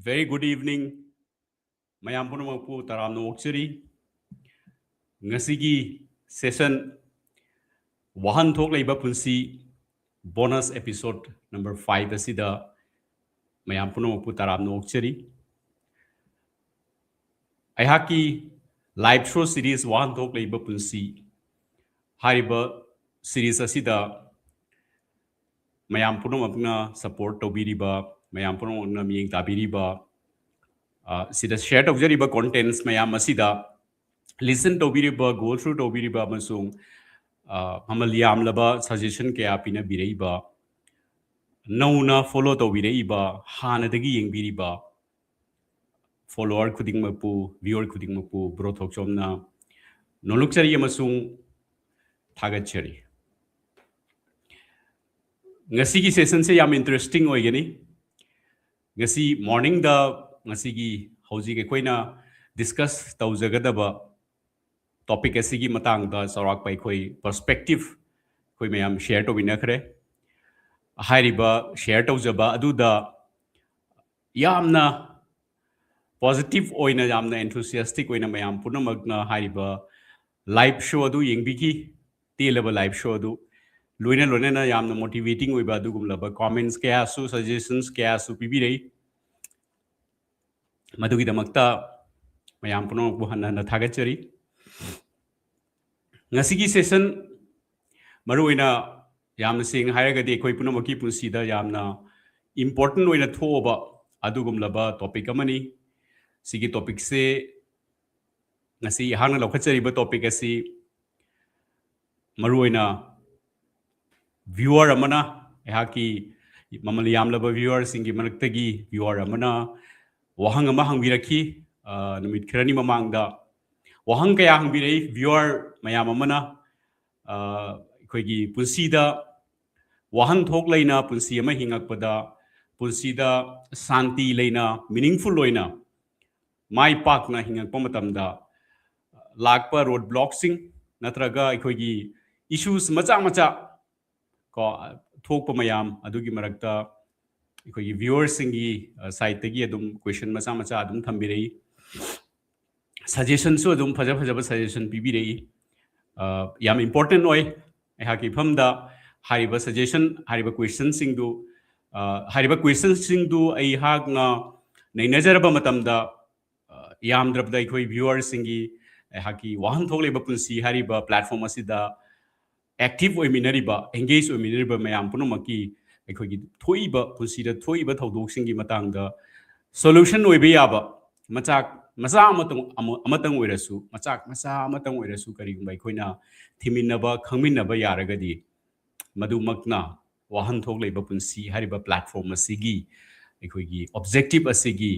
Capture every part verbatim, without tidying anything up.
Very good evening. ꯃꯌꯥꯝ ꯄꯨꯝꯅꯃꯛꯄꯨ ꯇꯔꯥꯝꯅ ꯑꯣꯛꯆꯔꯤ꯫ ꯉꯁꯤꯒꯤ session ꯋꯥꯍꯟꯊꯣꯛ ꯂꯩꯕ ꯄꯨꯟꯁꯤ bonus episode number five ꯑꯁꯤꯗ ꯃꯌꯥꯝ ꯄꯨꯝꯅꯃꯛꯄꯨ ꯇꯔꯥꯝꯅ ꯑꯣꯛꯆꯔꯤ꯫ ꯑꯩꯍꯥꯛꯀꯤ live show series ꯋꯥꯍꯟꯊꯣꯛ ꯂꯩꯕ ꯄꯨꯟꯁꯤ ꯍꯥꯏꯔꯤꯕ series ꯑꯁꯤꯗ ꯃꯌꯥꯝ ꯄꯨꯝꯅꯃꯛꯅ support ꯇꯧꯕꯤꯔꯤꯕ, ꯃꯌꯥꯝ ꯄꯨꯝꯅꯃꯛꯅ ꯃꯤꯠꯌꯦꯡ ꯇꯥꯕꯤꯔꯤꯕ, ꯑ, ꯁꯤꯗ share ꯇꯧꯖꯔꯤꯕ contents ꯃꯌꯥꯝ ꯑꯁꯤꯗ listen ꯇꯧꯕꯤꯔꯤꯕ, go through ꯇꯧꯕꯤꯔꯤꯕ ꯑꯃꯁꯨꯡ, ꯑ, ꯃꯃꯜ ꯌꯥꯝꯂꯕ suggestion ꯀꯌꯥ ꯄꯤꯅꯕꯤꯔꯛꯏꯕ, ꯅꯧꯅ follow ꯇꯧꯕꯤꯔꯛꯏꯕ, ꯍꯥꯟꯅꯗꯒꯤ ꯌꯦꯡꯕꯤꯔꯤꯕ follower ꯈꯨꯗꯤꯡꯃꯛꯄꯨ, viewer ꯈꯨꯗꯤꯡꯃꯛꯄꯨ bro ꯊꯣꯛꯆꯣꯝꯅ ꯅꯣꯂꯨꯛꯆꯔꯤ ꯑꯃꯁꯨꯡ ꯊꯥꯒꯠꯆꯔꯤ꯫ ꯉꯁꯤꯒꯤ sessionꯁꯦ ꯌꯥꯝ interesting ꯑꯣꯏꯒꯅꯤ꯫ ꯉꯁꯤ morningꯗ ꯉꯁꯤꯒꯤ ꯍꯧꯖꯤꯛ ꯑꯩꯈꯣꯏꯅ discuss ꯇꯧꯖꯒꯗꯕ topic ꯑꯁꯤꯒꯤ ꯃꯇꯥꯡꯗ ꯆꯥꯎꯔꯥꯛꯄ ꯑꯩꯈꯣꯏ perspective ꯑꯩꯈꯣꯏ ꯃꯌꯥꯝ share ꯇꯧꯃꯤꯟꯅꯈ꯭ꯔꯦ꯫ ꯍꯥꯏꯔꯤꯕ share ꯇꯧꯖꯕ ꯑꯗꯨꯗ ꯌꯥꯝꯅ positive ꯑꯣꯏꯅ, ꯌꯥꯝꯅ enthusiastic ꯑꯣꯏꯅ ꯃꯌꯥꯝ ꯄꯨꯝꯅꯃꯛꯅ ꯍꯥꯏꯔꯤꯕ live show ꯑꯗꯨ ꯌꯦꯡꯕꯤꯈꯤ꯫ ꯇꯦꯜꯂꯕ live show ꯑꯗꯨ ꯂꯣꯏꯅ ꯂꯣꯏꯅꯅ ꯌꯥꯝꯅ motivating ꯑꯣꯏꯕ ꯑꯗꯨꯒꯨꯝꯂꯕ comments ꯀꯌꯥꯁꯨ, suggestions ꯀꯌꯥꯁꯨ ꯄꯤꯕꯤꯔꯛꯏ꯫ ꯃꯗꯨꯒꯤꯗꯃꯛꯇ ꯃꯌꯥꯝ ꯄꯨꯝꯅꯃꯛꯄꯨ ꯍꯟꯅ ꯍꯟꯅ ꯊꯥꯒꯠꯆꯔꯤ꯫ ꯉꯁꯤꯒꯤ session ꯃꯔꯨꯑꯣꯏꯅ ꯌꯥꯝꯅ ꯁꯦꯡꯅ ꯍꯥꯏꯔꯒꯗꯤ ꯑꯩꯈꯣꯏ ꯄꯨꯝꯅꯃꯛꯀꯤ ꯄꯨꯟꯁꯤꯗ ꯌꯥꯝꯅ important ꯑꯣꯏꯅ ꯊꯣꯛꯑꯕ ꯑꯗꯨꯒꯨꯝꯂꯕ topic ꯑꯃꯅꯤ꯫ ꯁꯤꯒꯤ topicꯁꯦ ꯉꯁꯤ ꯑꯩꯍꯥꯛꯅ ꯂꯧꯈꯠꯆꯔꯤꯕ topic ꯑꯁꯤ ꯃꯔꯨꯑꯣꯏꯅ viewer ꯑꯃꯅ, ꯑꯩꯍꯥꯛꯀꯤ ꯃꯃꯜ ꯌꯥꯝꯂꯕ viewerꯁꯤꯡꯒꯤ ꯃꯔꯛꯇꯒꯤ viewer ꯑꯃꯅ ꯋꯥꯍꯪ ꯑꯃ ꯍꯪꯕꯤꯔꯛꯈꯤ, ꯑ, ꯅꯨꯃꯤꯠ ꯈꯔꯅꯤ ꯃꯃꯥꯡꯗ꯫ ꯋꯥꯍꯪ ꯀꯌꯥ ꯍꯪꯕꯤꯔꯛꯏ viewer ꯃꯌꯥꯝ ꯑꯃꯅ, ꯑ, ꯑꯩꯈꯣꯏꯒꯤ ꯄꯨꯟꯁꯤꯗ ꯋꯥꯍꯟꯊꯣꯛ ꯂꯩꯅ ꯄꯨꯟꯁꯤ ꯑꯃ ꯍꯤꯡꯉꯛꯄꯗ, ꯄꯨꯟꯁꯤꯗ ꯁꯥꯟꯇꯤ ꯂꯩꯅ, meaningful ꯑꯣꯏꯅ, ꯃꯥꯏ ꯄꯥꯛꯅ ꯍꯤꯡꯉꯛꯄ ꯃꯇꯝꯗ ꯂꯥꯛꯄ road blockꯁꯤꯡ ꯅꯠꯇ꯭ꯔꯒ ꯑꯩꯈꯣꯏꯒꯤ issues ꯃꯆꯥ ꯃꯆꯥ ꯀꯣ, ꯊꯣꯛꯄ ꯃꯌꯥꯝ ꯑꯗꯨꯒꯤ ꯃꯔꯛꯇ ꯑꯩꯈꯣꯏꯒꯤ viewerꯁꯤꯡꯒꯤ sideꯇꯒꯤ ꯑꯗꯨꯝ question ꯃꯆꯥ ꯃꯆꯥ ꯑꯗꯨꯝ ꯊꯝꯕꯤꯔꯛꯏ꯫ Suggestionꯁꯨ ꯑꯗꯨꯝ ꯐꯖ ꯐꯖꯕ suggestion ꯄꯤꯕꯤꯔꯛꯏ꯫ ꯑ, ꯌꯥꯝ important ꯑꯣꯏ꯫ ꯑꯩꯍꯥꯛꯀꯤ ꯏꯐꯝꯗ ꯍꯥꯏꯔꯤꯕ suggestion, ꯍꯥꯏꯔꯤꯕ questionꯁꯤꯡꯗꯨ, ꯑ, ꯍꯥꯏꯔꯤꯕ questionꯁꯤꯡꯗꯨ ꯑꯩꯍꯥꯛꯅ ꯅꯩꯅꯖꯔꯕ ꯃꯇꯝꯗ, ꯑ, ꯌꯥꯝꯗ꯭ꯔꯕꯗ ꯑꯩꯈꯣꯏ viewerꯁꯤꯡꯒꯤ, ꯑꯩꯍꯥꯛꯀꯤ ꯋꯥꯍꯟꯊꯣꯛ ꯂꯩꯕ ꯄꯨꯟꯁꯤ ꯍꯥꯏꯔꯤꯕ platform ꯑꯁꯤꯗ active ꯑꯣꯏꯃꯤꯟꯅꯔꯤꯕ, engage ꯑꯣꯏꯃꯤꯟꯅꯔꯤꯕ ꯃꯌꯥꯝ ꯄꯨꯝꯅꯃꯛꯀꯤ ꯑꯩꯈꯣꯏꯒꯤ ꯊꯣꯛꯏꯕ, ꯄꯨꯟꯁꯤꯗ ꯊꯣꯛꯏꯕ ꯊꯧꯗꯣꯛꯁꯤꯡꯒꯤ ꯃꯇꯥꯡꯗ solution ꯑꯣꯏꯕ ꯌꯥꯕ ꯃꯆꯥꯛ ꯃꯆꯥ ꯑꯃꯇꯪ, ꯑꯃ-, ꯑꯃꯇꯪ ꯑꯣꯏꯔꯁꯨ, ꯃꯆꯥꯛ ꯃꯆꯥ ꯑꯃꯇꯪ ꯑꯣꯏꯔꯁꯨ, ꯀꯔꯤꯒꯨꯝꯕ ꯑꯩꯈꯣꯏꯅ ꯊꯤꯃꯤꯟꯅꯕ, ꯈꯪꯃꯤꯟꯅꯕ ꯌꯥꯔꯒꯗꯤ, ꯃꯗꯨꯃꯛꯅ ꯋꯥꯍꯟꯊꯣꯛ ꯂꯩꯕ ꯄꯨꯟꯁꯤ ꯍꯥꯏꯔꯤꯕ platform ꯑꯁꯤꯒꯤ, ꯑꯩꯈꯣꯏꯒꯤ objective ꯑꯁꯤꯒꯤ,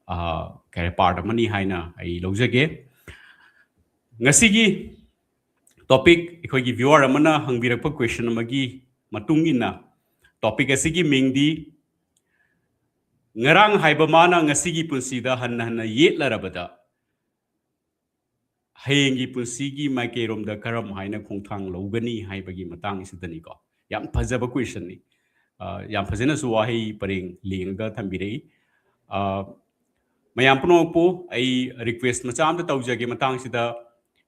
ꯑ, ꯀꯩ ꯍꯥꯏ, part ꯑꯃꯅꯤ ꯍꯥꯏꯅ ꯑꯩ ꯂꯧꯖꯒꯦ꯫ ꯉꯁꯤꯒꯤ topic, ꯑꯩꯈꯣꯏꯒꯤ viewer ꯑꯃꯅ ꯍꯪꯕꯤꯔꯛꯄ question ꯑꯃꯒꯤ ꯃꯇꯨꯡ ꯏꯟꯅ, topic ꯑꯁꯤꯒꯤ ꯃꯤꯡꯗꯤ "ꯉꯔꯥꯡ ꯍꯥꯏꯕ ꯃꯥꯅ ꯉꯁꯤꯒꯤ ꯄꯨꯟꯁꯤꯗ ꯍꯟꯅ ꯍꯟꯅ ꯌꯦꯠꯂꯔꯕꯗ, ꯍꯌꯦꯡꯒꯤ ꯄꯨꯟꯁꯤꯒꯤ ꯃꯥꯏꯀꯩꯔꯣꯝꯗ ꯀꯔꯝ ꯍꯥꯏꯅ ꯈꯣꯡꯊꯥꯡ ꯂꯧꯒꯅꯤ?" ꯍꯥꯏꯕꯒꯤ ꯃꯇꯥꯡꯁꯤꯗꯅꯤꯀꯣ꯫ ꯌꯥꯝ ꯐꯖꯕ questionꯅꯤ꯫ ꯑ, ꯌꯥꯝ ꯐꯖꯅꯁꯨ ꯋꯥꯍꯩ ꯄꯔꯦꯡ ꯂꯦꯡꯉꯒ ꯊꯝꯕꯤꯔꯛꯏ꯫ ꯑ, ꯃꯌꯥꯝ ꯄꯨꯝꯅꯃꯛꯄꯨ ꯑꯩ request ꯃꯆꯥ ꯑꯃꯇ ꯇꯧꯖꯒꯦ ꯃꯇꯥꯡꯁꯤꯗ꯫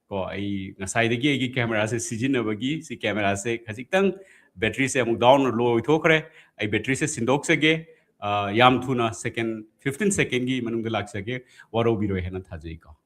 ꯀꯣ, ꯑꯩ ꯉꯁꯥꯏꯗꯒꯤ ꯑꯩꯒꯤ cameraꯁꯦ ꯁꯤꯖꯤꯟꯅꯕꯒꯤ, ꯁꯤ cameraꯁꯦ ꯈꯖꯤꯛꯇꯪ batteryꯁꯦ ꯑꯃꯨꯛ down, low ꯑꯣꯏꯊꯣꯛꯈ꯭ꯔꯦ꯫ ꯑꯩ batteryꯁꯦ ꯁꯤꯟꯗꯣꯛꯆꯒꯦ꯫ ꯑ, ꯌꯥꯝ ꯊꯨꯅ second, fifteen secondꯒꯤ ꯃꯅꯨꯡꯗ ꯂꯥꯛꯆꯒꯦ꯫ ꯋꯥꯔꯧꯕꯤꯔꯣꯏ ꯍꯥꯏꯅ ꯊꯥꯖꯩꯀꯣ꯫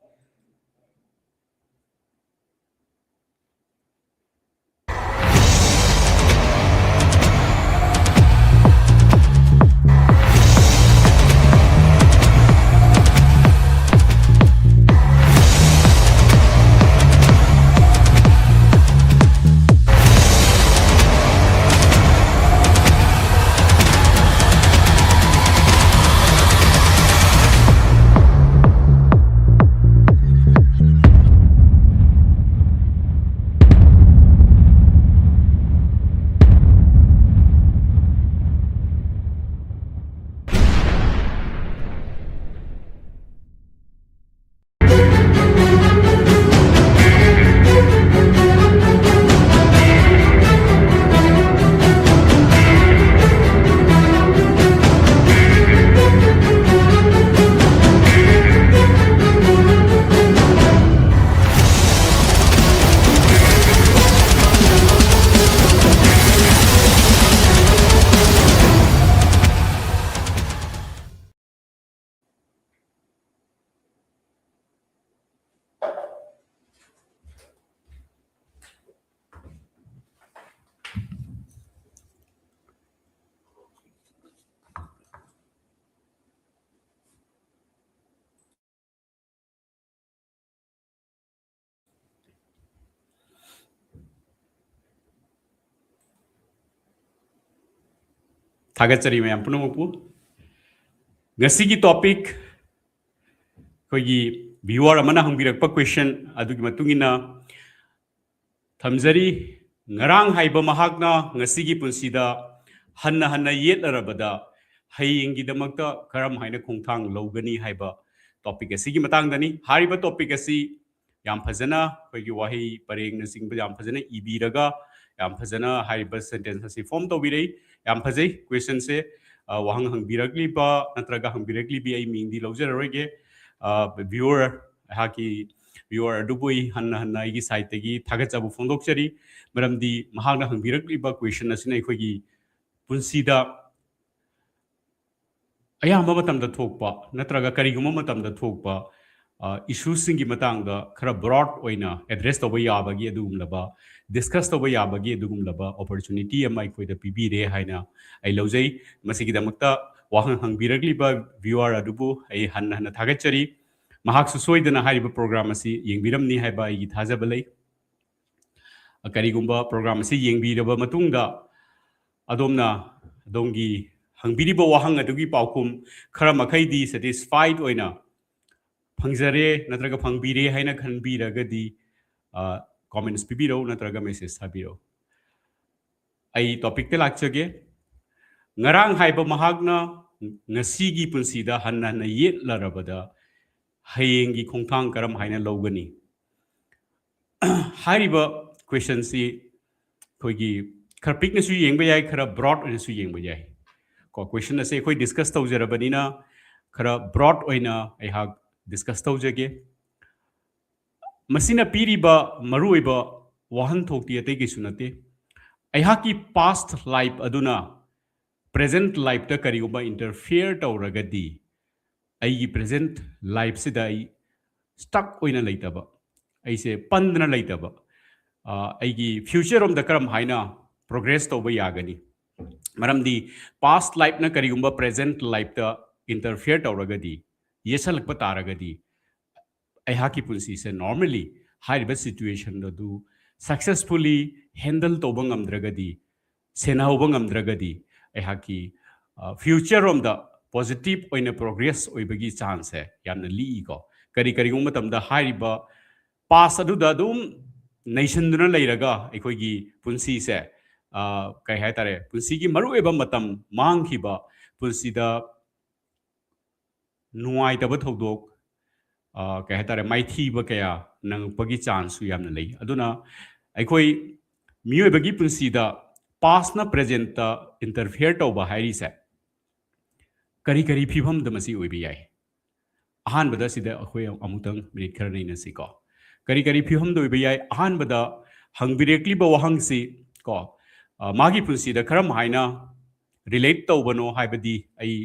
ꯊꯥꯒꯠꯆꯔꯤ ꯃꯌꯥꯝ ꯄꯨꯝꯅꯃꯛꯄꯨ꯫ ꯉꯁꯤꯒꯤ topic ꯑꯩꯈꯣꯏꯒꯤ viewer ꯑꯃꯅ ꯍꯪꯕꯤꯔꯛꯄ question ꯑꯗꯨꯒꯤ ꯃꯇꯨꯡ ꯏꯟꯅ ꯊꯝꯖꯔꯤ꯫ ꯉꯔꯥꯡ ꯍꯥꯏꯕ ꯃꯍꯥꯛꯅ ꯉꯁꯤꯒꯤ ꯄꯨꯟꯁꯤꯗ ꯍꯟꯅ ꯍꯟꯅ ꯌꯦꯠꯂꯔꯕꯗ ꯍꯌꯦꯡꯒꯤꯗꯃꯛꯇ ꯀꯔꯝ ꯍꯥꯏꯅ ꯈꯣꯡꯊꯥꯡ ꯂꯧꯒꯅꯤ ꯍꯥꯏꯕ topic ꯑꯁꯤꯒꯤ ꯃꯇꯥꯡꯗꯅꯤ꯫ ꯍꯥꯏꯔꯤꯕ topic ꯑꯁꯤ ꯌꯥꯝ ꯐꯖꯅ ꯑꯩꯈꯣꯏꯒꯤ ꯋꯥꯍꯩ ꯄꯔꯦꯡꯅꯆꯤꯡꯕ ꯌꯥꯝ ꯐꯖꯅ ꯏꯕꯤꯔꯒ ꯌꯥꯝ ꯐꯖꯅ ꯍꯥꯏꯔꯤꯕ sentence ꯑꯁꯤ form ꯇꯧꯕꯤꯔꯛꯏ꯫ ꯌꯥꯝ ꯐꯖꯩ questionꯁꯦ꯫ ꯑ, ꯋꯥꯍꯪ ꯍꯪꯕꯤꯔꯛꯂꯤꯕ ꯅꯠꯇ꯭ꯔꯒ ꯍꯪꯕꯤꯔꯛꯂꯤꯕꯤ ꯑꯩ ꯃꯤꯡꯗꯤ ꯂꯧꯖꯔꯔꯣꯏꯒꯦ꯫ ꯑ, viewer, ꯑꯩꯍꯥꯛꯀꯤ viewer ꯑꯗꯨꯕꯨ ꯑꯩ ꯍꯟꯅ ꯍꯟꯅ ꯑꯩꯒꯤ sideꯇꯒꯤ ꯊꯥꯒꯠꯆꯕ ꯐꯣꯡꯗꯣꯛꯆꯔꯤ꯫ ꯃꯔꯝꯗꯤ ꯃꯍꯥꯛꯅ ꯍꯪꯕꯤꯔꯛꯂꯤꯕ question ꯑꯁꯤꯅ ꯑꯩꯈꯣꯏꯒꯤ ꯄꯨꯟꯁꯤꯗ ꯑꯌꯥꯝꯕ ꯃꯇꯝꯗ ꯊꯣꯛꯄ ꯅꯠꯇ꯭ꯔꯒ ꯀꯔꯤꯒꯨꯝꯕ ꯃꯇꯝꯗ ꯊꯣꯛꯄ, ꯑ, issueꯁꯤꯡꯒꯤ ꯃꯇꯥꯡꯗ ꯈꯔ broad ꯑꯣꯏꯅ address ꯇꯧꯕ ꯌꯥꯕꯒꯤ ꯑꯗꯨꯒꯨꯝꯂꯕ, discuss ꯇꯧꯕ ꯌꯥꯕꯒꯤ ꯑꯗꯨꯒꯨꯝꯂꯕ opportunity ꯑꯃ ꯑꯩꯈꯣꯏꯗ ꯄꯤꯕꯤꯔꯦ ꯍꯥꯏꯅ ꯑꯩ ꯂꯧꯖꯩ꯫ ꯃꯁꯤꯒꯤꯗꯃꯛꯇ ꯋꯥꯍꯪ ꯍꯪꯕꯤꯔꯛꯂꯤꯕ viewer ꯑꯗꯨꯕꯨ ꯑꯩ ꯍꯟꯅ ꯍꯟꯅ ꯊꯥꯒꯠꯆꯔꯤ꯫ ꯃꯍꯥꯛꯁꯨ ꯁꯣꯏꯗꯅ ꯍꯥꯏꯔꯤꯕ program ꯑꯁꯤ ꯌꯦꯡꯕꯤꯔꯝꯅꯤ ꯍꯥꯏꯕ ꯑꯩꯒꯤ ꯊꯥꯖꯕ ꯂꯩ꯫ ꯀꯔꯤꯒꯨꯝꯕ program ꯑꯁꯤ ꯌꯦꯡꯕꯤꯔꯕ ꯃꯇꯨꯡꯗ ꯑꯗꯣꯝꯅ ꯑꯗꯣꯝꯒꯤ ꯍꯪꯕꯤꯔꯤꯕ ꯋꯥꯍꯪ ꯑꯗꯨꯒꯤ ꯄꯥꯎꯈꯨꯝ ꯈꯔ ꯃꯈꯩꯗꯤ satisfied ꯑꯣꯏꯅ ꯐꯪꯖꯔꯦ ꯅꯠꯇ꯭ꯔꯒ ꯐꯪꯕꯤꯔꯦ ꯍꯥꯏꯅ ꯈꯟꯕꯤꯔꯒꯗꯤ, ꯑ, comments ꯄꯤꯕꯤꯔꯛꯎ ꯅꯠꯇ꯭ꯔꯒ message ꯊꯥꯕꯤꯔꯛꯎ꯫ ꯑꯩ topicꯇ ꯂꯥꯛꯆꯒꯦ꯫ ꯉꯔꯥꯡ ꯍꯥꯏꯕ ꯃꯍꯥꯛꯅ ꯉꯁꯤꯒꯤ ꯄꯨꯟꯁꯤꯗ ꯍꯟꯅ ꯍꯟꯅ ꯌꯦꯠꯂꯔꯕꯗ ꯍꯌꯦꯡꯒꯤ ꯈꯣꯡꯊꯥꯡ ꯀꯔꯝ ꯍꯥꯏꯅ ꯂꯧꯒꯅꯤ? ꯍꯥꯏꯔꯤꯕ questionꯁꯤ ꯑꯩꯈꯣꯏꯒꯤ ꯈꯔ ꯄꯤꯛꯅꯁꯨ ꯌꯦꯡꯕ ꯌꯥꯏ, ꯈꯔ broad ꯑꯣꯏꯅꯁꯨ ꯌꯦꯡꯕ ꯌꯥꯏ꯫ ꯀꯣ, question ꯑꯁꯦ ꯑꯩꯈꯣꯏ discuss ꯇꯧꯖꯔꯕꯅꯤꯅ ꯈꯔ broad ꯑꯣꯏꯅ ꯑꯩꯍꯥꯛ discuss ꯇꯧꯖꯒꯦ꯫ ꯃꯁꯤꯅ ꯄꯤꯔꯤꯕ ꯃꯔꯨꯑꯣꯏꯕ ꯋꯥꯍꯟꯊꯣꯛꯇꯤ ꯑꯇꯩ ꯀꯩꯁꯨ ꯅꯠꯇꯦ꯫ ꯑꯩꯍꯥꯛꯀꯤ past life ꯑꯗꯨꯅ present lifeꯇ ꯀꯔꯤꯒꯨꯝꯕ interfere ꯇꯧꯔꯒꯗꯤ ꯑꯩꯒꯤ present lifeꯁꯤꯗ ꯑꯩ stuck ꯑꯣꯏꯅ ꯂꯩꯇꯕ, ꯑꯩꯁꯦ ꯄꯟꯗꯅ ꯂꯩꯇꯕ, ꯑ, ꯑꯩꯒꯤ future ꯔꯣꯝꯗ ꯀꯔꯝ ꯍꯥꯏꯅ progress ꯇꯧꯕ ꯌꯥꯒꯅꯤ? ꯃꯔꯝꯗꯤ past lifeꯅ ꯀꯔꯤꯒꯨꯝꯕ present lifeꯇ interfere ꯇꯧꯔꯒꯗꯤ, ꯌꯦꯠꯁꯜꯂꯛꯄ ꯇꯥꯔꯒꯗꯤ, ꯑꯩꯍꯥꯛꯀꯤ ꯄꯨꯟꯁꯤꯁꯦ normally ꯍꯥꯏꯔꯤꯕ situation ꯑꯗꯨ successfully handle ꯇꯧꯕ ꯉꯝꯗ꯭ꯔꯒꯗꯤ, ꯁꯦꯟꯅꯍꯧꯕ ꯉꯝꯗ꯭ꯔꯒꯗꯤ, ꯑꯩꯍꯥꯛꯀꯤ ꯐ꯭ꯌꯨꯆꯔ ꯔꯣꯝꯗ ꯄꯣꯖꯤꯇꯤꯚ ꯑꯣꯏꯅ ꯄ꯭ꯔꯣꯒ꯭ꯔꯦꯁ ꯑꯣꯏꯕꯒꯤ ꯆꯥꯟꯁꯁꯦ ꯌꯥꯝꯅ ꯂꯤꯛꯏꯀꯣ꯫ ꯀꯔꯤ ꯀꯔꯤꯒꯨꯝꯕ ꯃꯇꯝꯗ ꯍꯥꯏꯔꯤꯕ ꯄꯥꯁ ꯑꯗꯨꯗ ꯑꯗꯨꯝ ꯅꯩꯁꯤꯟꯗꯨꯅ ꯂꯩꯔꯒ ꯑꯩꯈꯣꯏꯒꯤ ꯄꯨꯟꯁꯤꯁꯦ ꯀꯩ ꯍꯥꯏꯇꯥꯔꯦ, ꯄꯨꯟꯁꯤꯒꯤ ꯃꯔꯨꯑꯣꯏꯕ ꯃꯇꯝ ꯃꯥꯡꯈꯤꯕ, ꯄꯨꯟꯁꯤꯗ ꯅꯨꯡꯉꯥꯏꯇꯕ ꯊꯧꯗꯣꯛ, ꯀꯩ ꯍꯥꯏꯇꯥꯔꯦ, ꯃꯥꯏꯊꯤꯕ ꯀꯌꯥ ꯅꯪꯉꯛꯄꯒꯤ ꯆꯥꯟꯁꯁꯨ ꯌꯥꯝꯅ ꯂꯩ꯫ ꯑꯗꯨꯅ ꯑꯩꯈꯣꯏ ꯃꯤꯑꯣꯏꯕꯒꯤ ꯄꯨꯟꯁꯤꯗ ꯄꯥꯁꯅ ꯄ꯭ꯔꯦꯖꯦꯟꯇ ꯏꯟꯇꯔꯐꯤꯌꯔ ꯇꯧꯕ ꯍꯥꯏꯔꯤꯁꯦ ꯀꯔꯤ ꯀꯔꯤ ꯐꯤꯕꯝꯗ ꯃꯁꯤ ꯑꯣꯏꯕ ꯌꯥꯏ? ꯑꯍꯥꯟꯕꯗ ꯁꯤꯗ ꯑꯩꯈꯣꯏ ꯑꯃꯨꯛꯇꯪ ꯃꯤꯅꯤꯠ ꯈꯔ ꯅꯩꯅꯁꯤꯀꯣ꯫ ꯀꯔꯤ ꯀꯔꯤ ꯐꯤꯕꯝꯗ ꯑꯣꯏꯕ ꯌꯥꯏ? ꯑꯍꯥꯟꯕꯗ ꯍꯪꯕꯤꯔꯛꯂꯤꯕ ꯋꯥꯍꯪꯁꯤ ꯀꯣ, ꯃꯥꯒꯤ ꯄꯨꯟꯁꯤꯗ ꯀꯔꯝ ꯍꯥꯏꯅ ꯔꯤꯂꯦꯠ ꯇꯧꯕꯅꯣ ꯍꯥꯏꯕꯗꯤ ꯑꯩ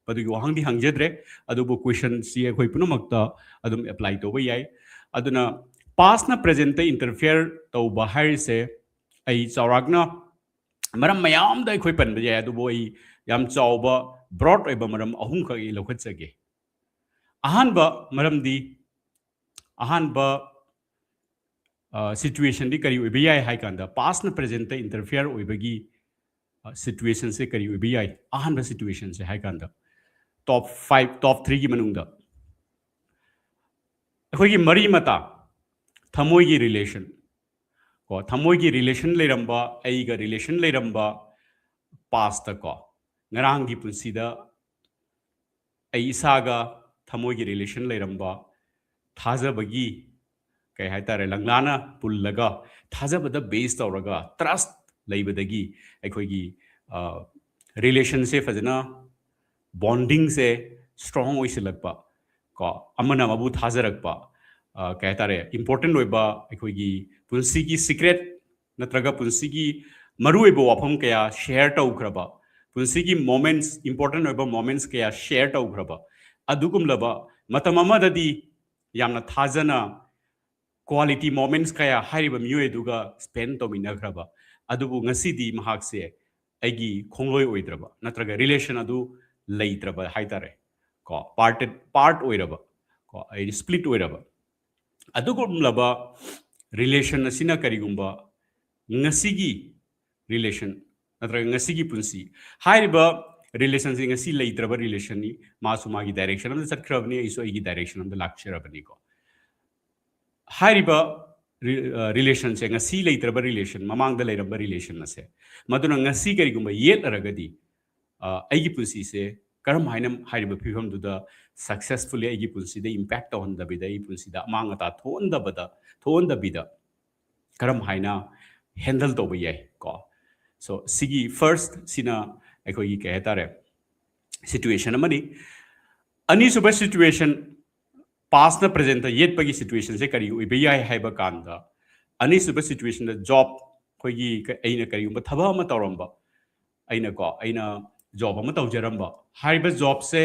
ꯃꯗꯨꯒꯤ ꯋꯥꯍꯪꯗꯤ ꯍꯪꯖꯗ꯭ꯔꯦ, ꯑꯗꯨꯕꯨ ꯀꯣꯏꯁꯟꯁꯤ ꯑꯩꯈꯣꯏ ꯄꯨꯝꯅꯃꯛꯇ ꯑꯗꯨꯝ ꯑꯦꯄ꯭ꯂꯥꯏ ꯇꯧꯕ ꯌꯥꯏ꯫ ꯑꯗꯨꯅ ꯄꯥꯁꯅ ꯄ꯭ꯔꯦꯖꯦꯟꯇ ꯏꯟꯇꯔꯐꯤꯌꯔ ꯇꯧꯕ ꯍꯥꯏꯔꯤꯁꯦ ꯑꯩ ꯆꯥꯎꯔꯥꯛꯅ ꯃꯔꯝ ꯃꯌꯥꯝꯗ ꯑꯩꯈꯣꯏ ꯄꯟꯕ ꯌꯥꯏ, ꯑꯗꯨꯕꯨ ꯑꯩ ꯌꯥꯝ ꯆꯥꯎꯕ ꯕ꯭ꯔꯣꯗ ꯑꯣꯏꯕ ꯃꯔꯝ ꯑꯍꯨꯝꯈꯛ ꯑꯩ ꯂꯧꯈꯠꯆꯒꯦ꯫ ꯑꯍꯥꯟꯕ ꯃꯔꯝꯗꯤ, ꯑꯍꯥꯟꯕ ꯁꯤꯆꯨꯋꯦꯁꯟꯗꯤ ꯀꯔꯤ ꯑꯣꯏꯕ ꯌꯥꯏ ꯍꯥꯏ ꯀꯥꯟꯗ, ꯄꯥꯁꯅ ꯄ꯭ꯔꯦꯖꯦꯟꯇ ꯏꯟꯇꯔꯐꯤꯌꯔ ꯑꯣꯏꯕꯒꯤ ꯁꯤꯆꯨꯋꯦꯁꯟꯁꯦ ꯀꯔꯤ ꯑꯣꯏꯕ ꯌꯥꯏ? ꯑꯍꯥꯟꯕ ꯁꯤꯆꯨꯋꯦꯁꯟꯁꯦ ꯍꯥꯏ ꯀꯥꯟꯗ, ꯇꯣꯞ ꯐꯥꯏꯚ, ꯇꯣꯞ ꯊ꯭ꯔꯤꯒꯤ ꯃꯅꯨꯡꯗ ꯑꯩꯈꯣꯏꯒꯤ ꯃꯔꯤ ꯃꯇꯥ, ꯊꯃꯣꯏꯒꯤ ꯔꯤꯂꯦꯁꯟ ꯀꯣ, ꯊꯃꯣꯏꯒꯤ ꯔꯤꯂꯦꯁꯟ ꯂꯩꯔꯝꯕ, ꯑꯩꯒ ꯔꯤꯂꯦꯁꯟ ꯂꯩꯔꯝꯕ ꯄꯥꯁꯇ ꯀꯣ, ꯉꯔꯥꯡꯒꯤ ꯄꯨꯟꯁꯤꯗ ꯑꯩ ꯏꯁꯥꯒ ꯊꯃꯣꯏꯒꯤ ꯔꯤꯂꯦꯁꯟ ꯂꯩꯔꯝꯕ, ꯊꯥꯖꯕꯒꯤ ꯀꯩ ꯍꯥꯏꯇꯥꯔꯦ, ꯂꯪꯂꯥꯅ ꯄꯨꯜꯂꯒ, ꯊꯥꯖꯕꯗ ꯕꯦꯁ ꯇꯧꯔꯒ, ꯇ꯭ꯔꯁ ꯂꯩꯕꯗꯒꯤ ꯑꯩꯈꯣꯏꯒꯤ ꯔꯤꯂꯦꯁꯟꯁꯦ ꯐꯖꯅ, ꯕꯣꯟꯗꯤꯡꯁꯦ ꯁ꯭ꯇꯔꯣꯡ ꯑꯣꯏꯁꯤꯜꯂꯛꯄ ꯀꯣ, ꯑꯃꯅ ꯑꯃꯕꯨ ꯊꯥꯖꯔꯛꯄ, ꯀꯩ ꯍꯥꯏꯇꯥꯔꯦ, ꯏꯝꯄꯣꯔꯇꯦꯟ ꯑꯣꯏꯕ ꯑꯩꯈꯣꯏꯒꯤ ꯄꯨꯟꯁꯤꯒꯤ ꯁꯤꯀ꯭ꯔꯦꯠ ꯅꯠꯇ꯭ꯔꯒ ꯄꯨꯟꯁꯤꯒꯤ ꯃꯔꯨꯑꯣꯏꯕ ꯋꯥꯐꯝ ꯀꯌꯥ ꯁꯦꯌꯔ ꯇꯧꯈ꯭ꯔꯕ, ꯄꯨꯟꯁꯤꯒꯤ ꯃꯣꯃꯦꯟꯠꯁ, ꯏꯝꯄꯣꯔꯇꯦꯟ ꯑꯣꯏꯕ ꯃꯣꯃꯦꯟꯠꯁ ꯀꯌꯥ ꯁꯦꯌꯔ ꯇꯧꯈ꯭ꯔꯕ, ꯑꯗꯨꯒꯨꯝꯂꯕ ꯃꯇꯝ ꯑꯃꯗꯗꯤ ꯌꯥꯝꯅ ꯊꯥꯖꯅ ꯀ꯭ꯋꯥꯂꯤꯇꯤ ꯃꯣꯃꯦꯟꯠꯁ ꯀꯌꯥ ꯍꯥꯏꯔꯤꯕ ꯃꯤꯑꯣꯏ ꯑꯗꯨꯒ ꯁ꯭ꯄꯦꯟ ꯇꯧꯃꯤꯟꯅꯈ꯭ꯔꯕ, ꯑꯗꯨꯕꯨ ꯉꯁꯤꯗꯤ ꯃꯍꯥꯛꯁꯦ ꯑꯩꯒꯤ ꯈꯣꯡꯂꯣꯏ ꯑꯣꯏꯗ꯭ꯔꯕ ꯅꯠꯇ꯭ꯔꯒ ꯔꯤꯂꯦꯁꯟ ꯑꯗꯨ ꯂꯩꯇ꯭ꯔꯕ ꯍꯥꯏꯇꯥꯔꯦ ꯀꯣ, ꯄꯥꯔꯇꯦꯠ, ꯄꯥꯔꯠ ꯑꯣꯏꯔꯕ ꯀꯣ, ꯑꯩ ꯁ꯭ꯄ꯭ꯂꯤꯠ ꯑꯣꯏꯔꯕ꯫ ꯑꯗꯨꯒꯨꯝꯂꯕ ꯔꯤꯂꯦꯁꯟ ꯑꯁꯤꯅ ꯀꯔꯤꯒꯨꯝꯕ ꯉꯁꯤꯒꯤ ꯔꯤꯂꯦꯁꯟ ꯅꯠꯇ꯭ꯔꯒ ꯉꯁꯤꯒꯤ ꯄꯨꯟꯁꯤ ꯍꯥꯏꯔꯤꯕ relationꯁꯦ ꯉꯁꯤ ꯂꯩꯇ꯭ꯔꯕ relationꯅꯤ꯫ ꯃꯥꯁꯨ ꯃꯥꯒꯤ direction ꯑꯃꯗ ꯆꯠꯈ꯭ꯔꯕꯅꯤ, ꯑꯩꯁꯨ ꯑꯩꯒꯤ direction ꯑꯃꯗ ꯂꯥꯛꯆꯔꯕꯅꯤꯀꯣ꯫ ꯍꯥꯏꯔꯤꯕ relationꯁꯦ ꯉꯁꯤ ꯂꯩꯇ꯭ꯔꯕ relation, ꯃꯃꯥꯡꯗ ꯂꯩꯔꯝꯕ relation ꯑꯁꯦ, ꯃꯗꯨꯅ ꯉꯁꯤ ꯀꯔꯤꯒꯨꯝꯕ ꯌꯦꯠꯂꯔꯒꯗꯤ ꯑꯩꯒꯤ ꯄꯨꯟꯁꯤꯁꯦ ꯀꯔꯝ ꯍꯥꯏꯅ ꯍꯥꯏꯔꯤꯕ ꯐꯤꯕꯝꯗꯨꯗ successfully ꯑꯩꯒꯤ ꯄꯨꯟꯁꯤꯗ impact ꯇꯧꯍꯟꯗꯕꯤꯗ, ꯑꯩꯒꯤ ꯄꯨꯟꯁꯤꯗ ꯑꯃꯥꯡ ꯑꯇꯥ ꯊꯣꯛꯍꯟꯗꯕꯗ ꯊꯣꯛꯍꯟꯗꯕꯤꯗ ꯀꯔꯝ ꯍꯥꯏꯅ handle ꯇꯧꯕ ꯌꯥꯏ ꯀꯣ? So ꯁꯤꯒꯤ first ꯁꯤꯅ ꯑꯩꯈꯣꯏꯒꯤ ꯀꯩ ꯍꯥꯏꯇꯥꯔꯦ, situation ꯑꯃꯅꯤ꯫ ꯑꯅꯤꯁꯨꯕ situation, pastꯅ presentꯇ ꯌꯦꯠꯄꯒꯤ situationꯁꯦ ꯀꯔꯤ ꯑꯣꯏꯕ ꯌꯥꯏ ꯍꯥꯏꯕ ꯀꯥꯟꯗ, ꯑꯅꯤꯁꯨꯕ situationꯗ job, ꯑꯩꯈꯣꯏꯒꯤ ꯑꯩꯅ ꯀꯔꯤꯒꯨꯝꯕ ꯊꯕꯛ ꯑꯃ ꯇꯧꯔꯝꯕ, ꯑꯩꯅꯀꯣ ꯑꯩꯅ job ꯑꯃ ꯇꯧꯖꯔꯝꯕ, ꯍꯥꯏꯔꯤꯕ jobꯁꯦ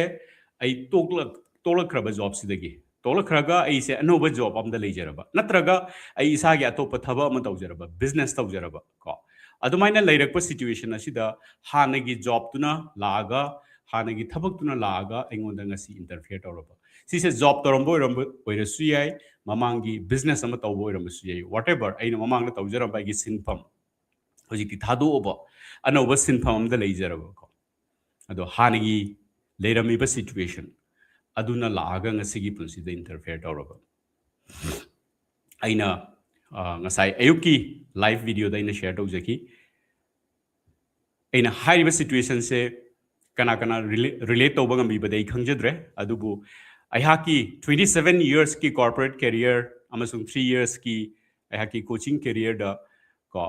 ꯑꯩ ꯇꯣꯛꯂꯛ ꯇꯣꯛꯂꯛꯈ꯭ꯔꯕ jobꯁꯤꯗꯒꯤ ꯇꯣꯛꯂꯛꯈ꯭ꯔꯒ ꯑꯩꯁꯦ ꯑꯅꯧꯕ job ꯑꯃꯗ ꯂꯩꯖꯔꯕ, ꯅꯠꯇ꯭ꯔꯒ ꯑꯩ ꯏꯁꯥꯒꯤ ꯑꯇꯣꯞꯄ ꯊꯕꯛ ꯑꯃ ꯇꯧꯖꯔꯕ, business ꯇꯧꯖꯔꯕ ꯀꯣ꯫ ꯑꯗꯨꯃꯥꯏꯅ ꯂꯩꯔꯛꯄ situation ꯑꯁꯤꯗ ꯍꯥꯟꯅꯒꯤ jobꯇꯨꯅ ꯂꯥꯛꯑꯒ, ꯍꯥꯟꯅꯒꯤ ꯊꯕꯛꯇꯨꯅ ꯂꯥꯛꯑꯒ ꯑꯩꯉꯣꯟꯗ ꯉꯁꯤ interfere ꯇꯧꯔꯕ꯫ ꯁꯤꯁꯦ job ꯇꯧꯔꯝꯕ ꯑꯣꯏꯔꯝꯕ ꯑꯣꯏꯔꯁꯨ ꯌꯥꯏ, ꯃꯃꯥꯡꯒꯤ business ꯑꯃ ꯇꯧꯕ ꯑꯣꯏꯔꯝꯕꯁꯨ ꯌꯥꯏ, whatever, ꯑꯩꯅ ꯃꯃꯥꯡꯗ ꯇꯧꯖꯔꯝꯕ ꯑꯩꯒꯤ ꯁꯤꯟꯐꯝ ꯍꯧꯖꯤꯛꯇꯤ ꯊꯥꯗꯣꯛꯑꯕ, ꯑꯅꯧꯕ ꯁꯤꯟꯐꯝ ꯑꯃꯗ ꯂꯩꯖꯔꯕꯀꯣ꯫ ꯑꯗꯣ ꯍꯥꯟꯅꯒꯤ ꯂꯩꯔꯝꯃꯤꯕ situation ꯑꯗꯨꯅ ꯂꯥꯛꯑꯒ ꯉꯁꯤꯒꯤ ꯄꯨꯟꯁꯤꯗ interfere ꯇꯧꯔꯕ꯫ ꯑꯩꯅ ꯉꯁꯥꯏ ꯑꯌꯨꯛꯀꯤ live videoꯗ ꯑꯩꯅ share ꯇꯧꯖꯈꯤ꯫ ꯑꯩꯅ ꯍꯥꯏꯔꯤꯕ situationꯁꯦ ꯀꯅꯥ ꯀꯅꯥ relate ꯇꯧꯕ ꯉꯝꯕꯤꯕꯗꯤ ꯑꯩ ꯈꯪꯖꯗ꯭ꯔꯦ, ꯑꯗꯨꯕꯨ ꯑꯩꯍꯥꯛꯀꯤ twenty seven yearsꯀꯤ corporate career ꯑꯃꯁꯨꯡ three yearsꯀꯤ ꯑꯩꯍꯥꯛꯀꯤ coaching careerꯗ ꯀꯣ,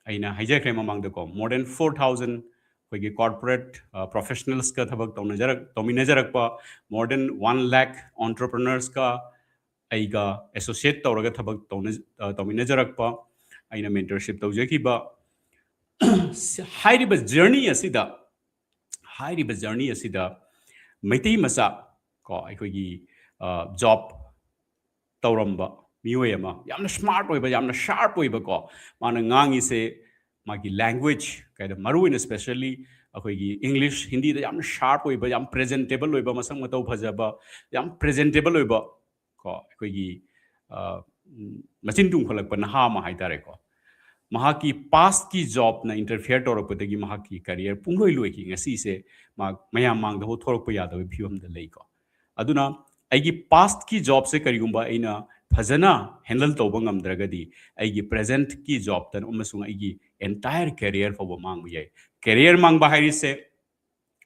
ꯑꯩꯅ ꯍꯥꯏꯖꯈ꯭ꯔꯦ ꯃꯃꯥꯡꯗꯀꯣ, more than four thousand ꯑꯩꯈꯣꯏꯒꯤ corporate professionalsꯀ ꯊꯕꯛ ꯇꯧꯅꯖꯔꯛ ꯇꯧꯃꯤꯟꯅꯖꯔꯛꯄ, more than one lakh entrepreneursꯀ ꯑꯩꯒ associate ꯇꯧꯔꯒ ꯊꯕꯛ ꯇꯧꯅ ꯇꯧꯃꯤꯟꯅꯖꯔꯛꯄ, ꯑꯩꯅ mentorship ꯇꯧꯖꯈꯤꯕ ꯍꯥꯏꯔꯤꯕ journey ꯑꯁꯤꯗ, ꯍꯥꯏꯔꯤꯕ journey ꯑꯁꯤꯗ ꯃꯩꯇꯩ ꯃꯆꯥ ꯀꯣ, ꯑꯩꯈꯣꯏꯒꯤ job ꯇꯧꯔꯝꯕ ꯃꯤꯑꯣꯏ ꯑꯃ, ꯌꯥꯝꯅ smart ꯑꯣꯏꯕ, ꯌꯥꯝꯅ sharp ꯑꯣꯏꯕ ꯀꯣ, ꯃꯥꯅ ꯉꯥꯡꯉꯤꯁꯦ, ꯃꯥꯒꯤ language ꯀꯩꯗ, ꯃꯔꯨ ꯑꯣꯏꯅ specially ꯑꯩꯈꯣꯏꯒꯤ English, ꯍꯤꯟꯗꯤꯗ ꯌꯥꯝꯅ sharp ꯑꯣꯏꯕ, ꯌꯥꯝ presentable ꯑꯣꯏꯕ, ꯃꯁꯛ ꯃꯇꯧ ꯐꯖꯕ, ꯌꯥꯝ presentable ꯑꯣꯏꯕ ꯀꯣ, ꯑꯩꯈꯣꯏꯒꯤ ꯃꯆꯤꯟ ꯇꯨꯝꯈꯠꯂꯛꯄ ꯅꯍꯥ ꯑꯃ ꯍꯥꯏꯇꯥꯔꯦꯀꯣ꯫ ꯃꯍꯥꯛꯀꯤ past ꯀꯤ job ꯅ interfere ꯇꯧꯔꯛꯄꯗꯒꯤ ꯃꯍꯥꯛꯀꯤ career ꯄꯨꯡꯂꯣꯏ ꯂꯣꯏꯈꯤ꯫ ꯉꯁꯤꯁꯦ ꯃꯍꯥꯛ ꯃꯌꯥꯝ ꯃꯥꯡꯗ ꯍꯧꯊꯣꯔꯛꯄ ꯌꯥꯗꯕꯒꯤ ꯐꯤꯕꯝꯗ ꯂꯩꯀꯣ꯫ ꯑꯗꯨꯅ ꯑꯩꯒꯤ past ꯀꯤ job ꯁꯦ ꯀꯔꯤꯒꯨꯝꯕ ꯑꯩꯅ ꯐꯖꯅ handle ꯇꯧꯕ ꯉꯝꯗ꯭ꯔꯒꯗꯤ ꯑꯩꯒꯤ present ꯀꯤ job ꯇ ꯑꯃꯁꯨꯡ ꯑꯩꯒꯤ entire career ꯐꯥꯎꯕ ꯃꯥꯡꯕ ꯌꯥꯏ꯫ Career ꯃꯥꯡꯕ ꯍꯥꯏꯔꯤꯁꯦ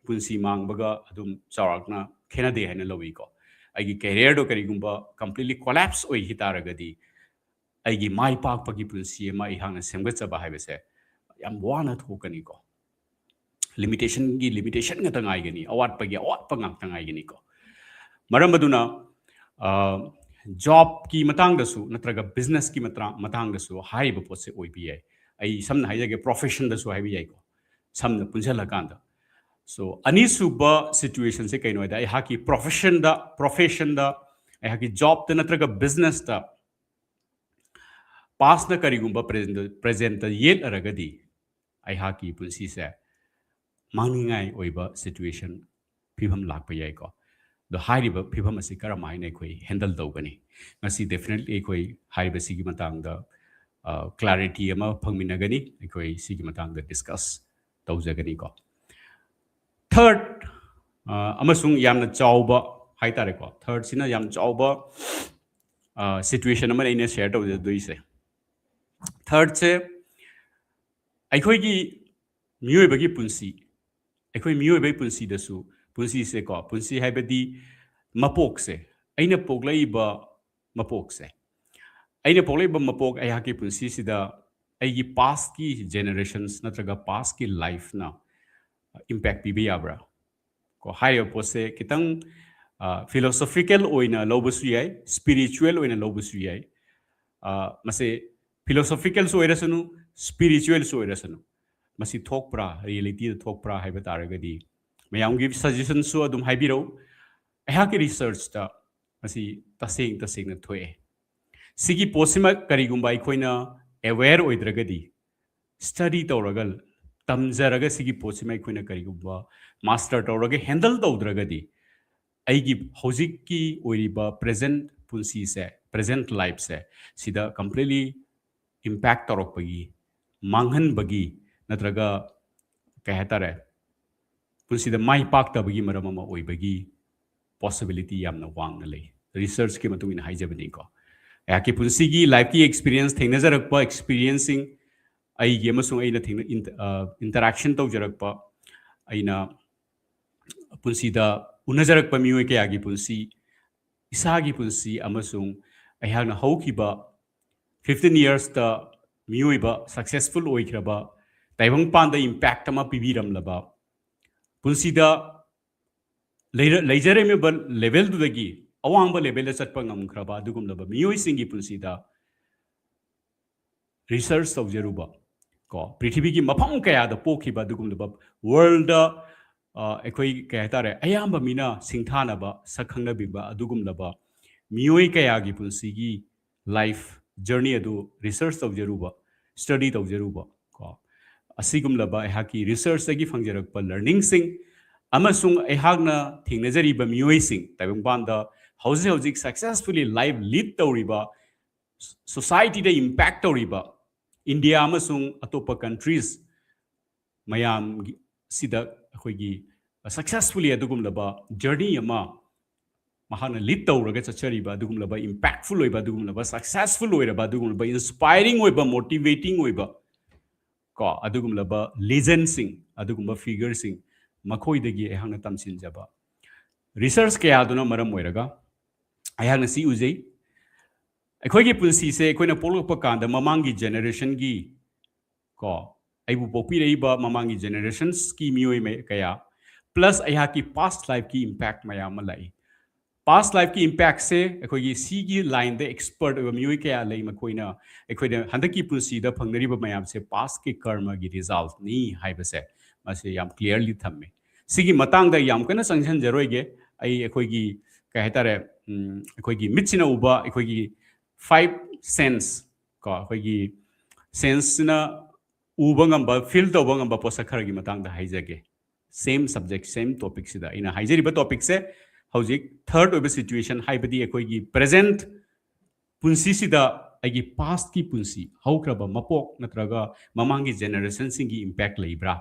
ꯄꯨꯟꯁꯤ ꯃꯥꯡꯕꯒ ꯑꯗꯨꯝ ꯆꯥꯎꯔꯥꯛꯅ ꯈꯦꯠꯅꯗꯦ ꯍꯥꯏꯅ ꯂꯧꯏꯀꯣ꯫ ꯑꯩꯒꯤ career ꯗꯣ ꯀꯔꯤꯒꯨꯝꯕ completely collapse ꯑꯣꯏꯈꯤ ꯇꯥꯔꯒꯗꯤ ꯑꯩꯒꯤ ꯃꯥꯏ ꯄꯥꯛꯄꯒꯤ ꯄꯨꯟꯁꯤ ꯑꯃ ꯑꯩꯍꯥꯛꯅ ꯁꯦꯝꯒꯠꯆꯕ ꯍꯥꯏꯕꯁꯦ ꯌꯥꯝ ꯋꯥꯅ ꯊꯣꯛꯀꯅꯤꯀꯣ꯫ Limitation ꯒꯤ limitation ꯉꯥꯛꯇ ꯉꯥꯏꯒꯅꯤ, ꯑꯋꯥꯠꯄꯒꯤ ꯑꯋꯥꯠꯄ ꯉꯥꯛꯇ ꯉꯥꯏꯒꯅꯤꯀꯣ꯫ ꯃꯔꯝ ꯑꯗꯨꯅ job ꯀꯤ ꯃꯇꯥꯡꯗꯁꯨ ꯅꯠꯇ꯭ꯔꯒ business ꯀꯤ ꯃꯇꯥꯡꯗꯁꯨ ꯍꯥꯏꯔꯤꯕ ꯄꯣꯠꯁꯦ ꯑꯣꯏꯕ ꯌꯥꯏ꯫ ꯑꯩ ꯁꯝꯅ ꯍꯥꯏꯖꯒꯦ, profession ꯗꯁꯨ ꯍꯥꯏꯕ ꯌꯥꯏꯀꯣ, ꯁꯝꯅ ꯄꯨꯟꯁꯤꯜꯂꯀꯥꯟꯗ꯫ So ꯑꯅꯤꯁꯨꯕ situation ꯁꯦ ꯀꯩꯅꯣ ꯍꯥꯏꯗ, ꯑꯩꯍꯥꯛꯀꯤ profession ꯗ profession ꯗ ꯑꯩꯍꯥꯛꯀꯤ job ꯇ ꯅꯠꯇ꯭ꯔꯒ business ꯇ past ꯅ ꯀꯔꯤꯒꯨꯝꯕ present ꯇ ꯌꯦꯠꯂꯔꯒꯗꯤ ꯑꯩꯍꯥꯛꯀꯤ ꯄꯨꯟꯁꯤꯁꯦ ꯃꯥꯡꯅꯤꯡꯉꯥꯏ ꯑꯣꯏꯕ situation, ꯐꯤꯕꯝ ꯂꯥꯛꯄ ꯌꯥꯏꯀꯣ꯫ ꯑꯗꯣ ꯍꯥꯏꯔꯤꯕ ꯐꯤꯕꯝ ꯑꯁꯤ ꯀꯔꯝ ꯍꯥꯏꯅ ꯑꯩꯈꯣꯏ handle ꯇꯧꯒꯅꯤ? ꯉꯁꯤ definitely ꯑꯩꯈꯣꯏ ꯍꯥꯏꯔꯤꯕꯁꯤꯒꯤ ꯃꯇꯥꯡꯗ clarity ꯑꯃ ꯐꯪꯃꯤꯟꯅꯒꯅꯤ꯫ ꯑꯩꯈꯣꯏ ꯁꯤꯒꯤ ꯃꯇꯥꯡꯗ discuss ꯇꯧꯖꯒꯅꯤꯀꯣ꯫ Third, ꯑꯃꯁꯨꯡ ꯌꯥꯝꯅ ꯆꯥꯎꯕ ꯍꯥꯏꯇꯥꯔꯦꯀꯣ, third ꯁꯤꯅ ꯌꯥꯝ ꯆꯥꯎꯕ situation ꯑꯃꯅ ꯑꯩꯅ share ꯇꯧꯖꯗꯣꯏꯁꯦ꯫ Third ꯁꯦ ꯑꯩꯈꯣꯏꯒꯤ ꯃꯤꯑꯣꯏꯕꯒꯤ ꯄꯨꯟꯁꯤ, ꯑꯩꯈꯣꯏ ꯃꯤꯑꯣꯏꯕꯒꯤ ꯄꯨꯟꯁꯤꯗꯁꯨ, ꯄꯨꯟꯁꯤꯁꯦꯀꯣ, ꯄꯨꯟꯁꯤ ꯍꯥꯏꯕꯗꯤ ꯃꯄꯣꯛꯁꯦ, ꯑꯩꯅ ꯄꯣꯛꯂꯛꯏꯕ ꯃꯄꯣꯛꯁꯦ, ꯑꯩꯅ ꯄꯣꯛꯂꯛꯏꯕ ꯃꯄꯣꯛ, ꯑꯩꯍꯥꯛꯀꯤ ꯄꯨꯟꯁꯤꯁꯤꯗ ꯑꯩꯒꯤ past ꯀꯤ generations ꯅꯠꯇ꯭ꯔꯒ past ꯀꯤ life ꯅ impact ꯄꯤꯕ ꯌꯥꯕ꯭ꯔꯥ? ꯀꯣ, ꯍꯥꯏꯔꯤꯕ ꯄꯣꯠꯁꯦ ꯈꯤꯇꯪ philosophical ꯑꯣꯏꯅ ꯂꯧꯕꯁꯨ ꯌꯥꯏ, spiritual ꯑꯣꯏꯅ ꯂꯧꯕꯁꯨ ꯌꯥꯏ꯫ ꯃꯁꯦ philosophical ꯁꯨ ꯑꯣꯏꯔꯁꯅꯨ, spiritual ꯁꯨ ꯑꯣꯏꯔꯁꯅꯨ, ꯃꯁꯤ ꯊꯣꯛꯄ꯭ꯔꯥ, reality ꯗ ꯊꯣꯛꯄ꯭ꯔꯥ ꯍꯥꯏꯕ ꯇꯥꯔꯒꯗꯤ ꯃꯌꯥꯝꯒꯤ suggestion ꯁꯨ ꯑꯗꯨꯝ ꯍꯥꯏꯕꯤꯔꯛꯎ꯫ ꯑꯩꯍꯥꯛꯀꯤ research ꯇ ꯃꯁꯤ ꯇꯁꯦꯡ ꯇꯁꯦꯡꯅ ꯊꯣꯛꯑꯦ꯫ ꯁꯤꯒꯤ ꯄꯣꯠꯁꯤꯃ ꯀꯔꯤꯒꯨꯝꯕ ꯑꯩꯈꯣꯏꯅ aware ꯑꯣꯏꯗ꯭ꯔꯒꯗꯤ, study ꯇꯧꯔꯒ, ꯇꯝꯖꯔꯒ ꯁꯤꯒꯤ ꯄꯣꯠꯁꯤꯃ ꯑꯩꯈꯣꯏꯅ ꯀꯔꯤꯒꯨꯝꯕ master ꯇꯧꯔꯒ handle ꯇꯧꯗ꯭ꯔꯒꯗꯤ ꯑꯩꯒꯤ ꯍꯧꯖꯤꯛꯀꯤ ꯑꯣꯏꯔꯤꯕ present ꯄꯨꯟꯁꯤꯁꯦ, present life ꯁꯦ, ꯁꯤꯗ completely impact ꯇꯧꯔꯛꯄꯒꯤ ꯃꯥꯡꯍꯟꯕꯒꯤ ꯅꯠꯇ꯭ꯔꯒ ꯀꯩ ꯍꯥꯏꯇꯥꯔꯦ, ꯄꯨꯟꯁꯤꯗ ꯃꯥꯏ ꯄꯥꯛꯇꯕꯒꯤ ꯃꯔꯝ ꯑꯃ ꯑꯣꯏꯕꯒꯤ possibility ꯌꯥꯝꯅ ꯋꯥꯡꯅ ꯂꯩ, ꯔꯤꯁꯔꯆꯀꯤ ꯃꯇꯨꯡ ꯏꯟꯅ ꯍꯥꯏꯖꯕꯅꯤꯀꯣ꯫ ꯑꯩꯍꯥꯛꯀꯤ ꯄꯨꯟꯁꯤꯒꯤ ꯂꯥꯏꯐꯀꯤ ꯑꯦꯛꯁꯄꯤꯔꯤꯌꯦꯟꯁ, ꯊꯦꯡꯅꯖꯔꯛꯄ ꯑꯦꯛꯁꯄꯤꯔꯤꯌꯦꯟꯁꯁꯤꯡ, ꯑꯩꯒꯤ ꯑꯃꯁꯨꯡ ꯑꯩꯅ ꯊꯦꯡꯅ interaction ꯇꯧꯖꯔꯛꯄ, ꯑꯩꯅ ꯄꯨꯟꯁꯤꯗ ꯎꯅꯖꯔꯛꯄ ꯃꯤꯑꯣꯏ ꯀꯌꯥꯒꯤ ꯄꯨꯟꯁꯤ, ꯏꯁꯥꯒꯤ ꯄꯨꯟꯁꯤ ꯑꯃꯁꯨꯡ ꯑꯩꯍꯥꯛꯅ ꯍꯧꯈꯤꯕ fifteen yearsꯇ ꯃꯤꯑꯣꯏꯕ successful ꯑꯣꯏꯈ꯭ꯔꯕ, ꯇꯥꯏꯕꯪꯄꯥꯟꯗ impact ꯑꯃ ꯄꯤꯕꯤꯔꯝꯂꯕ, ꯄꯨꯟꯁꯤꯗ ꯂꯩꯔ- ꯂꯩꯖꯔꯝꯃꯤꯕ levelꯗꯨꯗꯒꯤ ꯑꯋꯥꯡꯕ levelꯗ ꯆꯠꯄ ꯉꯝꯈ꯭ꯔꯕ ꯑꯗꯨꯒꯨꯝꯂꯕ ꯃꯤꯑꯣꯏꯁꯤꯡꯒꯤ ꯄꯨꯟꯁꯤꯗ research ꯇꯧꯖꯔꯨꯕ, ꯀꯣ, ꯄ꯭ꯔꯤꯊꯤꯕꯤꯒꯤ ꯃꯐꯝ ꯀꯌꯥꯗ ꯄꯣꯛꯈꯤꯕ ꯑꯗꯨꯒꯨꯝꯂꯕ worldꯗ, ꯑ, ꯑꯩꯈꯣꯏ ꯀꯩ ꯍꯥꯏꯇꯥꯔꯦ, ꯑꯌꯥꯝꯕ ꯃꯤꯅ ꯁꯤꯡꯊꯥꯅꯕ, ꯁꯛ ꯈꯪꯅꯕꯤꯕ ꯑꯗꯨꯒꯨꯝꯂꯕ ꯃꯤꯑꯣꯏ ꯀꯌꯥꯒꯤ ꯄꯨꯟꯁꯤꯒꯤ life journey ꯑꯗꯨ research ꯇꯧꯖꯔꯨꯕ, study ꯇꯧꯖꯔꯨꯕ, ꯀꯣ, ꯑꯁꯤꯒꯨꯝꯂꯕ ꯑꯩꯍꯥꯛꯀꯤ researchꯇꯒꯤ ꯐꯪꯖꯔꯛꯄ learningꯁꯤꯡ ꯑꯃꯁꯨꯡ ꯑꯩꯍꯥꯛꯅ ꯊꯦꯡꯅꯖꯔꯤꯕ ꯃꯤꯑꯣꯏꯁꯤꯡ, ꯇꯥꯏꯕꯪꯄꯥꯟꯗ ꯍꯧꯖꯤꯛ ꯍꯧꯖꯤꯛ successfully life lead ꯇꯧꯔꯤꯕ, societyꯗ impact ꯇꯧꯔꯤꯕ, ꯏꯟꯗꯤꯌꯥ ꯑꯃꯁꯨꯡ ꯑꯇꯣꯞꯄ countries ꯃꯌꯥꯝꯒꯤ ꯁꯤꯗ ꯑꯩꯈꯣꯏꯒꯤ successfully ꯑꯗꯨꯒꯨꯝꯂꯕ journey ꯑꯃ ꯃꯍꯥꯛꯅ lead ꯇꯧꯔꯒ ꯆꯠꯆꯔꯤꯕ ꯑꯗꯨꯒꯨꯝꯂꯕ impactful ꯑꯣꯏꯕ, ꯑꯗꯨꯒꯨꯝꯂꯕ successful ꯑꯣꯏꯔꯕ, ꯑꯗꯨꯒꯨꯝꯂꯕ inspiring ꯑꯣꯏꯕ, motivating ꯑꯣꯏꯕ, ꯀꯣ, ꯑꯗꯨꯒꯨꯝꯂꯕ legendꯁꯤꯡ, ꯑꯗꯨꯒꯨꯝꯕ figureꯁꯤꯡ, ꯃꯈꯣꯏꯗꯒꯤ ꯑꯩꯍꯥꯛꯅ ꯇꯝꯁꯤꯟꯖꯕ research ꯀꯌꯥꯗꯨꯅ ꯃꯔꯝ ꯑꯣꯏꯔꯒ ꯑꯩꯍꯥꯛꯅ ꯁꯤ ꯎꯖꯩ꯫ ꯑꯩꯈꯣꯏꯒꯤ ꯄꯨꯟꯁꯤꯁꯦ ꯑꯩꯈꯣꯏꯅ ꯄꯣꯛꯂꯛꯄ ꯀꯥꯟꯗ ꯃꯃꯥꯡꯒꯤ generationꯒꯤ, ꯀꯣ, ꯑꯩꯕꯨ ꯄꯣꯛꯄꯤꯔꯛꯏꯕ ꯃꯃꯥꯡꯒꯤ generationsꯀꯤ ꯃꯤꯑꯣꯏ ꯃ- ꯀꯌꯥ, plus ꯑꯩꯍꯥꯛꯀꯤ past lifeꯀꯤ impact ꯃꯌꯥꯝ ꯑꯃ ꯂꯥꯛꯏ꯫ Past lifeꯀꯤ impactꯁꯦ ꯑꯩꯈꯣꯏꯒꯤ ꯁꯤꯒꯤ lineꯗ expert ꯑꯣꯏꯕ ꯃꯤꯑꯣꯏ ꯀꯌꯥ ꯂꯩ, ꯃꯈꯣꯏꯅ ꯑꯩꯈꯣꯏꯅ ꯍꯟꯗꯛꯀꯤ ꯄꯨꯟꯁꯤꯗ ꯐꯪꯅꯔꯤꯕ ꯃꯌꯥꯝꯁꯦ pastꯀꯤ ꯀꯔꯃꯒꯤ resultꯅꯤ ꯍꯥꯏꯕꯁꯦ ꯃꯁꯤ ꯌꯥꯝ clearly ꯊꯝꯃꯦ꯫ ꯁꯤꯒꯤ ꯃꯇꯥꯡꯗ ꯌꯥꯝ ꯀꯟꯅ ꯆꯪꯁꯤꯟꯖꯔꯣꯏꯒꯦ꯫ ꯑꯩ ꯑꯩꯈꯣꯏꯒꯤ ꯀꯩ ꯍꯥꯏꯇꯥꯔꯦ, ꯎꯝ, ꯑꯩꯈꯣꯏꯒꯤ ꯃꯤꯠꯁꯤꯅ ꯎꯕ ꯑꯩꯈꯣꯏꯒꯤ five sense, ꯀꯣ, ꯑꯩꯈꯣꯏꯒꯤ senseꯁꯤꯅ ꯎꯕ ꯉꯝꯕ, feel ꯇꯧꯕ ꯉꯝꯕ ꯄꯣꯠꯁꯛ ꯈꯔꯒꯤ ꯃꯇꯥꯡꯗ ꯍꯥꯏꯖꯒꯦ꯫ Same subject, same topicꯁꯤꯗ ꯑꯩꯅ ꯍꯥꯏꯖꯔꯤꯕ topicꯁꯦ ꯍꯧꯖꯤꯛ third ꯑꯣꯏꯕ situation, ꯍꯥꯏꯕꯗꯤ ꯑꯩꯈꯣꯏꯒꯤ present ꯄꯨꯟꯁꯤꯁꯤꯗ ꯑꯩꯒꯤ past ꯀꯤ ꯄꯨꯟꯁꯤ, ꯍꯧꯈ꯭ꯔꯕ ꯃꯄꯣꯛ ꯅꯠꯇ꯭ꯔꯒ ꯃꯃꯥꯡꯒꯤ generation ꯁꯤꯡꯒꯤ impact ꯂꯩꯕ꯭ꯔꯥ?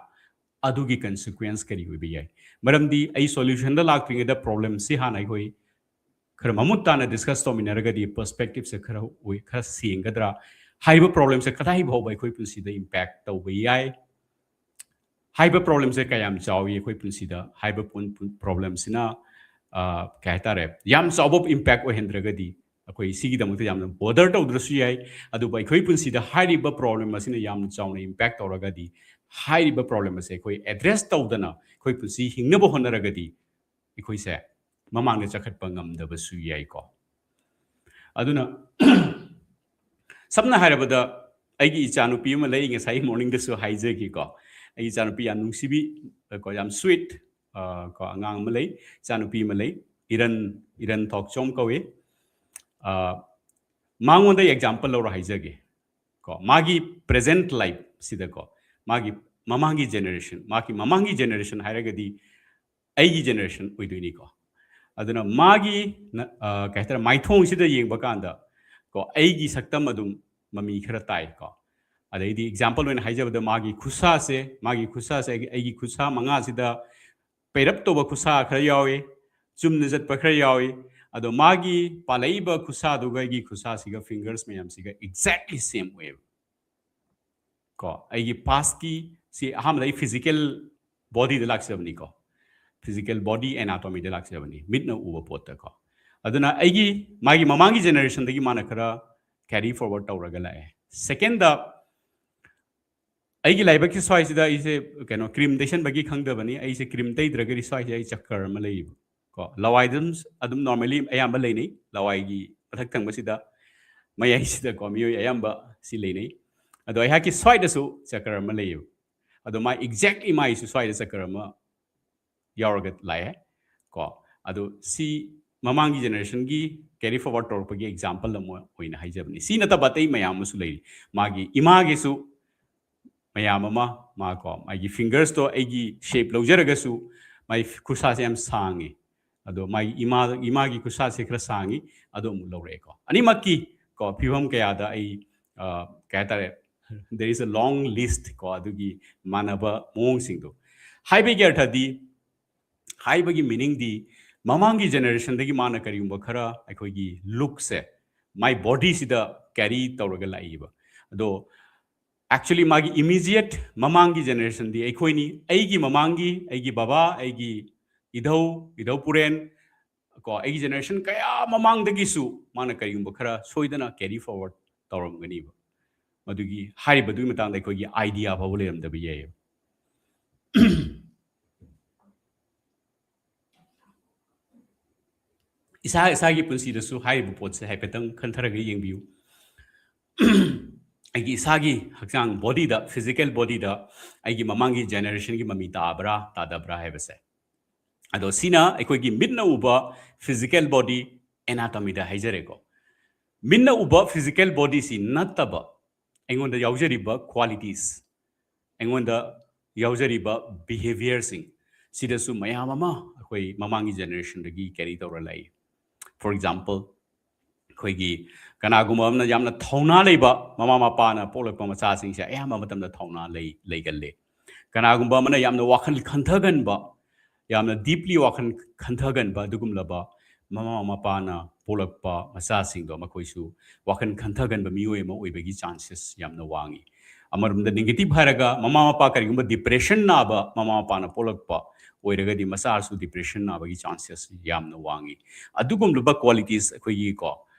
ꯑꯗꯨꯒꯤ consequence ꯀꯔꯤ ꯑꯣꯏꯕ ꯌꯥꯏ? ꯃꯔꯝꯗꯤ ꯑꯩ solution ꯗ ꯂꯥꯛꯇ꯭ꯔꯤꯉꯩꯗ problem ꯁꯤ ꯍꯥꯟꯅ ꯑꯩꯈꯣꯏ ꯈꯔ ꯃꯃꯨꯠ ꯇꯥꯅ discuss ꯇꯧꯃꯤꯟꯅꯔꯒꯗꯤ perspective ꯁꯦ ꯈꯔ ꯑꯣꯏ-, ꯈꯔ ꯁꯦꯡꯒꯗ꯭ꯔꯥ? ꯍꯥꯏꯔꯤꯕ problem ꯁꯦ ꯀꯗꯥꯏ ꯐꯥꯎꯕ ꯑꯩꯈꯣꯏ ꯄꯨꯟꯁꯤꯗ impact ꯇꯧꯕ ꯌꯥꯏ? ꯍꯥꯏꯕ problem ꯁꯦ ꯀꯌꯥꯝ ꯆꯥꯎꯏ ꯑꯩꯈꯣꯏ ꯄꯨꯟꯁꯤꯗ? ꯍꯥꯏꯕ ꯄꯨꯟ-, ꯄꯨꯟ-, problem ꯁꯤꯅ, ꯑ, ꯀꯩ ꯍꯥꯏꯇꯥꯔꯦ, ꯌꯥꯝ ꯆꯥꯎꯕ impact ꯑꯣꯏꯍꯟꯗ꯭ꯔꯒꯗꯤ ꯑꯩꯈꯣꯏ ꯁꯤꯒꯤꯗꯃꯛꯇ ꯌꯥꯝꯅ bother ꯇꯧꯗ꯭ꯔꯁꯨ ꯌꯥꯏ꯫ ꯑꯗꯨꯕꯨ ꯑꯩꯈꯣꯏ ꯄꯨꯟꯁꯤꯗ ꯍꯥꯏꯔꯤꯕ problem ꯑꯁꯤꯅ ꯌꯥꯝꯅ ꯆꯥꯎꯅ impact ꯇꯧꯔꯒꯗꯤ, ꯍꯥꯏꯔꯤꯕ problem ꯑꯁꯦ ꯑꯩꯈꯣꯏ address ꯇꯧꯗꯅ ꯑꯩꯈꯣꯏ ꯄꯨꯟꯁꯤ ꯍꯤꯡꯅꯕ ꯍꯣꯠꯅꯔꯒꯗꯤ ꯑꯩꯈꯣꯏꯁꯦ ꯃꯃꯥꯡꯗ ꯆꯈꯠꯄ ꯉꯝꯗꯕꯁꯨ ꯌꯥꯏꯀꯣ꯫ ꯑꯗꯨꯅ ꯁꯝꯅ ꯍꯥꯏꯔꯕꯗ ꯑꯩꯒꯤ ꯏꯆꯥꯅꯨꯄꯤ ꯑꯃ ꯂꯩ, ꯉꯁꯥꯏ morning ꯗꯁꯨ ꯍꯥꯏꯖꯈꯤꯀꯣ꯫ ꯑꯩꯒꯤ ꯏꯆꯥꯅꯨꯄꯤ ꯌꯥꯝ ꯅꯨꯡꯁꯤꯕꯤ, ꯀꯣ, ꯌꯥꯝ sweet, ꯑ, ꯀꯣ, ꯑꯉꯥꯡ ꯑꯃ ꯂꯩ, ꯏꯆꯥꯅꯨꯄꯤ ꯑꯃ ꯂꯩ, ꯏꯔꯟ, ꯏꯔꯟ ꯊꯣꯛꯆꯣꯝ ꯀꯧꯏ꯫ ꯑ, ꯃꯉꯣꯟꯗ example ꯂꯧꯔ ꯍꯥꯏꯖꯒꯦ꯫ ꯀꯣ, ꯃꯥꯒꯤ present life ꯁꯤꯗꯀꯣ, ꯃꯥꯒꯤ ꯃꯃꯥꯡꯒꯤ generation, ꯃꯥꯒꯤ ꯃꯃꯥꯡꯒꯤ generation ꯍꯥꯏꯔꯒꯗꯤ ꯑꯩꯒꯤ generation ꯑꯣꯏꯗꯣꯏꯅꯤꯀꯣ꯫ ꯑꯗꯨꯅ ꯃꯥꯒꯤ ꯅ-, ꯑ, ꯀꯩ ꯍꯥꯏꯇꯥꯔꯦ, ꯃꯥꯏꯊꯣꯡꯁꯤꯗ ꯌꯦꯡꯕ ꯀꯥꯟꯗ ꯀꯣ, ꯑꯩꯒꯤ ꯁꯛꯇꯝ ꯑꯗꯨꯝ ꯃꯃꯤ ꯈꯔ ꯇꯥꯏꯀꯣ꯫ ꯑꯗꯩꯗꯤ example ꯑꯣꯏꯅ ꯍꯥꯏꯖꯕꯗ ꯃꯥꯒꯤ ꯈꯨꯠꯁꯥꯁꯦ, ꯃꯥꯒꯤ ꯈꯨꯠꯁꯥꯁꯦ ꯑꯩꯒꯤ, ꯑꯩꯒꯤ ꯈꯨꯠꯁꯥ ꯃꯉꯥꯁꯤꯗ ꯄꯩꯔꯞ ꯇꯧꯕ ꯈꯨꯠꯁꯥ ꯈꯔ ꯌꯥꯎꯏ, ꯆꯨꯝꯅ ꯆꯠꯄ ꯈꯔ ꯌꯥꯎꯏ꯫ ꯑꯗꯣ ꯃꯥꯒꯤ ꯄꯥꯜꯂꯛꯏꯕ ꯈꯨꯠꯁꯥꯗꯨꯒ ꯑꯩꯒꯤ ꯈꯨꯠꯁꯥꯁꯤꯒ fingers ꯃꯌꯥꯝꯁꯤꯒ exactly same ꯑꯣꯏꯌꯦꯕ꯫ ꯀꯣ, ꯑꯩꯒꯤ past ꯀꯤ ꯁꯤ ꯑꯍꯥꯟꯕꯗ ꯑꯩ physical body ꯗ ꯂꯥꯛꯆꯕꯅꯤꯀꯣ꯫ Physical body anatomy ꯗ ꯂꯥꯛꯆꯕꯅꯤ, ꯃꯤꯠꯅ ꯎꯕ ꯄꯣꯠꯇ ꯀꯣ꯫ ꯑꯗꯨꯅ ꯑꯩꯒꯤ, ꯃꯥꯒꯤ ꯃꯃꯥꯡꯒꯤ generation ꯗꯒꯤ ꯃꯥꯅ ꯈꯔ carry forward ꯇꯧꯔꯒ ꯂꯥꯛꯑꯦ꯫ Second ꯗ, ꯑꯩꯒꯤ ꯂꯥꯏꯕꯛꯀꯤ ꯁ꯭ꯋꯥꯏꯁꯤꯗ ꯑꯩꯁꯦ ꯀꯩꯅꯣ cream ꯇꯩꯁꯟꯕꯒꯤ ꯈꯪꯗꯕꯅꯤ, ꯑꯩꯁꯦ cream ꯇꯩꯗ꯭ꯔꯒꯗꯤ ꯁ꯭ꯋꯥꯏꯁꯦ ꯑꯩ ꯆꯀꯔ ꯑꯃ ꯂꯩꯌꯦꯕ ꯀꯣ꯫ ꯂꯋꯥꯏꯗ ꯑꯗꯨꯝ, ꯑꯗꯨꯝ normally ꯑꯌꯥꯝꯕ ꯂꯩꯅꯩ, ꯂꯋꯥꯏꯒꯤ ꯃꯊꯛ ꯊꯪꯕꯁꯤꯗ, ꯃꯌꯥꯏꯁꯤꯗꯀꯣ ꯃꯤꯑꯣꯏ ꯑꯌꯥꯝꯕ ꯁꯤ ꯂꯩꯅꯩ꯫ ꯑꯗꯣ ꯑꯩꯍꯥꯛꯀꯤ ꯁ꯭ꯋꯥꯏꯗꯁꯨ ꯆꯀꯔ ꯑꯃ ꯂꯩꯌꯦꯕ꯫ ꯑꯗꯣ ꯃꯥ exactly ꯃꯥꯏꯁꯨ ꯁ꯭ꯋꯥꯏꯗ ꯆꯀꯔ ꯑꯃ ꯌꯥꯎꯔꯒ ꯂꯥꯛꯑꯦ ꯀꯣ꯫ ꯑꯗꯣ ꯁꯤ ꯃꯃꯥꯡꯒꯤ generation ꯒꯤ carry forward ꯇꯧꯔꯛꯄꯒꯤ example ꯑꯃ ꯑꯣꯏꯅ ꯍꯥꯏꯖꯕꯅꯤ꯫ ꯁꯤ ꯅꯠꯇꯕ ꯑꯇꯩ ꯃꯌꯥꯝ ꯑꯃꯁꯨ ꯂꯩꯔꯤ꯫ ꯃꯥꯒꯤ ꯏꯃꯥꯒꯤꯁꯨ ꯃꯌꯥꯝ ꯑꯃ, ꯃꯥ ꯀꯣ, ꯃꯥꯒꯤ fingers ꯇꯣ ꯑꯩꯒꯤ shape ꯂꯧꯖꯔꯒꯁꯨ ꯃꯥꯒꯤ ꯈꯨꯠꯁꯥꯁꯦ ꯌꯥꯝ ꯁꯥꯡꯉꯤ꯫ ꯑꯗꯣ ꯃꯥꯒꯤ ꯏꯃꯥ, ꯏꯃꯥꯒꯤ ꯈꯨꯠꯁꯥꯁꯦ ꯈꯔ ꯁꯥꯡꯉꯤ, ꯑꯗꯨ ꯑꯃꯨꯛ ꯂꯧꯔꯛꯑꯦꯀꯣ꯫ ꯑꯅꯤꯃꯛꯀꯤ ꯀꯣ, ꯐꯤꯕꯝ ꯀꯌꯥꯗ ꯑꯩ, ꯑ, ꯀꯩ ꯍꯥꯏꯇꯥꯔꯦ, there is a long list ꯀꯣ, ꯑꯗꯨꯒꯤ ꯃꯥꯟꯅꯕ ꯃꯑꯣꯡꯁꯤꯡꯗꯣ꯫ ꯍꯥꯏꯕꯒꯤ ꯑꯔꯊꯗꯤ, ꯍꯥꯏꯕꯒꯤ meaningꯗꯤ, ꯃꯃꯥꯡꯒꯤ generationꯗꯒꯤ ꯃꯥꯅ ꯀꯔꯤꯒꯨꯝꯕ ꯈꯔ ꯑꯩꯈꯣꯏꯒꯤ lookꯁꯦ, my bodyꯁꯤꯗ carry ꯇꯧꯔꯒ ꯂꯥꯛꯏꯕ꯫ ꯑꯗꯣ actually ꯃꯥꯒꯤ immediate ꯃꯃꯥꯡꯒꯤ generationꯗꯤ ꯑꯩꯈꯣꯏꯅꯤ, ꯑꯩꯒꯤ ꯃꯃꯥꯡꯒꯤ, ꯑꯩꯒꯤ ꯕꯕꯥ, ꯑꯩꯒꯤ ꯏꯙꯧ, ꯏꯙꯧ ꯄꯨꯔꯦꯟ, ꯀꯣ, ꯑꯩꯒꯤ generation ꯀꯌꯥ ꯃꯃꯥꯡꯗꯒꯤꯁꯨ ꯃꯥꯅ ꯀꯔꯤꯒꯨꯝꯕ ꯈꯔ ꯁꯣꯏꯗꯅ carry forward ꯇꯧꯔꯝꯒꯅꯤꯕ꯫ ꯃꯗꯨꯒꯤ, ꯍꯥꯏꯔꯤꯕꯗꯨꯒꯤ ꯃꯇꯥꯡꯗ ꯑꯩꯈꯣꯏꯒꯤ idea ꯐꯥꯎꯕ ꯂꯩꯔꯝꯗꯕ ꯌꯥꯏꯌꯦꯕ꯫ ꯏꯁꯥ ꯏꯁꯥꯒꯤ ꯄꯨꯟꯁꯤꯗꯁꯨ ꯍꯥꯏꯔꯤꯕ ꯄꯣꯠꯁꯦ ꯍꯥꯏꯐꯦꯠꯇꯪ ꯈꯟꯊꯔꯒ ꯌꯦꯡꯕꯤꯌꯨ꯫ ꯑꯩꯒꯤ ꯏꯁꯥꯒꯤ ꯍꯛꯆꯥꯡ bodyꯗ, physical bodyꯗ ꯑꯩꯒꯤ ꯃꯃꯥꯡꯒꯤ generationꯒꯤ ꯃꯃꯤ ꯇꯥꯕ꯭ꯔꯥ ꯇꯥꯗꯕ꯭ꯔꯥ ꯍꯥꯏꯕꯁꯦ꯫ ꯑꯗꯣ ꯁꯤꯅ ꯑꯩꯈꯣꯏꯒꯤ ꯃꯤꯠꯅ ꯎꯕ physical body anatomyꯗ ꯍꯥꯏꯖꯔꯦꯀꯣ꯫ ꯃꯤꯠꯅ ꯎꯕ physical bodyꯁꯤ ꯅꯠꯇꯕ ꯑꯩꯉꯣꯟꯗ ꯌꯥꯎꯖꯔꯤꯕ qualities, ꯑꯩꯉꯣꯟꯗ ꯌꯥꯎꯖꯔꯤꯕ behaviourꯁꯤꯡ, ꯁꯤꯗꯁꯨ ꯃꯌꯥꯝ ꯑꯃ ꯑꯩꯈꯣꯏ ꯃꯃꯥꯡꯒꯤ generationꯗꯒꯤ carry ꯇꯧꯔ ꯂꯥꯛꯏ꯫ For example, ꯑꯩꯈꯣꯏꯒꯤ ꯀꯅꯥꯒꯨꯝꯕ ꯑꯃꯅ ꯌꯥꯝꯅ ꯊꯧꯅꯥ ꯂꯩꯕ ꯃꯃꯥ ꯃꯄꯥꯅ ꯄꯣꯛꯂꯛꯄ ꯃꯆꯥꯁꯤꯡꯁꯦ ꯑꯌꯥꯝꯕ ꯃꯇꯝꯗ ꯊꯧꯅꯥ ꯂꯩ, ꯂꯩꯒꯜꯂꯦ꯫ ꯀꯅꯥꯒꯨꯝꯕ ꯑꯃꯅ ꯌꯥꯝꯅ ꯋꯥꯈꯜ ꯈꯟꯊꯒꯟꯕ, ꯌꯥꯝꯅ deeply ꯋꯥꯈꯜ ꯈꯟꯊꯒꯟꯕ ꯑꯗꯨꯒꯨꯝꯂꯕ ꯃꯃꯥ ꯃꯄꯥꯅ ꯄꯣꯛꯂꯛꯄ ꯃꯆꯥꯁꯤꯡꯗꯣ, ꯃꯈꯣꯏꯁꯨ ꯋꯥꯈꯜ ꯈꯟꯊꯒꯟꯕ ꯃꯤꯑꯣꯏ ꯑꯃ ꯑꯣꯏꯕꯒꯤ chances ꯌꯥꯝꯅ ꯋꯥꯡꯉꯤ꯫ ꯑꯃꯔꯣꯝꯗ negative ꯍꯥꯏꯔꯒ, ꯃꯃꯥ ꯃꯄꯥ ꯀꯔꯤꯒꯨꯝꯕ depression ꯅꯥꯕ ꯃꯃꯥ ꯃꯄꯥꯅ ꯄꯣꯛꯂꯛꯄ ꯑꯣꯏꯔꯒꯗꯤ, ꯃꯆꯥꯁꯨ depression ꯅꯥꯕꯒꯤ chances ꯌꯥꯝꯅ ꯋꯥꯡꯉꯤ꯫ ꯑꯗꯨꯒꯨꯝꯂꯕ qualities ꯑꯩꯈꯣꯏꯒꯤ ꯀꯣ,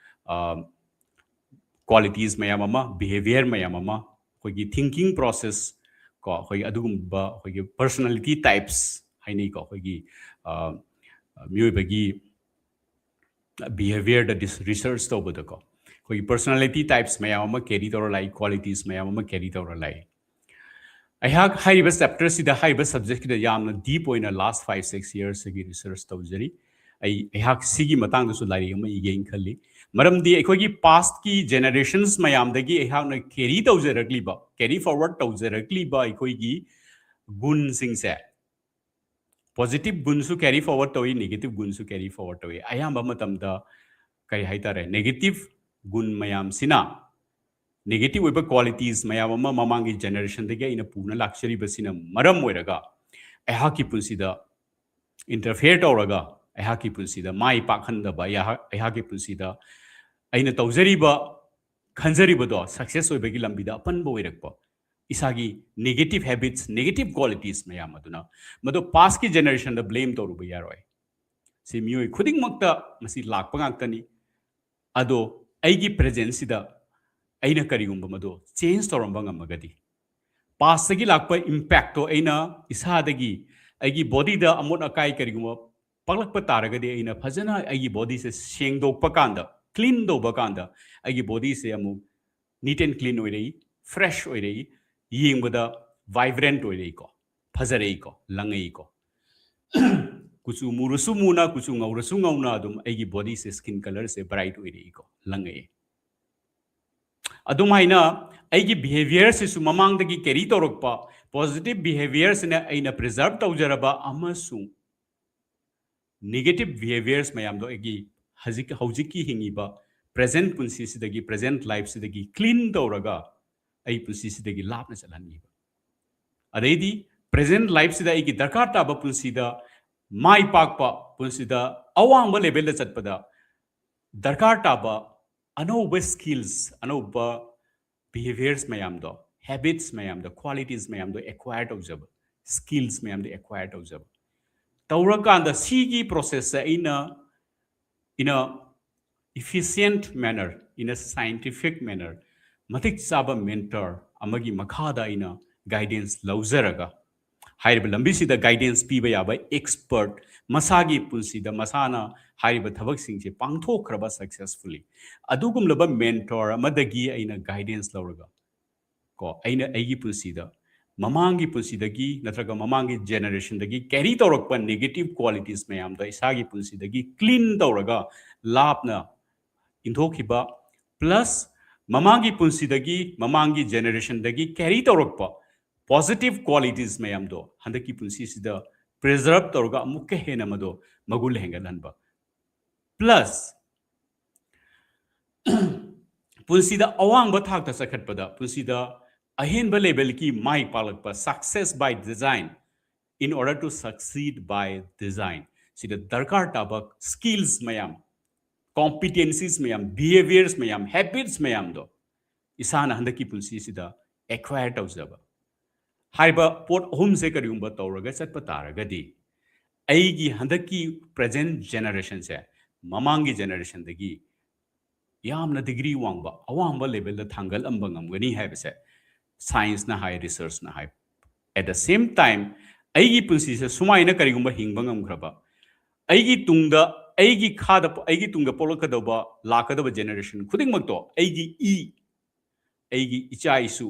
ꯑ, qualities ꯃꯌꯥꯝ ꯑꯃ, behaviour ꯃꯌꯥꯝ ꯑꯃ, ꯑꯩꯈꯣꯏꯒꯤ thinking process ꯀꯣ, ꯑꯩꯈꯣꯏꯒꯤ ꯑꯗꯨꯒꯨꯝꯕ ꯑꯩꯈꯣꯏꯒꯤ personality types ꯍꯥꯏꯅꯩꯀꯣ, ꯑꯩꯈꯣꯏꯒꯤ, ꯑ, ꯃꯤꯑꯣꯏꯕꯒꯤ behaviourꯗ dis-, research ꯇꯧꯕꯗꯀꯣ, ꯑꯩꯈꯣꯏꯒꯤ personality types ꯃꯌꯥꯝ ꯑꯃ carry ꯇꯧꯔ ꯂꯥꯛꯏ, qualities ꯃꯌꯥꯝ ꯑꯃ carry ꯇꯧꯔ ꯂꯥꯛꯏ꯫ ꯑꯩꯍꯥꯛ ꯍꯥꯏꯔꯤꯕ chapterꯁꯤꯗ, ꯍꯥꯏꯔꯤꯕ subjectꯀꯤꯗ ꯌꯥꯝꯅ deep ꯑꯣꯏꯅ last five six yearsꯇꯒꯤ research ꯇꯧꯖꯔꯤ꯫ ꯑꯩ, ꯑꯩꯍꯥꯛ ꯁꯤꯒꯤ ꯃꯇꯥꯡꯗꯁꯨ ꯂꯥꯏꯔꯤꯛ ꯑꯃ ꯏꯒꯦꯅ ꯈꯜꯂꯤ꯫ ꯃꯔꯝꯗꯤ ꯑꯩꯈꯣꯏꯒꯤ pastꯀꯤ generations ꯃꯌꯥꯝꯗꯒꯤ ꯑꯩꯍꯥꯛꯅ carry ꯇꯧꯖꯔꯛꯂꯤꯕ, carry forward ꯇꯧꯖꯔꯛꯂꯤꯕ ꯑꯩꯈꯣꯏꯒꯤ ꯒꯨꯟꯁꯤꯡꯁꯦ, positive ꯒꯨꯟꯁꯨ carry forward ꯇꯧꯏ, negative ꯒꯨꯟꯁꯨ carry forward ꯇꯧꯏ꯫ ꯑꯌꯥꯝꯕ ꯃꯇꯝꯗ ꯀꯔꯤ ꯍꯥꯏꯇꯥꯔꯦ, negative ꯒꯨꯟ ꯃꯌꯥꯝꯁꯤꯅ, negative ꯑꯣꯏꯕ qualities ꯃꯌꯥꯝ ꯑꯃ ꯃꯃꯥꯡꯒꯤ generationꯗꯒꯤ ꯑꯩꯅ ꯄꯨꯅ ꯂꯥꯛꯆꯔꯤꯕꯁꯤꯅ ꯃꯔꯝ ꯑꯣꯏꯔꯒ ꯑꯩꯍꯥꯛꯀꯤ ꯄꯨꯟꯁꯤꯗ interfere ꯇꯧꯔꯒ ꯑꯩꯍꯥꯛꯀꯤ ꯄꯨꯟꯁꯤꯗ ꯃꯥꯏ ꯄꯥꯛꯍꯟꯗꯕ, ꯑꯩꯍꯥꯛ-, ꯑꯩꯍꯥꯛꯀꯤ ꯄꯨꯟꯁꯤꯗ ꯑꯩꯅ ꯇꯧꯖꯔꯤꯕ, ꯈꯟꯖꯔꯤꯕꯗꯣ success ꯑꯣꯏꯕꯒꯤ ꯂꯝꯕꯤꯗ ꯑꯄꯟꯕ ꯑꯣꯏꯔꯛꯄ, ꯏꯁꯥꯒꯤ negative habits, negative qualities ꯃꯌꯥꯝ ꯑꯗꯨꯅ꯫ ꯃꯗꯨ pastꯀꯤ generationꯗ blame ꯇꯧꯔꯨꯕ ꯌꯥꯔꯣꯏ꯫ ꯁꯤ ꯃꯤꯑꯣꯏ ꯈꯨꯗꯤꯡꯃꯛꯇ ꯃꯁꯤ ꯂꯥꯛꯄ ꯉꯥꯛꯇꯅꯤ꯫ ꯑꯗꯣ ꯑꯩꯒꯤ presentꯁꯤꯗ ꯑꯩꯅ ꯀꯔꯤꯒꯨꯝꯕ ꯃꯗꯨ change ꯇꯧꯔꯝꯕ ꯉꯝꯃꯒꯗꯤ, pastꯇꯒꯤ ꯂꯥꯛꯄ impactꯇꯣ ꯑꯩꯅ ꯏꯁꯥꯗꯒꯤ, ꯑꯩꯒꯤ bodyꯗ ꯑꯃꯣꯠ ꯑꯀꯥꯏ ꯀꯔꯤꯒꯨꯝꯕ ꯄꯛꯂꯛꯄ ꯇꯥꯔꯒꯗꯤ, ꯑꯩꯅ ꯐꯖꯅ ꯑꯩꯒꯤ bodyꯁꯦ ꯁꯦꯡꯗꯣꯛꯄ ꯀꯥꯟꯗ, clean ꯇꯧꯕ ꯀꯥꯟꯗ, ꯑꯩꯒꯤ bodyꯁꯦ ꯑꯃꯨꯛ neat and clean ꯑꯣꯏꯔꯛꯏ, fresh ꯑꯣꯏꯔꯛꯏ, ꯌꯦꯡꯕꯗ vibrant ꯑꯣꯏꯔꯛꯏꯀꯣ, ꯐꯖꯔꯛꯏꯀꯣ, ꯂꯪꯉꯛꯏꯀꯣ꯫ ꯀꯨꯆꯨ ꯃꯨꯔꯁꯨ ꯃꯨꯅ, ꯀꯨꯆꯨ ꯉꯧꯔꯁꯨ ꯉꯧꯅ ꯑꯗꯨꯝ ꯑꯩꯒꯤ bodyꯁꯦ, skin colorꯁꯦ bright ꯑꯣꯏꯔꯛꯏꯀꯣ, ꯂꯪꯉꯛꯏ꯫ ꯑꯗꯨꯃꯥꯏꯅ ꯑꯩꯒꯤ behaviourꯁꯤꯁꯨ ꯃꯃꯥꯡꯗꯒꯤ carry ꯇꯧꯔꯛꯄ positive behaviourꯁꯤꯅ ꯑꯩꯅ preserve ꯇꯧꯖꯔꯕ ꯑꯃꯁꯨꯡ negative behaviours ꯃꯌꯥꯝꯗꯣ ꯑꯩꯒꯤ ꯍꯧꯖꯤꯛ, ꯍꯧꯖꯤꯛꯀꯤ ꯍꯤꯡꯉꯤꯕ present ꯄꯨꯟꯁꯤꯁꯤꯗꯒꯤ, present lifeꯁꯤꯗꯒꯤ clean ꯇꯧꯔꯒ ꯑꯩ ꯄꯨꯟꯁꯤꯁꯤꯗꯒꯤ ꯂꯥꯞꯅ ꯆꯠꯍꯟꯈꯤꯕ꯫ ꯑꯗꯩꯗꯤ present lifeꯁꯤꯗ ꯑꯩꯒꯤ ꯗꯔꯀꯥꯔ ꯇꯥꯕ ꯄꯨꯟꯁꯤꯗ ꯃꯥꯏ ꯄꯥꯛꯄ, ꯄꯨꯟꯁꯤꯗ ꯑꯋꯥꯡꯕ levelꯗ ꯆꯠꯄꯗ ꯗꯔꯀꯥꯔ ꯇꯥꯕ ꯑꯅꯧꯕ skills, ꯑꯅꯧꯕ behaviours ꯃꯌꯥꯝꯗꯣ, habits ꯃꯌꯥꯝꯗꯣ, qualities ꯃꯌꯥꯝꯗꯣ acquire ꯇꯧꯖꯕ, skills ꯃꯌꯥꯝꯗꯣ acquire ꯇꯧꯖꯕ꯫ ꯇꯧꯔꯀꯥꯟꯗ ꯁꯤꯒꯤ processꯁꯦ ꯑꯩꯅ in a efficient manner, in a scientific manner, ꯃꯇꯤꯛ ꯆꯥꯕ mentor ꯑꯃꯒꯤ ꯃꯈꯥꯗ ꯑꯩꯅ guidance ꯂꯧꯖꯔꯒ, ꯍꯥꯏꯔꯤꯕ ꯂꯝꯕꯤꯁꯤꯗ guidance ꯄꯤꯕ ꯌꯥꯕ expert, ꯃꯁꯥꯒꯤ ꯄꯨꯟꯁꯤꯗ ꯃꯁꯥꯅ ꯍꯥꯏꯔꯤꯕ ꯊꯕꯛꯁꯤꯡꯁꯦ ꯄꯥꯡꯊꯣꯛꯈ꯭ꯔꯕ successfully, ꯑꯗꯨꯒꯨꯝꯂꯕ mentor ꯑꯃꯗꯒꯤ ꯑꯩꯅ guidance ꯂꯧꯔꯒ, ꯀꯣ, ꯑꯩꯅ ꯑꯩꯒꯤ ꯄꯨꯟꯁꯤꯗ ꯃꯃꯥꯡꯒꯤ ꯄꯨꯟꯁꯤꯗꯒꯤ ꯅꯠꯇ꯭ꯔꯒ ꯃꯃꯥꯡꯒꯤ generationꯗꯒꯤ carry ꯇꯧꯔꯛꯄ negative qualities ꯃꯌꯥꯝꯗꯣ ꯏꯁꯥꯒꯤ ꯄꯨꯟꯁꯤꯗꯒꯤ clean ꯇꯧꯔꯒ ꯂꯥꯞꯅ ꯏꯟꯊꯣꯛꯈꯤꯕ, plus ꯃꯃꯥꯡꯒꯤ ꯄꯨꯟꯁꯤꯗꯒꯤ, ꯃꯃꯥꯡꯒꯤ generationꯗꯒꯤ carry ꯇꯧꯔꯛꯄ positive qualities ꯃꯌꯥꯝꯗꯣ ꯍꯟꯗꯛꯀꯤ ꯄꯨꯟꯁꯤꯁꯤꯗ preserve ꯇꯧꯔꯒ ꯑꯃꯨꯛꯀ ꯍꯦꯟꯅ ꯃꯗꯣ ꯃꯒꯨꯟ ꯍꯦꯟꯒꯠꯍꯟꯕ, plus ꯄꯨꯟꯁꯤꯗ ꯑꯋꯥꯡꯕ ꯊꯥꯛꯇ ꯆꯈꯠꯄꯗ, ꯄꯨꯟꯁꯤꯗ ꯑꯍꯦꯟꯕ ꯂꯦꯚꯦꯜꯒꯤ ꯃꯥꯏ ꯄꯥꯛꯂꯛꯄ, success by design, in order to succeed by design, ꯁꯤꯗ ꯗꯔꯀꯥꯔ ꯇꯥꯕ skills ꯃꯌꯥꯝ, competencies ꯃꯌꯥꯝ, behaviors ꯃꯌꯥꯝ, habits ꯃꯌꯥꯝꯗꯣ ꯏꯁꯥꯅ ꯍꯟꯗꯛꯀꯤ ꯄꯨꯟꯁꯤꯁꯤꯗ acquire ꯇꯧꯖꯕ꯫ ꯍꯥꯏꯔꯤꯕ ꯄꯣꯠ ꯑꯍꯨꯝꯁꯦ ꯀꯔꯤꯒꯨꯝꯕ ꯇꯧꯔꯒ ꯆꯠꯄ ꯇꯥꯔꯒꯗꯤ, ꯑꯩꯒꯤ ꯍꯟꯗꯛꯀꯤ present generation ꯁꯦ ꯃꯃꯥꯡꯒꯤ generation ꯗꯒꯤ ꯌꯥꯝꯅ degree ꯋꯥꯡꯕ, ꯑꯋꯥꯡꯕ level ꯗ ꯊꯥꯡꯒꯠꯂꯝꯕ ꯉꯝꯒꯅꯤ ꯍꯥꯏꯕꯁꯦ science ꯅ ꯍꯥꯏ, research ꯅ ꯍꯥꯏ꯫ At the same time, ꯑꯩꯒꯤ ꯄꯨꯟꯁꯤꯁꯦ ꯁꯨꯃꯥꯏꯅ ꯀꯔꯤꯒꯨꯝꯕ ꯍꯤꯡꯕ ꯉꯝꯈ꯭ꯔꯕ, ꯑꯩꯒꯤ ꯇꯨꯡꯗ, ꯑꯩꯒꯤ ꯈꯥꯗ, ꯑꯩꯒꯤ ꯇꯨꯡꯗ ꯄꯣꯛꯂꯛꯀꯗꯧꯕ, ꯂꯥꯛꯀꯗꯕ generation ꯈꯨꯗꯤꯡꯃꯛꯇꯣ, ꯑꯩꯒꯤ ꯏ, ꯑꯩꯒꯤ ꯏꯆꯥ ꯏꯁꯨ,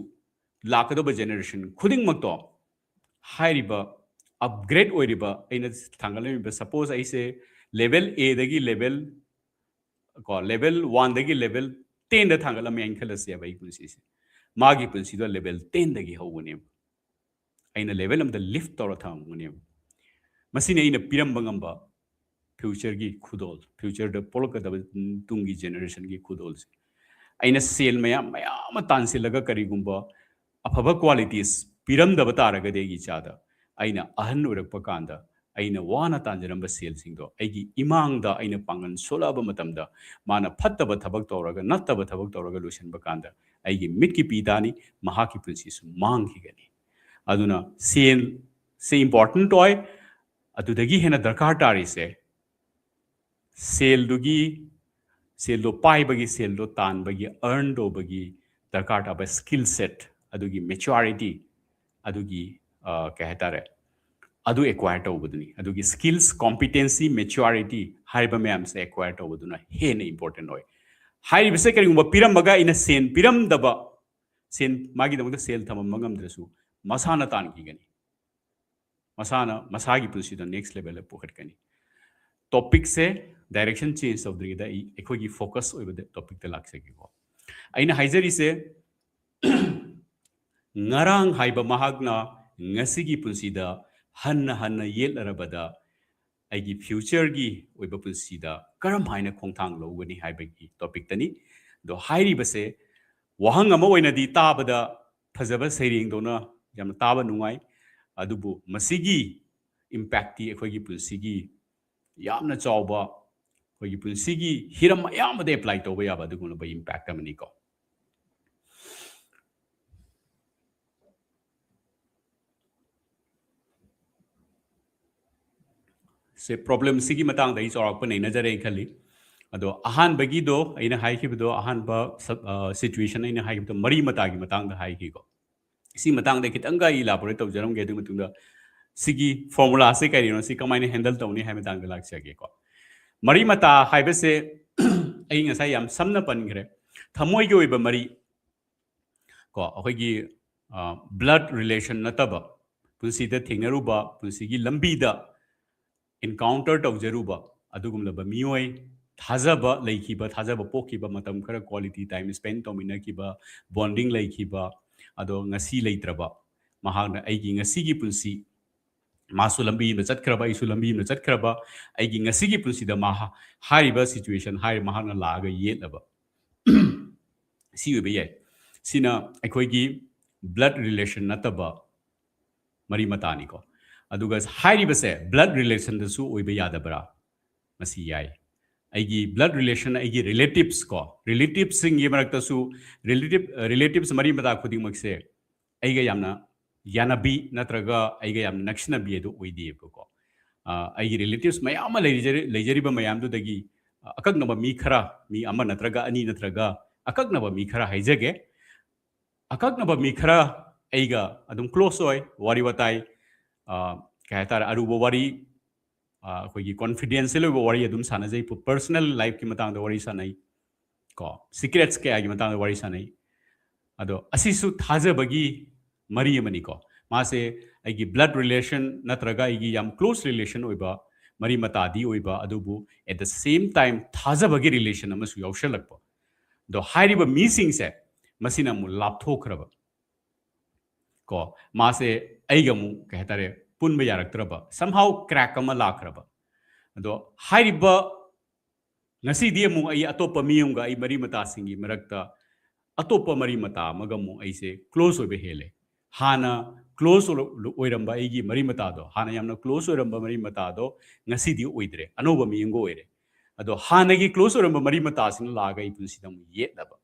ꯂꯥꯛꯀꯗꯧꯕ generation ꯈꯨꯗꯤꯡꯃꯛꯇꯣ, ꯍꯥꯏꯔꯤꯕ upgrade ꯑꯣꯏꯔꯤꯕ, ꯑꯩꯅ ꯊꯥꯡꯒꯠꯂꯝꯃꯤꯕ, suppose ꯑꯩꯁꯦ level A ꯗꯒꯤ level, ꯀꯣ, level one ꯗꯒꯤ level ten ꯗ ꯊꯥꯡꯒꯠꯂꯝꯃꯦ ꯍꯥꯏꯅ ꯈꯜꯂꯁꯦꯕ꯫ ꯑꯩ ꯄꯨꯟꯁꯤꯁꯦ, ꯃꯥꯒꯤ ꯄꯨꯟꯁꯤꯗꯣ level ten ꯗꯒꯤ ꯍꯧꯕꯅꯦꯕ꯫ ꯑꯩꯅ level ꯑꯃꯗ lift ꯇꯧꯔ ꯊꯝꯃꯝꯒꯅꯦꯕ꯫ ꯃꯁꯤꯅꯤ ꯑꯩꯅ ꯄꯤꯔꯝꯕ ꯉꯝꯕ future ꯒꯤ ꯈꯨꯗꯣꯜ, future ꯗ ꯄꯣꯛꯂꯛꯀꯗꯕ ꯇꯨꯡꯒꯤ generation ꯒꯤ ꯈꯨꯗꯣꯜꯁꯦ꯫ ꯑꯩꯅ ꯁꯦꯜ ꯃꯌꯥꯝ, ꯃꯌꯥꯝ ꯑꯃ ꯇꯥꯟꯁꯤꯜꯂꯒ ꯀꯔꯤꯒꯨꯝꯕ ꯑꯐꯕ qualities ꯄꯤꯔꯝꯗꯕ ꯇꯥꯔꯒꯗꯤ ꯑꯩꯒꯤ ꯏꯆꯥꯗ, ꯑꯩꯅ ꯑꯍꯟ ꯑꯣꯏꯔꯛꯄ ꯀꯥꯟꯗ ꯑꯩꯅ ꯋꯥꯅ ꯇꯥꯟꯖꯔꯝꯕ ꯁꯦꯜꯁꯤꯡꯗꯣ ꯑꯩꯒꯤ ꯏꯃꯥꯡꯗ ꯑꯩꯅ ꯄꯥꯡꯒꯜ ꯁꯣꯜꯂꯛꯑꯕ ꯃꯇꯝꯗ, ꯃꯥꯅ ꯐꯠꯇꯕ ꯊꯕꯛ ꯇꯧꯔꯒ, ꯅꯠꯇꯕ ꯊꯕꯛ ꯇꯧꯔꯒ ꯂꯣꯏꯁꯤꯟꯕ ꯀꯥꯟꯗ, ꯑꯩꯒꯤ ꯃꯤꯠꯀꯤ ꯄꯤ ꯇꯥꯅꯤ, ꯃꯍꯥꯛꯀꯤ ꯄꯨꯟꯁꯤꯁꯨ ꯃꯥꯡꯈꯤꯒꯅꯤ꯫ ꯑꯗꯨꯅ ꯁꯦꯜꯁꯦ important ꯑꯣꯏ꯫ ꯑꯗꯨꯗꯒꯤ ꯍꯦꯟꯅ ꯗꯔꯀꯥꯔ ꯇꯥꯔꯤꯁꯦ, ꯁꯦꯜꯗꯨꯒꯤ, ꯁꯦꯜꯗꯣ ꯄꯥꯏꯕꯒꯤ, ꯁꯦꯜꯗꯣ ꯇꯥꯟꯕꯒꯤ, earn ꯇꯧꯕꯒꯤ ꯗꯔꯀꯥꯔ ꯇꯥꯕ skill set, ꯑꯗꯨꯒꯤ maturity, ꯑꯗꯨꯒꯤ, ꯑ, ꯀꯩ ꯍꯥꯏꯇꯥꯔꯦ, ꯑꯗꯨ acquire ꯇꯧꯕꯗꯨꯅꯤ꯫ ꯑꯗꯨꯒꯤ skills, competency, maturity ꯍꯥꯏꯔꯤꯕ ꯃꯌꯥꯝꯁꯦ acquire ꯇꯧꯕꯗꯨꯅ ꯍꯦꯟꯅ important ꯑꯣꯏ꯫ ꯍꯥꯏꯔꯤꯕꯁꯦ ꯀꯔꯤꯒꯨꯝꯕ ꯄꯤꯔꯝꯃꯒ ꯑꯩꯅ ꯁꯦꯜ ꯄꯤꯔꯝꯗꯕ, ꯁꯦꯜ, ꯃꯥꯒꯤꯗꯃꯛꯇ ꯁꯦꯜ ꯊꯝꯃꯝꯕ ꯉꯝꯗ꯭ꯔꯁꯨ, ꯃꯁꯥꯅ ꯇꯥꯟꯈꯤꯒꯅꯤ꯫ ꯃꯁꯥꯅ ꯃꯁꯥꯒꯤ ꯄꯨꯟꯁꯤꯗ next level ꯗ ꯄꯨꯈꯠꯀꯅꯤ꯫ Topic ꯁꯦ direction change ꯇꯧꯗ꯭ꯔꯤꯉꯩꯗ ꯑꯩ, ꯑꯩꯈꯣꯏꯒꯤ focus ꯑꯣꯏꯕ topic ꯇ ꯂꯥꯛꯆꯒꯦꯀꯣ꯫ ꯑꯩꯅ ꯍꯥꯏꯖꯔꯤꯁꯦ, ꯉꯔꯥꯡ ꯍꯥꯏꯕ ꯃꯍꯥꯛꯅ ꯉꯁꯤꯒꯤ ꯄꯨꯟꯁꯤꯗ ꯍꯟꯅ ꯍꯟꯅ ꯌꯦꯠꯂꯔꯕꯗ, ꯑꯩꯒꯤ future ꯒꯤ ꯑꯣꯏꯕ ꯄꯨꯟꯁꯤꯗ ꯀꯔꯝ ꯍꯥꯏꯅ ꯈꯣꯡꯊꯥꯡ ꯂꯧꯒꯅꯤ ꯍꯥꯏꯕꯒꯤ topic ꯇꯅꯤ꯫ ꯑꯗꯣ ꯍꯥꯏꯔꯤꯕꯁꯦ ꯋꯥꯍꯪ ꯑꯃ ꯑꯣꯏꯅꯗꯤ ꯇꯥꯕꯗ ꯐꯖꯕ ꯁꯩꯔꯦꯡꯗꯧꯅ ꯌꯥꯝꯅ ꯇꯥꯕ ꯅꯨꯡꯉꯥꯏ, ꯑꯗꯨꯕꯨ ꯃꯁꯤꯒꯤ impact ꯇꯤ ꯑꯩꯈꯣꯏꯒꯤ ꯄꯨꯟꯁꯤꯒꯤ ꯌꯥꯝꯅ ꯆꯥꯎꯕ, ꯑꯩꯈꯣꯏꯒꯤ ꯄꯨꯟꯁꯤꯒꯤ ꯍꯤꯔꯝ ꯑꯌꯥꯝꯕꯗ apply ꯇꯧꯕ ꯌꯥꯕ ꯑꯗꯨꯒꯨꯝꯂꯕ impact ꯑꯃꯅꯤꯀꯣ꯫ ꯁꯦ, problem ꯁꯤꯒꯤ ꯃꯇꯥꯡꯗ ꯑꯩ ꯆꯥꯎꯔꯥꯛꯄ ꯅꯩꯅꯖꯔꯦꯅ ꯈꯜꯂꯤ꯫ ꯑꯗꯣ ꯑꯍꯥꯟꯕꯒꯤꯗꯣ ꯑꯩꯅ ꯍꯥꯏꯈꯤꯕꯗꯣ, ꯑꯍꯥꯟꯕ ꯁꯕ-, ꯑ, situation ꯑꯩꯅ ꯍꯥꯏꯈꯤꯕꯗꯣ ꯃꯔꯤ ꯃꯇꯥꯒꯤ ꯃꯇꯥꯡꯗ ꯍꯥꯏꯈꯤꯀꯣ꯫ ꯁꯤ ꯃꯇꯥꯡꯗ ꯈꯤꯇꯪꯒ ꯑꯩ elaborate ꯇꯧꯖꯔꯝꯒꯦ, ꯑꯗꯨꯒꯤ ꯃꯇꯨꯡꯗ ꯁꯤꯒꯤ formula ꯁꯦ ꯀꯔꯤꯅꯣ, ꯁꯤ ꯀꯃꯥꯏꯅ handle ꯇꯧꯅꯤ ꯍꯥꯏꯕ ꯃꯇꯥꯡꯗ ꯂꯥꯛꯆꯒꯦꯀꯣ꯫ ꯃꯔꯤ ꯃꯇꯥ ꯍꯥꯏꯕꯁꯦ ꯑꯩ ꯉꯁꯥꯏ ꯌꯥꯝ ꯁꯝꯅ ꯄꯟꯈ꯭ꯔꯦ꯫ ꯊꯃꯣꯏꯒꯤ ꯑꯣꯏꯕ ꯃꯔꯤ ꯀꯣ, ꯑꯩꯈꯣꯏꯒꯤ, ꯑ, blood relation ꯅꯠꯇꯕ, ꯄꯨꯟꯁꯤꯗ ꯊꯦꯡꯅꯔꯨꯕ, ꯄꯨꯟꯁꯤꯒꯤ ꯂꯝꯕꯤꯗ encounter ꯇꯧꯖꯔꯨꯕ ꯑꯗꯨꯒꯨꯝꯂꯕ ꯃꯤꯑꯣꯏ, ꯊꯥꯖꯕ ꯂꯩꯈꯤꯕ, ꯊꯥꯖꯕ ꯄꯣꯛꯈꯤꯕ, ꯃꯇꯝ ꯈꯔ quality time spend ꯇꯧꯃꯤꯟꯅꯈꯤꯕ, bonding ꯂꯩꯈꯤꯕ, ꯑꯗꯣ ꯉꯁꯤ ꯂꯩꯇ꯭ꯔꯕ, ꯃꯍꯥꯛꯅ ꯑꯩꯒꯤ ꯉꯁꯤꯒꯤ ꯄꯨꯟꯁꯤ, ꯃꯥꯁꯨ ꯂꯝꯕꯤ ꯑꯃꯗ ꯆꯠꯈ꯭ꯔꯕ, ꯑꯩꯁꯨ ꯂꯝꯕꯤ ꯑꯃꯗ ꯆꯠꯈ꯭ꯔꯕ, ꯑꯩꯒꯤ ꯉꯁꯤꯒꯤ ꯄꯨꯟꯁꯤꯗ ꯃꯍꯥ-, ꯍꯥꯏꯔꯤꯕ situation ꯍꯥꯏꯔꯤꯕ ꯃꯍꯥꯛꯅ ꯂꯥꯛꯑꯒ ꯌꯦꯠꯂꯕ꯫ ꯁꯤ ꯑꯣꯏꯕ ꯌꯥꯏ꯫ ꯁꯤꯅ ꯑꯩꯈꯣꯏꯒꯤ blood relation ꯅꯠꯇꯕ ꯃꯔꯤ ꯃꯇꯥꯅꯤꯀꯣ꯫ ꯑꯗꯨꯒ ꯍꯥꯏꯔꯤꯕꯁꯦ blood relation ꯗꯁꯨ ꯑꯣꯏꯕ ꯌꯥꯗꯕ꯭ꯔꯥ? ꯃꯁꯤ ꯌꯥꯏ꯫ ꯑꯩꯒꯤ blood relation, ꯑꯩꯒꯤ relatives ꯀꯣ, relatives ꯁꯤꯡꯒꯤ ꯃꯔꯛꯇꯁꯨ relative, relatives ꯃꯔꯤ ꯃꯇꯥ ꯈꯨꯗꯤꯡꯃꯛꯁꯦ ꯑꯩꯒ ꯌꯥꯝꯅ ꯌꯥꯅꯕꯤ ꯅꯠꯇ꯭ꯔꯒ ꯑꯩꯒ ꯌꯥꯝꯅ ꯅꯛꯁꯤꯟꯅꯕꯤ ꯑꯗꯨ ꯑꯣꯏꯗꯦꯕꯀꯣ꯫ ꯑ, ꯑꯩꯒꯤ relatives ꯃꯌꯥꯝ ꯑꯃ ꯂꯩꯖꯔꯤ-, ꯂꯩꯖꯔꯤꯕ ꯃꯌꯥꯝꯗꯨꯗꯒꯤ, ꯑ, ꯑꯀꯛꯅꯕ ꯃꯤ ꯈꯔ, ꯃꯤ ꯑꯃ ꯅꯠꯇ꯭ꯔꯒ ꯑꯅꯤ ꯅꯠꯇ꯭ꯔꯒ ꯑꯀꯛꯅꯕ ꯃꯤ ꯈꯔ ꯍꯥꯏꯖꯒꯦ꯫ ꯑꯀꯛꯅꯕ ꯃꯤ ꯈꯔ ꯑꯩꯒ ꯑꯗꯨꯝ close ꯑꯣꯏ, ꯋꯥꯔꯤ ꯋꯥꯇꯥꯏ, ꯑ, ꯀꯩ ꯍꯥꯏꯇꯥꯔꯦ, ꯑꯔꯨꯕ ꯋꯥꯔꯤ, ꯑ, ꯑꯩꯈꯣꯏꯒꯤ confidential ꯑꯣꯏꯕ ꯋꯥꯔꯤ ꯑꯗꯨꯝ ꯁꯥꯟꯅꯖꯩ, personal life ꯀꯤ ꯃꯇꯥꯡꯗ ꯋꯥꯔꯤ ꯁꯥꯟꯅꯩ ꯀꯣ, secrets ꯀꯌꯥꯒꯤ ꯃꯇꯥꯡꯗ ꯋꯥꯔꯤ ꯁꯥꯟꯅꯩ꯫ ꯑꯗꯣ ꯑꯁꯤꯁꯨ ꯊꯥꯖꯕꯒꯤ ꯃꯔꯤ ꯑꯃꯅꯤꯀꯣ꯫ ꯃꯥꯁꯦ ꯑꯩꯒꯤ blood relation ꯅꯠꯇ꯭ꯔꯒ ꯑꯩꯒꯤ ꯌꯥꯝ close relation ꯑꯣꯏꯕ ꯃꯔꯤ ꯃꯇꯥꯗꯤ ꯑꯣꯏꯕ, ꯑꯗꯨꯕꯨ at the same time ꯊꯥꯖꯕꯒꯤ relation ꯑꯃꯁꯨ ꯌꯥꯎꯁꯜꯂꯛꯄ꯫ ꯑꯗꯣ ꯍꯥꯏꯔꯤꯕ ꯃꯤꯁꯤꯡꯁꯦ ꯃꯁꯤꯅ ꯑꯃꯨꯛ ꯂꯥꯞꯊꯣꯛꯈ꯭ꯔꯕ ꯀꯣ, ꯃꯥꯁꯦ ꯑꯩꯒ ꯑꯃꯨꯛ, ꯀꯩ ꯍꯥꯏꯇꯥꯔꯦ, ꯄꯨꯟꯕ ꯌꯥꯔꯛꯇ꯭ꯔꯕ, somehow crack ꯑꯃ ꯂꯥꯛꯈ꯭ꯔꯕ꯫ ꯑꯗꯣ ꯍꯥꯏꯔꯤꯕ ꯉꯁꯤꯗꯤ ꯑꯃꯨꯛ ꯑꯩ ꯑꯇꯣꯞꯄ ꯃꯤ ꯑꯃꯒ ꯑꯩ ꯃꯔꯤ ꯃꯇꯥꯁꯤꯡꯒꯤ ꯃꯔꯛꯇ ꯑꯇꯣꯞꯄ ꯃꯔꯤ ꯃꯇꯥ ꯑꯃꯒ ꯑꯃꯨꯛ ꯑꯩꯁꯦ ꯀ꯭ꯂꯣꯁ ꯑꯣꯏꯕ ꯍꯦꯜꯂꯦ꯫ ꯍꯥꯟꯅ ꯀ꯭ꯂꯣꯁ ꯑꯣꯏꯔꯝꯕ ꯑꯩꯒꯤ ꯃꯔꯤ ꯃꯇꯥꯗꯣ, ꯍꯥꯟꯅ ꯌꯥꯝꯅ ꯀ꯭ꯂꯣꯁ ꯑꯣꯏꯔꯝꯕ ꯃꯔꯤ ꯃꯇꯥꯗꯣ ꯉꯁꯤꯗꯤ ꯑꯣꯏꯗ꯭ꯔꯦ, ꯑꯅꯧꯕ ꯃꯤ ꯑꯃꯒ ꯑꯣꯏꯔꯦ꯫ ꯑꯗꯣ ꯍꯥꯟꯅꯒꯤ ꯀ꯭ꯂꯣꯁ ꯑꯣꯏꯔꯝꯕ ꯃꯔꯤ ꯃꯇꯥꯁꯤꯡꯅ ꯂꯥꯛꯑꯒ ꯑꯩ ꯄꯨꯟꯁꯤꯗ ꯑꯃꯨꯛ ꯌꯦꯠꯂꯕ꯫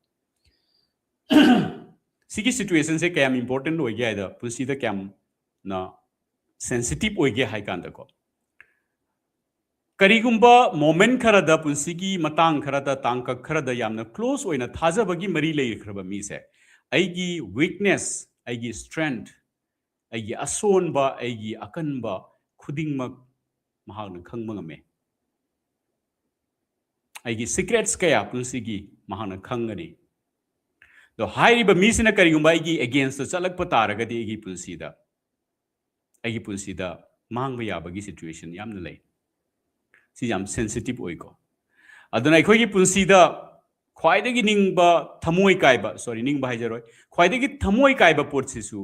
ꯁꯤꯒꯤ ꯁꯤꯆꯨꯋꯦꯁꯟꯁꯦ ꯀꯌꯥꯝ ꯏꯝꯄꯣꯔꯇꯦꯟ ꯑꯣꯏꯒꯦ ꯍꯥꯏꯗ, ꯄꯨꯟꯁꯤꯗ ꯀꯌꯥꯝꯅ ꯁꯦꯟꯁꯤꯇꯤꯞ ꯑꯣꯏꯒꯦ ꯍꯥꯏ ꯀꯥꯟꯗꯀꯣ, ꯀꯔꯤꯒꯨꯝꯕ ꯃꯣꯃꯦꯟ ꯈꯔꯗ, ꯄꯨꯟꯁꯤꯒꯤ ꯃꯇꯥꯡ ꯈꯔꯗ, ꯇꯥꯡꯀꯛ ꯈꯔꯗ ꯌꯥꯝꯅ ꯀ꯭ꯂꯣꯁ ꯑꯣꯏꯅ ꯊꯥꯖꯕꯒꯤ ꯃꯔꯤ ꯂꯩꯈ꯭ꯔꯕ ꯃꯤꯁꯦ, ꯑꯩꯒꯤ ꯋꯤꯛꯅꯦꯁ, ꯑꯩꯒꯤ ꯁ꯭ꯇꯔꯦꯡꯊ, ꯑꯩꯒꯤ ꯑꯁꯣꯟꯕ, ꯑꯩꯒꯤ ꯑꯀꯟꯕ ꯈꯨꯗꯤꯡꯃꯛ ꯃꯍꯥꯛꯅ ꯈꯪꯕ ꯉꯝꯃꯦ꯫ ꯑꯩꯒꯤ ꯁꯤꯀ꯭ꯔꯦꯠꯁ ꯀꯌꯥ ꯄꯨꯟꯁꯤꯒꯤ ꯃꯍꯥꯛꯅ ꯈꯪꯒꯅꯤ꯫ ꯑꯗꯣ ꯍꯥꯏꯔꯤꯕ ꯃꯤꯁꯤꯅ ꯀꯔꯤꯒꯨꯝꯕ ꯑꯩꯒꯤ ꯑꯦꯒꯦꯟꯁꯇ ꯆꯠꯂꯛꯄ ꯇꯥꯔꯒꯗꯤ, ꯑꯩꯒꯤ ꯄꯨꯟꯁꯤꯗ, ꯑꯩꯒꯤ ꯄꯨꯟꯁꯤꯗ ꯃꯥꯡꯕ ꯌꯥꯕꯒꯤ ꯁꯤꯆꯨꯋꯦꯁꯟ ꯌꯥꯝꯅ ꯂꯩ꯫ ꯁꯤ ꯌꯥꯝ ꯁꯦꯟꯁꯤꯇꯤꯞ ꯑꯣꯏꯀꯣ꯫ ꯑꯗꯨꯅ ꯑꯩꯈꯣꯏꯒꯤ ꯄꯨꯟꯁꯤꯗ ꯈ꯭ꯋꯥꯏꯗꯒꯤ ꯅꯤꯡꯕ, ꯊꯃꯣꯏ ꯀꯥꯏꯕ, ꯁꯣꯔꯤ, ꯅꯤꯡꯕ ꯍꯥꯏꯖꯔꯣꯏ, ꯈ꯭ꯋꯥꯏꯗꯒꯤ ꯊꯃꯣꯏ ꯀꯥꯏꯕ ꯄꯣꯠꯁꯤꯁꯨ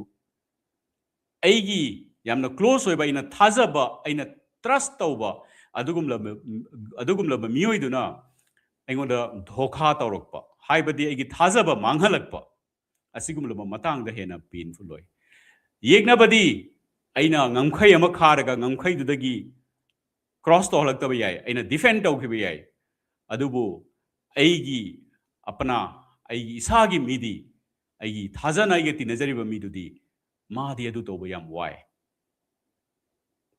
ꯑꯩꯒꯤ ꯌꯥꯝꯅ ꯀ꯭ꯂꯣꯁ ꯑꯣꯏꯕ, ꯑꯩꯅ ꯊꯥꯖꯕ, ꯑꯩꯅ ꯇ꯭ꯔꯁ ꯇꯧꯕ ꯑꯗꯨꯒꯨꯝꯂꯕ, ꯑꯗꯨꯒꯨꯝꯂꯕ ꯃꯤꯑꯣꯏꯗꯨꯅ ꯑꯩꯉꯣꯟꯗ ꯙꯣꯈꯥ ꯇꯧꯔꯛꯄ, ꯍꯥꯏꯕꯗꯤ ꯑꯩꯒꯤ ꯊꯥꯖꯕ ꯃꯥꯡꯍꯜꯂꯛꯄ, ꯑꯁꯤꯒꯨꯝꯂꯕ ꯃꯇꯥꯡꯗ ꯍꯦꯟꯅ ꯄꯦꯟꯐꯨꯜ ꯑꯣꯏ꯫ ꯌꯦꯛꯅꯕꯗꯤ ꯑꯩꯅ ꯉꯝꯈꯩ ꯑꯃ ꯈꯥꯔꯒ ꯉꯝꯈꯩꯗꯨꯗꯒꯤ ꯀ꯭ꯔꯣꯁ ꯇꯧꯍꯜꯂꯛꯇꯕ ꯌꯥꯏ, ꯑꯩꯅ ꯗꯤꯐꯦꯟ ꯇꯧꯈꯤꯕ ꯌꯥꯏ, ꯑꯗꯨꯕꯨ ꯑꯩꯒꯤ ꯑꯄꯅꯥ, ꯑꯩꯒꯤ ꯏꯁꯥꯒꯤ ꯃꯤꯗꯤ, ꯑꯩꯒꯤ ꯊꯥꯖꯅ ꯑꯩꯒ ꯇꯤꯟꯅꯖꯔꯤꯕ ꯃꯤꯗꯨꯗꯤ ꯃꯥꯗꯤ ꯑꯗꯨ ꯇꯧꯕ ꯌꯥꯝ ꯋꯥꯏ꯫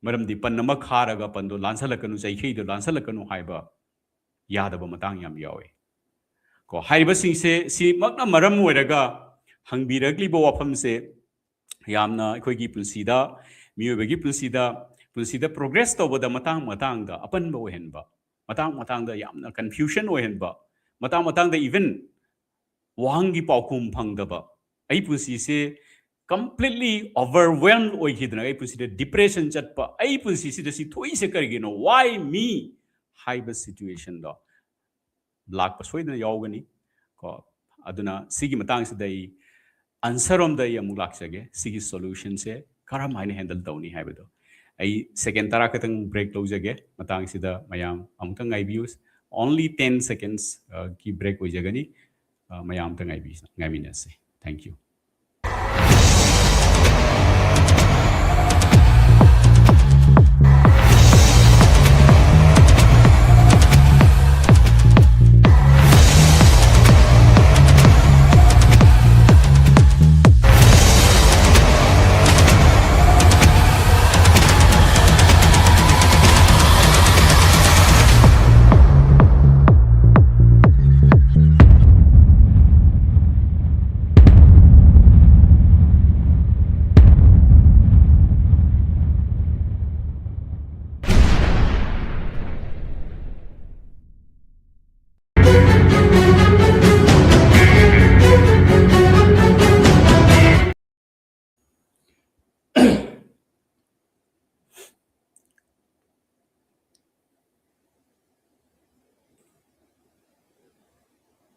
ꯃꯔꯝꯗꯤ ꯄꯟ ꯑꯃ ꯈꯥꯔꯒ ꯄꯟꯗꯣ ꯂꯥꯟꯁꯜꯂꯛꯀꯅꯨ, ꯆꯩꯈꯩꯗꯣ ꯂꯥꯟꯁꯜꯂꯛꯀꯅꯨ ꯍꯥꯏꯕ ꯌꯥꯗꯕ ꯃꯇꯥꯡ ꯌꯥꯝ ꯌꯥꯎꯏ꯫ ꯀꯣ, ꯍꯥꯏꯔꯤꯕꯁꯤꯡꯁꯦ, ꯁꯤꯃꯛꯅ ꯃꯔꯝ ꯑꯣꯏꯔꯒ ꯍꯪꯕꯤꯔꯛꯂꯤꯕ ꯋꯥꯐꯝꯁꯦ ꯌꯥꯝꯅ ꯑꯩꯈꯣꯏꯒꯤ ꯄꯨꯟꯁꯤꯗ, ꯃꯤꯑꯣꯏꯕꯒꯤ ꯄꯨꯟꯁꯤꯗ, ꯄꯨꯟꯁꯤꯗ ꯄ꯭ꯔꯣꯒ꯭ꯔꯦꯁ ꯇꯧꯕꯗ ꯃꯇꯥꯡ ꯃꯇꯥꯡꯗ ꯑꯄꯟꯕ ꯑꯣꯏꯍꯟꯕ, ꯃꯇꯥꯡ ꯃꯇꯥꯡꯗ ꯌꯥꯝꯅ ꯀꯟꯐ꯭ꯌꯨꯖꯟ ꯑꯣꯏꯍꯟꯕ, ꯃꯇꯥꯡ ꯃꯇꯥꯡꯗ ꯏꯚꯟ ꯋꯥꯍꯪꯒꯤ ꯄꯥꯎꯈꯨꯝ ꯐꯪꯗꯕ, ꯑꯩ ꯄꯨꯟꯁꯤꯁꯦ ꯀꯝꯄ꯭ꯂꯤꯠꯂꯤ ꯑꯣꯚꯔꯋꯦꯜꯝ ꯑꯣꯏꯈꯤꯗꯅ, ꯑꯩ ꯄꯨꯟꯁꯤꯗ ꯗꯤꯄ꯭ꯔꯦꯁꯟ ꯆꯠꯄ, ꯑꯩ ꯄꯨꯟꯁꯤꯁꯤꯗ ꯁꯤ ꯊꯣꯛꯏꯁꯦ ꯀꯔꯤꯒꯤꯅꯣ, why me ꯍꯥꯏꯕ ꯁꯤꯆꯨꯋꯦꯁꯟꯗꯣ ꯂꯥꯛꯄ ꯁꯣꯏꯗꯅ ꯌꯥꯎꯒꯅꯤ ꯀꯣ꯫ ꯑꯗꯨꯅ ꯁꯤꯒꯤ ꯃꯇꯥꯡꯁꯤꯗ ꯑꯩ ꯑꯟꯁꯔ ꯔꯣꯝꯗ ꯑꯩ ꯑꯃꯨꯛ ꯂꯥꯛꯆꯒꯦ꯫ ꯁꯤꯒꯤ ꯁꯣꯂꯨꯁꯟꯁꯦ ꯀꯔꯝ ꯍꯥꯏꯅ ꯍꯦꯟꯗꯜ ꯇꯧꯅꯤ ꯍꯥꯏꯕꯗꯣ꯫ ꯑꯩ ꯁꯦꯀꯦꯟ ꯇꯔꯥ ꯈꯛꯇꯪ ꯕ꯭ꯔꯦꯛ ꯂꯧꯖꯒꯦ꯫ ꯃꯇꯥꯡꯁꯤꯗ ꯃꯌꯥꯝ ꯑꯃꯨꯛꯇꯪ ꯉꯥꯏꯕꯤꯌꯨ꯫ Only ten seconds ꯀꯤ ꯕ꯭ꯔꯦꯛ ꯑꯣꯏꯖꯒꯅꯤ꯫ ꯑ, ꯃꯌꯥꯝ ꯑꯝꯇ ꯉꯥꯏꯕꯤ-, ꯉꯥꯏꯃꯤꯟꯅꯁꯤ꯫ Thank you.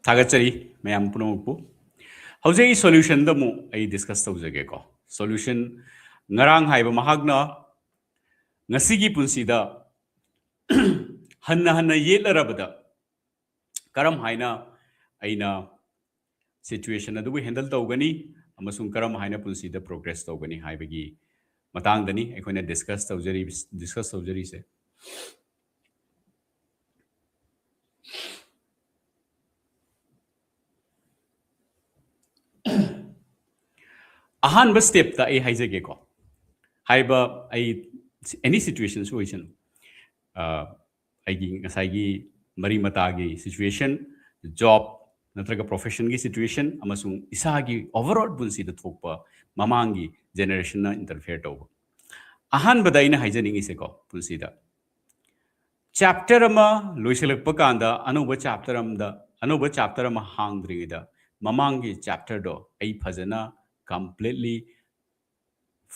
ꯊꯥꯒꯠꯆꯔꯤ ꯃꯌꯥꯝ ꯄꯨꯝꯅꯃꯛꯄꯨ꯫ ꯍꯧꯖꯤꯛ ꯑꯩ solution ꯗ ꯑꯃꯨꯛ ꯑꯩ discuss ꯇꯧꯖꯒꯦꯀꯣ꯫ Solution, ꯉꯔꯥꯡ ꯍꯥꯏꯕ ꯃꯍꯥꯛꯅ ꯉꯁꯤꯒꯤ ꯄꯨꯟꯁꯤꯗ ꯍꯟꯅ ꯍꯟꯅ ꯌꯦꯠꯂꯔꯕꯗ ꯀꯔꯝ ꯍꯥꯏꯅ ꯑꯩꯅ situation ꯑꯗꯨꯕꯨ handle ꯇꯧꯒꯅꯤ ꯑꯃꯁꯨꯡ ꯀꯔꯝ ꯍꯥꯏꯅ ꯄꯨꯟꯁꯤꯗ progress ꯇꯧꯒꯅꯤ ꯍꯥꯏꯕꯒꯤ ꯃꯇꯥꯡꯗꯅꯤ ꯑꯩꯈꯣꯏꯅ discuss ꯇꯧꯖꯔꯤ-, discuss ꯇꯧꯖꯔꯤꯁꯦ꯫ ꯑꯍꯥꯟꯕ step ꯇ ꯑꯩ ꯍꯥꯏꯖꯒꯦꯀꯣ꯫ ꯍꯥꯏꯕ ꯑꯩ any situations ꯑꯣꯏꯁꯅꯨ, ꯑ, ꯑꯩꯒꯤ ꯉꯁꯥꯏꯒꯤ ꯃꯔꯤ ꯃꯇꯥꯒꯤ situation, job ꯅꯠꯇ꯭ꯔꯒ profession ꯒꯤ situation ꯑꯃꯁꯨꯡ ꯏꯁꯥꯒꯤ overall ꯄꯨꯟꯁꯤꯗ ꯊꯣꯛꯄ ꯃꯃꯥꯡꯒꯤ generation ꯅ interfere ꯇꯧꯕ꯫ ꯑꯍꯥꯟꯕꯗ ꯑꯩꯅ ꯍꯥꯏꯖꯅꯤꯡꯉꯤꯁꯦꯀꯣ, ꯄꯨꯟꯁꯤꯗ chapter ꯑꯃ ꯂꯣꯏꯁꯤꯜꯂꯛꯄ ꯀꯥꯟꯗ ꯑꯅꯧꯕ chapter ꯑꯃꯗ, ꯑꯅꯧꯕ chapter ꯑꯃ ꯍꯥꯡꯗ꯭ꯔꯤꯉꯩꯗ ꯃꯃꯥꯡꯒꯤ chapter ꯗꯣ ꯑꯩ ꯐꯖꯅ completely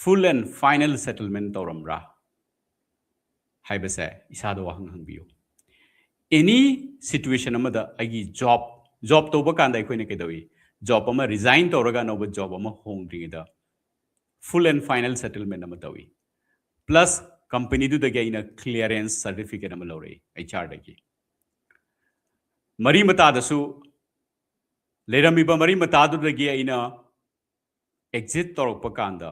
full and final settlement ꯇꯧꯔꯝꯕ꯭ꯔꯥ ꯍꯥꯏꯕꯁꯦ ꯏꯁꯥꯗ ꯋꯥꯍꯪ ꯍꯪꯕꯤꯌꯨ꯫ Any situation ꯑꯃꯗ ꯑꯩꯒꯤ job, job ꯇꯧꯕ ꯀꯥꯟꯗ ꯑꯩꯈꯣꯏꯅ ꯀꯩꯗꯧꯏ? Job ꯑꯃ resign ꯇꯧꯔꯒ ꯑꯅꯧꯕ job ꯑꯃ ꯍꯣꯡꯗ꯭ꯔꯤꯉꯩꯗ full and final settlement ꯑꯃ ꯇꯧꯏ꯫ ꯄ꯭ꯂꯁ ꯀꯝꯄꯅꯤꯗꯨꯗꯒꯤ ꯑꯩꯅ ꯀ꯭ꯂꯤꯌꯥꯔꯦꯟꯁ ꯁꯥꯔꯇꯤꯐꯤꯀꯦꯠ ꯑꯃ ꯂꯧꯔꯛꯏ ꯑꯩꯆ ꯑꯥꯔꯗꯒꯤ꯫ ꯃꯔꯤ ꯃꯇꯥꯗꯁꯨ ꯂꯩꯔꯝꯃꯤꯕ ꯃꯔꯤ ꯃꯇꯥꯗꯨꯗꯒꯤ ꯑꯩꯅ ꯑꯦꯛꯖꯤꯠ ꯇꯧꯔꯛꯄ ꯀꯥꯟꯗ,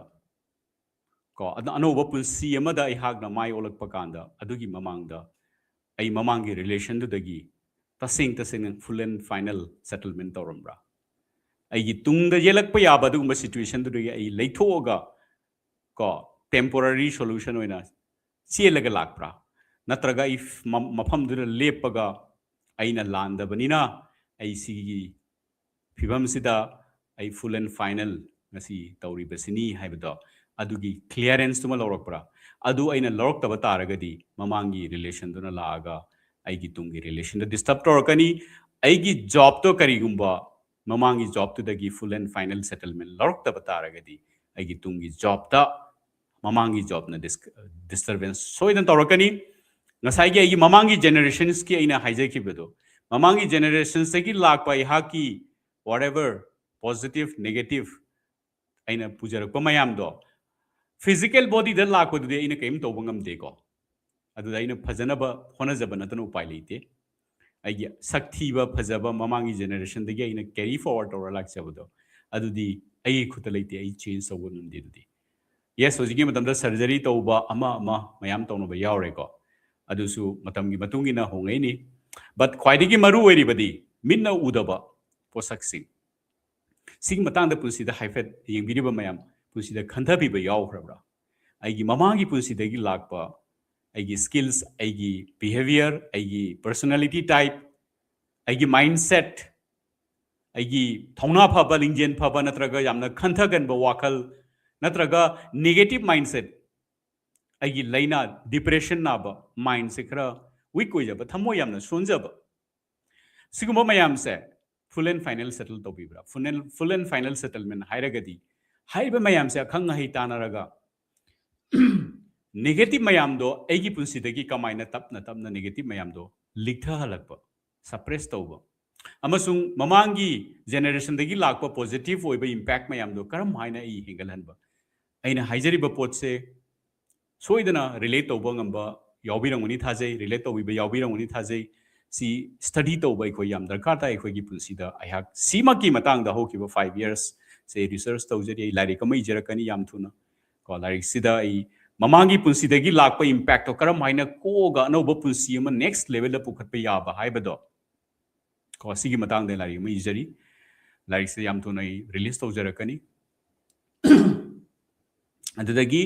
ꯀꯣ, ꯑꯅꯧꯕ ꯄꯨꯟꯁꯤ ꯑꯃꯗ ꯑꯩꯍꯥꯛꯅ ꯃꯥꯏ ꯑꯣꯜꯂꯛꯄ ꯀꯥꯟꯗ, ꯑꯗꯨꯒꯤ ꯃꯃꯥꯡꯗ ꯑꯩ ꯃꯃꯥꯡꯒꯤ ꯔꯤꯂꯦꯁꯟꯗꯨꯗꯒꯤ ꯇꯁꯦꯡ ꯇꯁꯦꯡꯅ ꯐꯨꯜ ꯑꯦꯟ ꯐꯥꯏꯅꯦꯜ ꯁꯦꯇꯜꯃꯦꯟ ꯇꯧꯔꯝꯕ꯭ꯔꯥ? ꯑꯩꯒꯤ ꯇꯨꯡꯗ ꯌꯦꯜꯂꯛꯄ ꯌꯥꯕ ꯑꯗꯨꯒꯨꯝꯕ ꯁꯤꯆꯨꯋꯦꯁꯟꯗꯨꯗꯒꯤ ꯑꯩ ꯂꯩꯊꯣꯛꯑꯒ, ꯀꯣ, ꯇꯦꯝꯄꯣꯔꯔꯤ ꯁꯣꯂꯨꯁꯟ ꯑꯣꯏꯅ ꯆꯦꯜꯂꯒ ꯂꯥꯛꯄ꯭ꯔꯥ? ꯅꯠꯇ꯭ꯔꯒ ꯑꯩ ꯃꯐꯝꯗꯨꯗ ꯂꯦꯞꯄꯒ ꯑꯩꯅ ꯂꯥꯟꯗꯕꯅꯤꯅ ꯑꯩ ꯁꯤꯒꯤ ꯐꯤꯕꯝꯁꯤꯗ ꯑꯩ ꯐꯨꯜ ꯑꯦꯟ ꯐꯥꯏꯅꯦꯜ ꯉꯁꯤ ꯇꯧꯔꯤꯕꯁꯤꯅꯤ ꯍꯥꯏꯕꯗꯣ, ꯑꯗꯨꯒꯤ ꯀ꯭ꯂꯤꯌꯥꯔꯦꯟꯁꯇꯨꯃ ꯂꯧꯔꯛꯄ꯭ꯔꯥ? ꯑꯗꯨ ꯑꯩꯅ ꯂꯧꯔꯛꯇꯕ ꯇꯥꯔꯒꯗꯤ ꯃꯃꯥꯡꯒꯤ ꯔꯤꯂꯦꯁꯟꯗꯨꯅ ꯂꯥꯛꯑꯒ ꯑꯩꯒꯤ ꯇꯨꯡꯒꯤ ꯔꯤꯂꯦꯁꯟꯗ ꯗꯤꯁꯇꯔꯕ ꯇꯧꯔꯛꯀꯅꯤ꯫ ꯑꯩꯒꯤ ꯖꯣꯕꯇꯣ ꯀꯔꯤꯒꯨꯝꯕ ꯃꯃꯥꯡꯒꯤ ꯖꯣꯕꯇꯨꯗꯒꯤ ꯐꯨꯜ ꯑꯦꯟ ꯐꯥꯏꯅꯦꯜ ꯁꯦꯇꯜꯃꯦꯟ ꯂꯧꯔꯛꯇꯕ ꯇꯥꯔꯒꯗꯤ ꯑꯩꯒꯤ ꯇꯨꯡꯒꯤ ꯖꯣꯕꯇ ꯃꯃꯥꯡꯒꯤ ꯖꯣꯕꯅ ꯗꯤꯁꯇꯔꯕꯦꯟꯁ ꯁꯣꯏꯗꯅ ꯇꯧꯔꯛꯀꯅꯤ꯫ ꯉꯁꯥꯏꯒꯤ ꯑꯩꯒꯤ ꯃꯃꯥꯡꯒꯤ ꯖꯦꯅꯦꯔꯦꯁꯟꯁꯀꯤ ꯑꯩꯅ ꯍꯥꯏꯖꯈꯤꯕꯗꯣ, ꯃꯃꯥꯡꯒꯤ ꯖꯦꯅꯦꯔꯦꯁꯟꯁꯇꯒꯤ ꯂꯥꯛꯄ ꯑꯩꯍꯥꯛꯀꯤ whatever positive negative ꯑꯩꯅ ꯄꯨꯖꯔꯛꯄ ꯃꯌꯥꯝꯗꯣ ꯐꯤꯖꯤꯀꯦꯜ ꯕꯣꯗꯤꯗ ꯂꯥꯛꯄꯗꯨꯗꯤ ꯑꯩꯅ ꯀꯔꯤꯝ ꯇꯧꯕ ꯉꯝꯗꯦꯀꯣ꯫ ꯑꯗꯨꯗ ꯑꯩꯅ ꯐꯖꯅꯕ ꯍꯣꯠꯅꯖꯕ ꯅꯠꯇꯅ ꯎꯄꯥꯏ ꯂꯩꯇꯦ꯫ ꯑꯩꯒꯤ ꯁꯛ ꯊꯤꯕ ꯐꯖꯕ ꯃꯃꯥꯡꯒꯤ ꯖꯦꯅꯦꯔꯦꯁꯟꯗꯒꯤ ꯑꯩꯅ ꯀꯦꯔꯤ ꯐꯣꯔꯋꯥꯔꯗ ꯇꯧꯔ ꯂꯥꯛꯆꯕꯗꯣ, ꯑꯗꯨꯗꯤ ꯑꯩꯒꯤ ꯈꯨꯠꯇ ꯂꯩꯇꯦ, ꯑꯩ ꯆꯦꯟꯖ ꯇꯧꯕ ꯉꯝꯗꯦ꯫ ꯑꯗꯨꯗꯤ ꯌꯦꯁ, ꯍꯧꯖꯤꯛꯀꯤ ꯃꯇꯝꯗ ꯁꯔꯖꯔꯤ ꯇꯧꯕ ꯑꯃ ꯑꯃ ꯃꯌꯥꯝ ꯇꯧꯅꯕ ꯌꯥꯎꯔꯦꯀꯣ꯫ ꯑꯗꯨꯁꯨ ꯃꯇꯝꯒꯤ ꯃꯇꯨꯡ ꯏꯟꯅ ꯍꯣꯡꯂꯛꯏꯅꯤ꯫ ꯕꯠ ꯈ꯭ꯋꯥꯏꯗꯒꯤ ꯃꯔꯨ ꯑꯣꯏꯔꯤꯕꯗꯤ ꯃꯤꯠꯅ ꯎꯗꯕ ꯄꯣꯠꯁꯛꯁꯤꯡ꯫ ꯁꯤꯒꯤ ꯃꯇꯥꯡꯗ ꯄꯨꯟꯁꯤꯗ ꯍꯥꯏꯐꯦꯠ ꯌꯦꯡꯕꯤꯔꯤꯕ ꯃꯌꯥꯝ ꯄꯨꯟꯁꯤꯗ ꯈꯟꯊꯕꯤꯕ ꯌꯥꯎꯈ꯭ꯔꯕ꯭ꯔꯥ? ꯑꯩꯒꯤ ꯃꯃꯥꯡꯒꯤ ꯄꯨꯟꯁꯤꯗꯒꯤ ꯂꯥꯛꯄ ꯑꯩꯒꯤ ꯁ꯭ꯀꯤꯜꯁ, ꯑꯩꯒꯤ ꯕꯤꯍꯦꯕꯤꯌꯔ, ꯑꯩꯒꯤ ꯄꯔꯁꯣꯅꯦꯂꯤꯇꯤ ꯇꯥꯏꯞ, ꯑꯩꯒꯤ ꯃꯥꯏꯟꯁꯦꯠ, ꯑꯩꯒꯤ ꯊꯧꯅꯥ ꯐꯕ, ꯂꯤꯡꯖꯦꯜ ꯐꯕ, ꯅꯠꯇ꯭ꯔꯒ ꯌꯥꯝꯅ ꯈꯟꯊꯒꯟꯕ ꯋꯥꯈꯜ, ꯅꯠꯇ꯭ꯔꯒ ꯅꯦꯒꯦꯇꯤꯞ ꯃꯥꯏꯟꯁꯦꯠ, ꯑꯩꯒꯤ ꯂꯥꯏꯅꯥ, ꯗꯤꯄ꯭ꯔꯦꯁꯟ ꯅꯥꯕ, ꯃꯥꯏꯟꯁꯦ ꯈꯔ ꯋꯤꯛ ꯑꯣꯏꯖꯕ, ꯊꯃꯣꯏ ꯌꯥꯝꯅ ꯁꯣꯟꯖꯕ, ꯁꯤꯒꯨꯝꯕ ꯃꯌꯥꯝꯁꯦ ꯐꯨꯜ ꯑꯦꯟ ꯐꯥꯏꯅꯦꯜ ꯁꯦꯇꯜ ꯇꯧꯕꯤꯕ꯭ꯔꯥ? Full and, full and final settlement ꯍꯥꯏꯔꯒꯗꯤ ꯍꯥꯏꯔꯤꯕ ꯃꯌꯥꯝꯁꯦ ꯑꯈꯪ ꯑꯍꯩ ꯇꯥꯟꯅꯔꯒ ꯅꯦꯒꯦꯇꯤꯞ ꯃꯌꯥꯝꯗꯣ ꯑꯩꯒꯤ ꯄꯨꯟꯁꯤꯗꯒꯤ ꯀꯃꯥꯏꯅ ꯇꯞꯅ ꯇꯞꯅ ꯅꯦꯒꯦꯇꯤꯞ ꯃꯌꯥꯝꯗꯣ ꯂꯤꯛꯊꯍꯜꯂꯛꯄ, ꯁꯄ꯭ꯔꯦꯁ ꯇꯧꯕ, ꯑꯃꯁꯨꯡ ꯃꯃꯥꯡꯒꯤ ꯖꯦꯅꯦꯔꯦꯁꯟꯗꯒꯤ ꯂꯥꯛꯄ ꯄꯣꯖꯤꯇꯤꯚ ꯑꯣꯏꯕ ꯏꯝꯄꯦꯛ ꯃꯌꯥꯝꯗꯣ ꯀꯔꯝ ꯍꯥꯏꯅ ꯑꯩ ꯍꯦꯟꯒꯠꯍꯟꯕ? ꯑꯩꯅ ꯍꯥꯏꯖꯔꯤꯕ ꯄꯣꯠꯁꯦ ꯁꯣꯏꯗꯅ relate ꯇꯧꯕ ꯉꯝꯕ ꯌꯥꯎꯕꯤꯔꯝꯒꯅꯤ ꯊꯥꯖꯩ, relate ꯇꯧꯕꯤꯕ ꯌꯥꯎꯕꯤꯔꯝꯒꯅꯤ ꯊꯥꯖꯩ꯫ ꯁꯤ study ꯇꯧꯕ ꯑꯩꯈꯣꯏ ꯌꯥꯝ ꯗꯔꯀꯥꯔ ꯇꯥꯏ ꯑꯩꯈꯣꯏꯒꯤ ꯄꯨꯟꯁꯤꯗ꯫ ꯑꯩꯍꯥꯛ ꯁꯤꯃꯛꯀꯤ ꯃꯇꯥꯡꯗ ꯍꯧꯈꯤꯕ five years ꯁꯦ research ꯇꯧꯖꯔꯤ꯫ ꯑꯩ ꯂꯥꯏꯔꯤꯛ ꯑꯃ ꯏꯖꯔꯛꯀꯅꯤ ꯌꯥꯝ ꯊꯨꯅ꯫ ꯀꯣ, ꯂꯥꯏꯔꯤꯛꯁꯤꯗ ꯑꯩ ꯃꯃꯥꯡꯒꯤ ꯄꯨꯟꯁꯤꯗꯒꯤ ꯂꯥꯛꯄ impactꯇꯣ ꯀꯔꯝ ꯍꯥꯏꯅ ꯀꯣꯛꯑꯒ ꯑꯅꯧꯕ ꯄꯨꯟꯁꯤ ꯑꯃ next levelꯗ ꯄꯨꯈꯠꯄ ꯌꯥꯕ ꯍꯥꯏꯕꯗꯣ, ꯀꯣ, ꯁꯤꯒꯤ ꯃꯇꯥꯡꯗ ꯂꯥꯏꯔꯤꯛ ꯑꯃ ꯏꯖꯔꯤ꯫ ꯂꯥꯏꯔꯤꯛꯁꯦ ꯌꯥꯝ ꯊꯨꯅ ꯑꯩ release ꯇꯧꯖꯔꯛꯀꯅꯤ꯫ ꯑꯗꯨꯗꯒꯤ,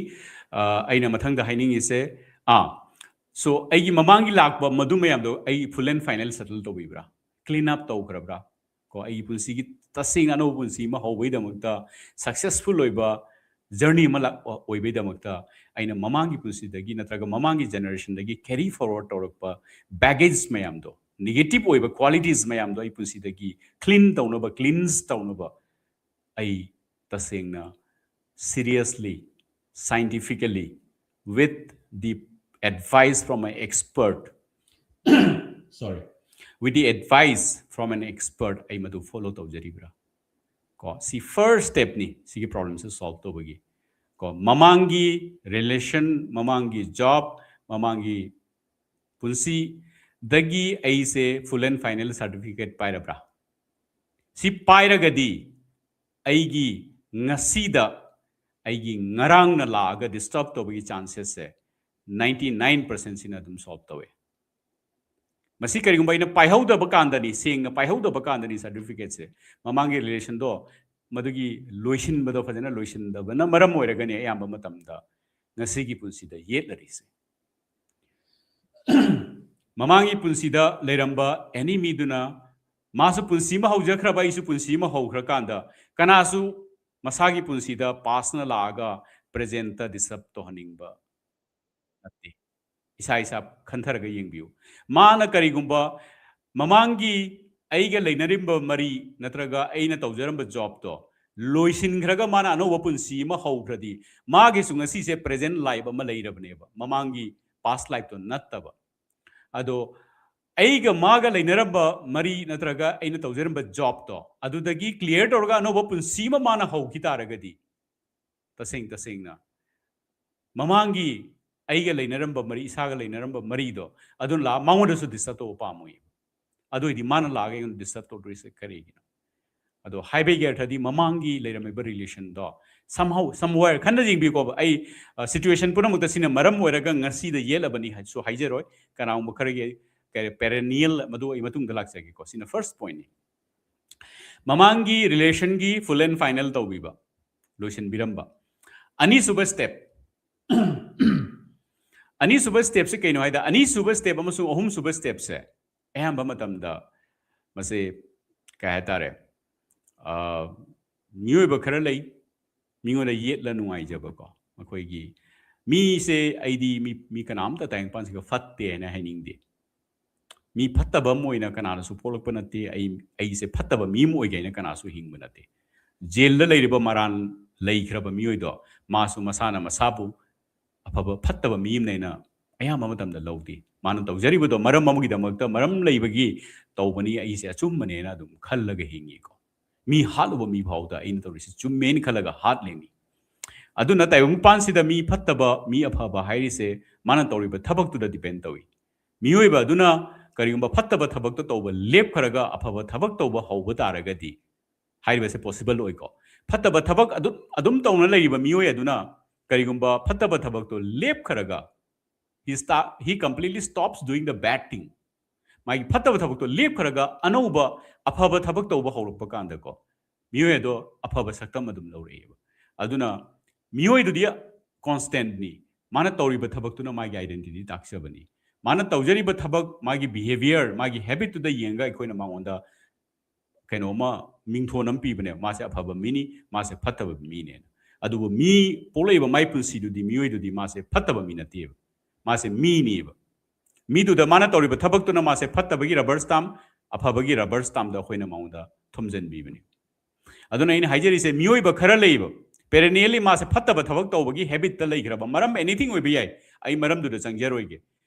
ꯑ, ꯑꯩꯅ ꯃꯊꯪꯗ ꯍꯥꯏꯅꯤꯡꯉꯤꯁꯦ, ꯑꯥ, so ꯑꯩꯒꯤ ꯃꯃꯥꯡꯒꯤ ꯂꯥꯛꯄ ꯃꯗꯨ ꯃꯌꯥꯝꯗꯣ ꯑꯩ full and final settle ꯇꯧꯕꯤꯕ꯭ꯔꯥ? Clean up ꯇꯧꯈ꯭ꯔꯕ꯭ꯔꯥ? ꯀꯣ, ꯑꯩꯒꯤ ꯄꯨꯟꯁꯤꯒꯤ ꯇꯁꯦꯡꯅ ꯑꯅꯧꯕ ꯄꯨꯟꯁꯤ ꯑꯃ ꯍꯧꯕꯒꯤꯗꯃꯛꯇ, successful ꯑꯣꯏꯕ journey ꯑꯃ ꯂꯥꯛ-, ꯑꯣꯏꯕꯒꯤꯗꯃꯛꯇ ꯑꯩꯅ ꯃꯃꯥꯡꯒꯤ ꯄꯨꯟꯁꯤꯗꯒꯤ ꯅꯠꯇ꯭ꯔꯒ ꯃꯃꯥꯡꯒꯤ generationꯗꯒꯤ carry forward ꯇꯧꯔꯛꯄ baggage ꯃꯌꯥꯝꯗꯣ, negative ꯑꯣꯏꯕ qualities ꯃꯌꯥꯝꯗꯣ ꯑꯩ ꯄꯨꯟꯁꯤꯗꯒꯤ clean ꯇꯧꯅꯕ, cleanse ꯇꯧꯅꯕ ꯑꯩ ꯇꯁꯦꯡꯅ seriously, scientifically, with the advice from an expert, sorry, with the advice from an expert, ꯑꯩ ꯃꯗꯨ follow ꯇꯧꯖꯔꯤꯕ꯭ꯔꯥ? ꯀꯣ, ꯁꯤ first stepꯅꯤ ꯁꯤꯒꯤ problemꯁꯦ solve ꯇꯧꯕꯒꯤ꯫ ꯀꯣ, ꯃꯃꯥꯡꯒꯤ relation, ꯃꯃꯥꯡꯒꯤ job, ꯃꯃꯥꯡꯒꯤ ꯄꯨꯟꯁꯤꯗꯒꯤ ꯑꯩꯁꯦ full and final certificate ꯄꯥꯏꯔꯕ꯭ꯔꯥ? ꯁꯤ ꯄꯥꯏꯔꯒꯗꯤ ꯑꯩꯒꯤ ꯉꯁꯤꯗ ꯑꯩꯒꯤ ꯉꯔꯥꯡꯅ ꯂꯥꯛꯑꯒ disturb ꯇꯧꯕꯒꯤ chancesꯁꯦ ninety nine percentꯁꯤꯅ ꯑꯗꯨꯝ solve ꯇꯧꯋꯦ꯫ ꯃꯁꯤ ꯀꯔꯤꯒꯨꯝꯕ ꯑꯩꯅ ꯄꯥꯏꯍꯧꯗꯕ ꯀꯥꯟꯗꯅꯤ, ꯁꯦꯡꯅ ꯄꯥꯏꯍꯧꯗꯕ ꯀꯥꯟꯗꯅꯤ certificateꯁꯦ, ꯃꯃꯥꯡꯒꯤ relationꯗꯣ ꯃꯗꯨꯒꯤ ꯂꯣꯏꯁꯤꯟꯕꯗꯣ ꯐꯖꯅ ꯂꯣꯏꯁꯤꯟꯗꯕꯅ ꯃꯔꯝ ꯑꯣꯏꯔꯒꯅꯤ ꯑꯌꯥꯝꯕ ꯃꯇꯝꯗ ꯉꯁꯤꯒꯤ ꯄꯨꯟꯁꯤꯗ ꯌꯦꯠꯅꯔꯤꯁꯦ꯫ ꯃꯃꯥꯡꯒꯤ ꯄꯨꯟꯁꯤꯗ ꯂꯩꯔꯝꯕ any ꯃꯤꯗꯨꯅ ꯃꯥꯁꯨ ꯄꯨꯟꯁꯤ ꯑꯃ ꯍꯧꯖꯈ꯭ꯔꯕ, ꯑꯩꯁꯨ ꯄꯨꯟꯁꯤ ꯑꯃ ꯍꯧꯈ꯭ꯔꯀꯥꯟꯗ ꯀꯅꯥꯁꯨ ꯃꯁꯥꯒꯤ ꯄꯨꯟꯁꯤꯗ pastꯅ ꯂꯥꯛꯑꯒ presentꯇ disturb ꯇꯧꯍꯟꯅꯤꯡꯕ ꯅꯠꯇꯦ꯫ ꯏꯁꯥ ꯏꯁꯥ ꯈꯟꯊꯔꯒ ꯌꯦꯡꯕꯤꯌꯨ꯫ ꯃꯥꯅ ꯀꯔꯤꯒꯨꯝꯕ ꯃꯃꯥꯡꯒꯤ ꯑꯩꯒ ꯂꯩꯅꯔꯝꯕ ꯃꯔꯤ ꯅꯠꯇ꯭ꯔꯒ ꯑꯩꯅ ꯇꯧꯖꯔꯝꯕ jobꯇꯣ ꯂꯣꯏꯁꯤꯟꯈ꯭ꯔꯒ ꯃꯥꯅ ꯑꯅꯧꯕ ꯄꯨꯟꯁꯤ ꯑꯃ ꯍꯧꯈ꯭ꯔꯗꯤ ꯃꯥꯒꯤꯁꯨ ꯉꯁꯤꯁꯦ present life ꯑꯃ ꯂꯩꯔꯕꯅꯦꯕ, ꯃꯃꯥꯡꯒꯤ past lifeꯇꯣ ꯅꯠꯇꯕ꯫ ꯑꯗꯣ ꯑꯩꯒ ꯃꯥꯒ ꯂꯩꯅꯔꯝꯕ ꯃꯔꯤ ꯅꯠꯇ꯭ꯔꯒ ꯑꯩꯅ ꯇꯧꯖꯔꯝꯕ jobꯇꯣ ꯑꯗꯨꯗꯒꯤ clear ꯇꯧꯔꯒ ꯑꯅꯧꯕ ꯄꯨꯟꯁꯤ ꯑꯃ ꯃꯥꯅ ꯍꯧꯈꯤ ꯇꯥꯔꯒꯗꯤ ꯇꯁꯦꯡ ꯇꯁꯦꯡꯅ ꯃꯃꯥꯡꯒꯤ ꯑꯩꯒ ꯂꯩꯅꯔꯝꯕ ꯃꯔꯤ, ꯏꯁꯥꯒ ꯂꯩꯅꯔꯝꯕ ꯃꯔꯤꯗꯣ, ꯑꯗꯨꯅ ꯂꯥꯛꯑ ꯃꯉꯣꯟꯗꯁꯨ ꯗꯤꯁꯇꯔꯕ ꯇꯧꯕ ꯄꯥꯝꯃꯣꯏ꯫ ꯑꯗꯨ ꯑꯣꯏꯗꯤ ꯃꯥꯅ ꯂꯥꯛꯑꯒ ꯑꯩꯉꯣꯟꯗ ꯗꯤꯁꯇꯔꯕ ꯇꯧꯗꯣꯏꯁꯦ ꯀꯔꯤꯒꯤꯅꯣ? ꯑꯗꯣ ꯍꯥꯏꯕꯒꯤ ꯑꯔꯊꯗꯤ ꯃꯃꯥꯡꯒꯤ ꯂꯩꯔꯝꯃꯤꯕ ꯔꯤꯂꯦꯁꯟꯗꯣ somehow, somewhere, ꯈꯟꯅ ꯌꯦꯡꯕꯤꯀꯣ꯫ ꯑꯩ ꯁꯤꯆꯨꯋꯦꯁꯟ ꯄꯨꯝꯅꯃꯛꯇ ꯁꯤꯅ ꯃꯔꯝ ꯑꯣꯏꯔꯒ ꯉꯁꯤꯗ ꯌꯦꯠꯂꯕꯅꯤ ꯍꯥꯏꯁꯨ ꯍꯥꯏꯖꯔꯣꯏ꯫ ꯀꯅꯥꯒꯨꯝꯕ ꯈꯔꯒꯤ ꯀꯔꯤ, ꯄꯦꯔꯦꯅꯤꯌꯦꯜ, ꯃꯗꯨ ꯑꯩ ꯃꯇꯨꯡꯗ ꯂꯥꯛꯆꯒꯦꯀꯣ꯫ ꯁꯤꯅ ꯐꯥꯔꯁ ꯄꯣꯏꯟꯠꯅꯤ꯫ ꯃꯃꯥꯡꯒꯤ ꯔꯤꯂꯦꯁꯟꯒꯤ ꯐꯨꯜ ꯑꯦꯟ ꯐꯥꯏꯅꯦꯜ ꯇꯧꯕꯤꯕ, ꯂꯣꯏꯁꯤꯟꯕꯤꯔꯝꯕ꯫ ꯑꯅꯤꯁꯨꯕ ꯁ꯭ꯇꯦꯞ, ꯑꯅꯤꯁꯨꯕ ꯁ꯭ꯇꯦꯞꯁꯦ ꯀꯩꯅꯣ ꯍꯥꯏꯗ, ꯑꯅꯤꯁꯨꯕ ꯁ꯭ꯇꯦꯞ ꯑꯃꯁꯨꯡ ꯑꯍꯨꯝꯁꯨꯕ ꯁ꯭ꯇꯦꯞꯁꯦ ꯑꯌꯥꯝꯕ ꯃꯇꯝꯗ ꯃꯁꯤ ꯀꯩ ꯍꯥꯏꯇꯥꯔꯦ, ꯑ, ꯃꯤꯑꯣꯏꯕ ꯈꯔ ꯂꯩ, ꯃꯤꯉꯣꯟꯗ ꯌꯦꯠꯂ ꯅꯨꯡꯉꯥꯏꯖꯕꯀꯣ꯫ ꯃꯈꯣꯏꯒꯤ ꯃꯤꯁꯦ, ꯑꯩꯗꯤ ꯃꯤ, ꯃꯤ ꯀꯅꯥꯝꯇ ꯇꯥꯏꯕꯪꯄꯥꯟꯁꯤꯒ ꯐꯠꯇꯦ ꯍꯥꯏꯅ ꯍꯥꯏꯅꯤꯡꯗꯦ꯫ ꯃꯤ ꯐꯠꯇꯕ ꯑꯃ ꯑꯣꯏꯅ ꯀꯅꯥꯅꯁꯨ ꯄꯣꯛꯂꯛꯄ ꯅꯠꯇꯦ꯫ ꯑꯩ, ꯑꯩꯁꯦ ꯐꯠꯇꯕ ꯃꯤ ꯑꯃ ꯑꯣꯏꯒꯦ ꯍꯥꯏꯅ ꯀꯅꯥꯁꯨ ꯍꯤꯡꯕ ꯅꯠꯇꯦ꯫ ꯖꯦꯜꯗ ꯂꯩꯔꯤꯕ ꯃꯔꯥꯜ ꯂꯩꯈ꯭ꯔꯕ ꯃꯤꯑꯣꯏꯗꯣ, ꯃꯥꯁꯨ ꯃꯁꯥꯅ ꯃꯁꯥꯕꯨ ꯑꯐꯕ, ꯐꯠꯇꯕ ꯃꯤ ꯑꯃꯅꯦꯅ ꯑꯌꯥꯝꯕ ꯃꯇꯝꯗ ꯂꯧꯗꯦ꯫ ꯃꯥꯅ ꯇꯧꯖꯔꯤꯕꯗꯣ ꯃꯔꯝ ꯑꯃꯒꯤꯗꯃꯛꯇ, ꯃꯔꯝ ꯂꯩꯕꯒꯤ ꯇꯧꯕꯅꯤ, ꯑꯩꯁꯦ ꯑꯆꯨꯝꯕꯅꯦꯅ ꯑꯗꯨꯝ ꯈꯜꯂꯒ ꯍꯤꯡꯉꯤꯀꯣ꯫ ꯃꯤ ꯍꯥꯠꯂꯨꯕ ꯃꯤ ꯐꯥꯎꯗ ꯑꯩꯅ ꯇꯧꯔꯤꯁꯦ ꯆꯨꯝꯃꯦꯅ ꯈꯜꯂꯒ ꯍꯥꯠꯂꯤꯅꯤ꯫ ꯑꯗꯨꯅ ꯇꯥꯏꯕꯪꯄꯥꯟꯁꯤꯗ ꯃꯤ ꯐꯠꯇꯕ, ꯃꯤ ꯑꯐꯕ ꯍꯥꯏꯔꯤꯁꯦ ꯃꯥꯅ ꯇꯧꯔꯤꯕ ꯊꯕꯛꯇꯨꯗ ꯗꯤꯄꯦꯟ ꯇꯧꯏ꯫ ꯃꯤꯑꯣꯏꯕ ꯑꯗꯨꯅ ꯀꯔꯤꯒꯨꯝꯕ ꯐꯠꯇꯕ ꯊꯕꯛꯇꯣ ꯇꯧꯕ ꯂꯦꯞꯈ꯭ꯔꯒ ꯑꯐꯕ ꯊꯕꯛ ꯇꯧꯕ ꯍꯧꯕ ꯇꯥꯔꯒꯗꯤ, ꯍꯥꯏꯔꯤꯕꯁꯦ ꯄꯣꯁꯤꯕꯜ ꯑꯣꯏꯀꯣ꯫ ꯐꯠꯇꯕ ꯊꯕꯛ ꯑꯗꯨꯝ, ꯑꯗꯨꯝ ꯇꯧꯅ ꯂꯩꯔꯤꯕ ꯃꯤꯑꯣꯏ ꯑꯗꯨꯅ ꯀꯔꯤꯒꯨꯝꯕ ꯐꯠꯇꯕ ꯊꯕꯛꯇꯣ ꯂꯦꯞꯈ꯭ꯔꯒ, he sta-, he completely stops doing the bad thing. ꯃꯥꯒꯤ ꯐꯠꯇꯕ ꯊꯕꯛꯇꯣ ꯂꯦꯞꯈ꯭ꯔꯒ ꯑꯅꯧꯕ ꯑꯐꯕ ꯊꯕꯛ ꯇꯧꯕ ꯍꯧꯔꯛꯄ ꯀꯥꯟꯗꯀꯣ, ꯃꯤꯑꯣꯏ ꯑꯗꯣ ꯑꯐꯕ ꯁꯛꯇꯝ ꯑꯗꯨꯝ ꯂꯧꯔꯛꯑꯦꯕ꯫ ꯑꯗꯨꯅ ꯃꯤꯑꯣꯏꯗꯨꯗꯤ ꯀꯣꯟꯁꯇꯦꯟꯠꯅꯤ꯫ ꯃꯥꯅ ꯇꯧꯔꯤꯕ ꯊꯕꯛꯇꯨꯅ ꯃꯥꯒꯤ ꯑꯥꯏꯗꯦꯟꯇꯤꯇꯤ ꯇꯥꯛꯆꯕꯅꯤ꯫ ꯃꯥꯅ ꯇꯧꯖꯔꯤꯕ ꯊꯕꯛ, ꯃꯥꯒꯤ ꯕꯤꯍꯦꯕꯤꯌꯔ, ꯃꯥꯒꯤ ꯍꯦꯕꯤꯠꯇꯨꯗ ꯌꯦꯡꯉꯒ ꯑꯩꯈꯣꯏꯅ ꯃꯉꯣꯟꯗ ꯀꯩꯅꯣꯝꯃ, ꯃꯤꯡꯊꯣꯟ ꯑꯃ ꯄꯤꯕꯅꯦ, ꯃꯥꯁꯦ ꯑꯐꯕ ꯃꯤꯅꯤ, ꯃꯥꯁꯦ ꯐꯠꯇꯕ ꯃꯤꯅꯦꯅ꯫ ꯑꯗꯨꯕꯨ ꯃꯤ ꯄꯣꯛꯂꯛꯏꯕ ꯃꯥꯏ ꯄꯨꯟꯁꯤꯗꯨꯗꯤ, ꯃꯤꯑꯣꯏꯗꯨꯗꯤ ꯃꯥꯁꯦ ꯐꯠꯇꯕ ꯃꯤ ꯅꯠꯇꯦꯕ, ꯃꯥꯁꯦ ꯃꯤꯅꯦꯕ꯫ ꯃꯤꯗꯨꯗ ꯃꯥꯅ ꯇꯧꯔꯤꯕ ꯊꯕꯛꯇꯨꯅ ꯃꯥꯁꯦ ꯐꯠꯇꯕꯒꯤ ꯔꯕꯔ ꯁ꯭ꯇꯥꯝ, ꯑꯐꯕꯒꯤ ꯔꯕꯔ ꯁ꯭ꯇꯥꯝꯗ ꯑꯩꯈꯣꯏꯅ ꯃꯉꯣꯟꯗ ꯊꯣꯝꯖꯤꯟꯕꯤꯕꯅꯤ꯫ ꯑꯗꯨꯅ ꯑꯩꯅ ꯍꯥꯏꯖꯔꯤꯁꯦ, ꯃꯤꯑꯣꯏꯕ ꯈꯔ ꯂꯩꯌꯦꯕ, ꯄꯦꯔꯦꯅꯤꯌꯦꯜꯂꯤ ꯃꯥꯁꯦ ꯐꯠꯇꯕ ꯊꯕꯛ ꯇꯧꯕꯒꯤ ꯍꯦꯕꯤꯠꯇ ꯂꯩꯈ꯭ꯔꯕ, ꯃꯔꯝ ꯑꯦꯅꯤꯊꯤꯡ ꯑꯣꯏꯕ ꯌꯥꯏ, ꯑꯩ ꯃꯔꯝꯗꯨꯗ ꯆꯪꯖꯔꯣꯏꯒꯦ꯫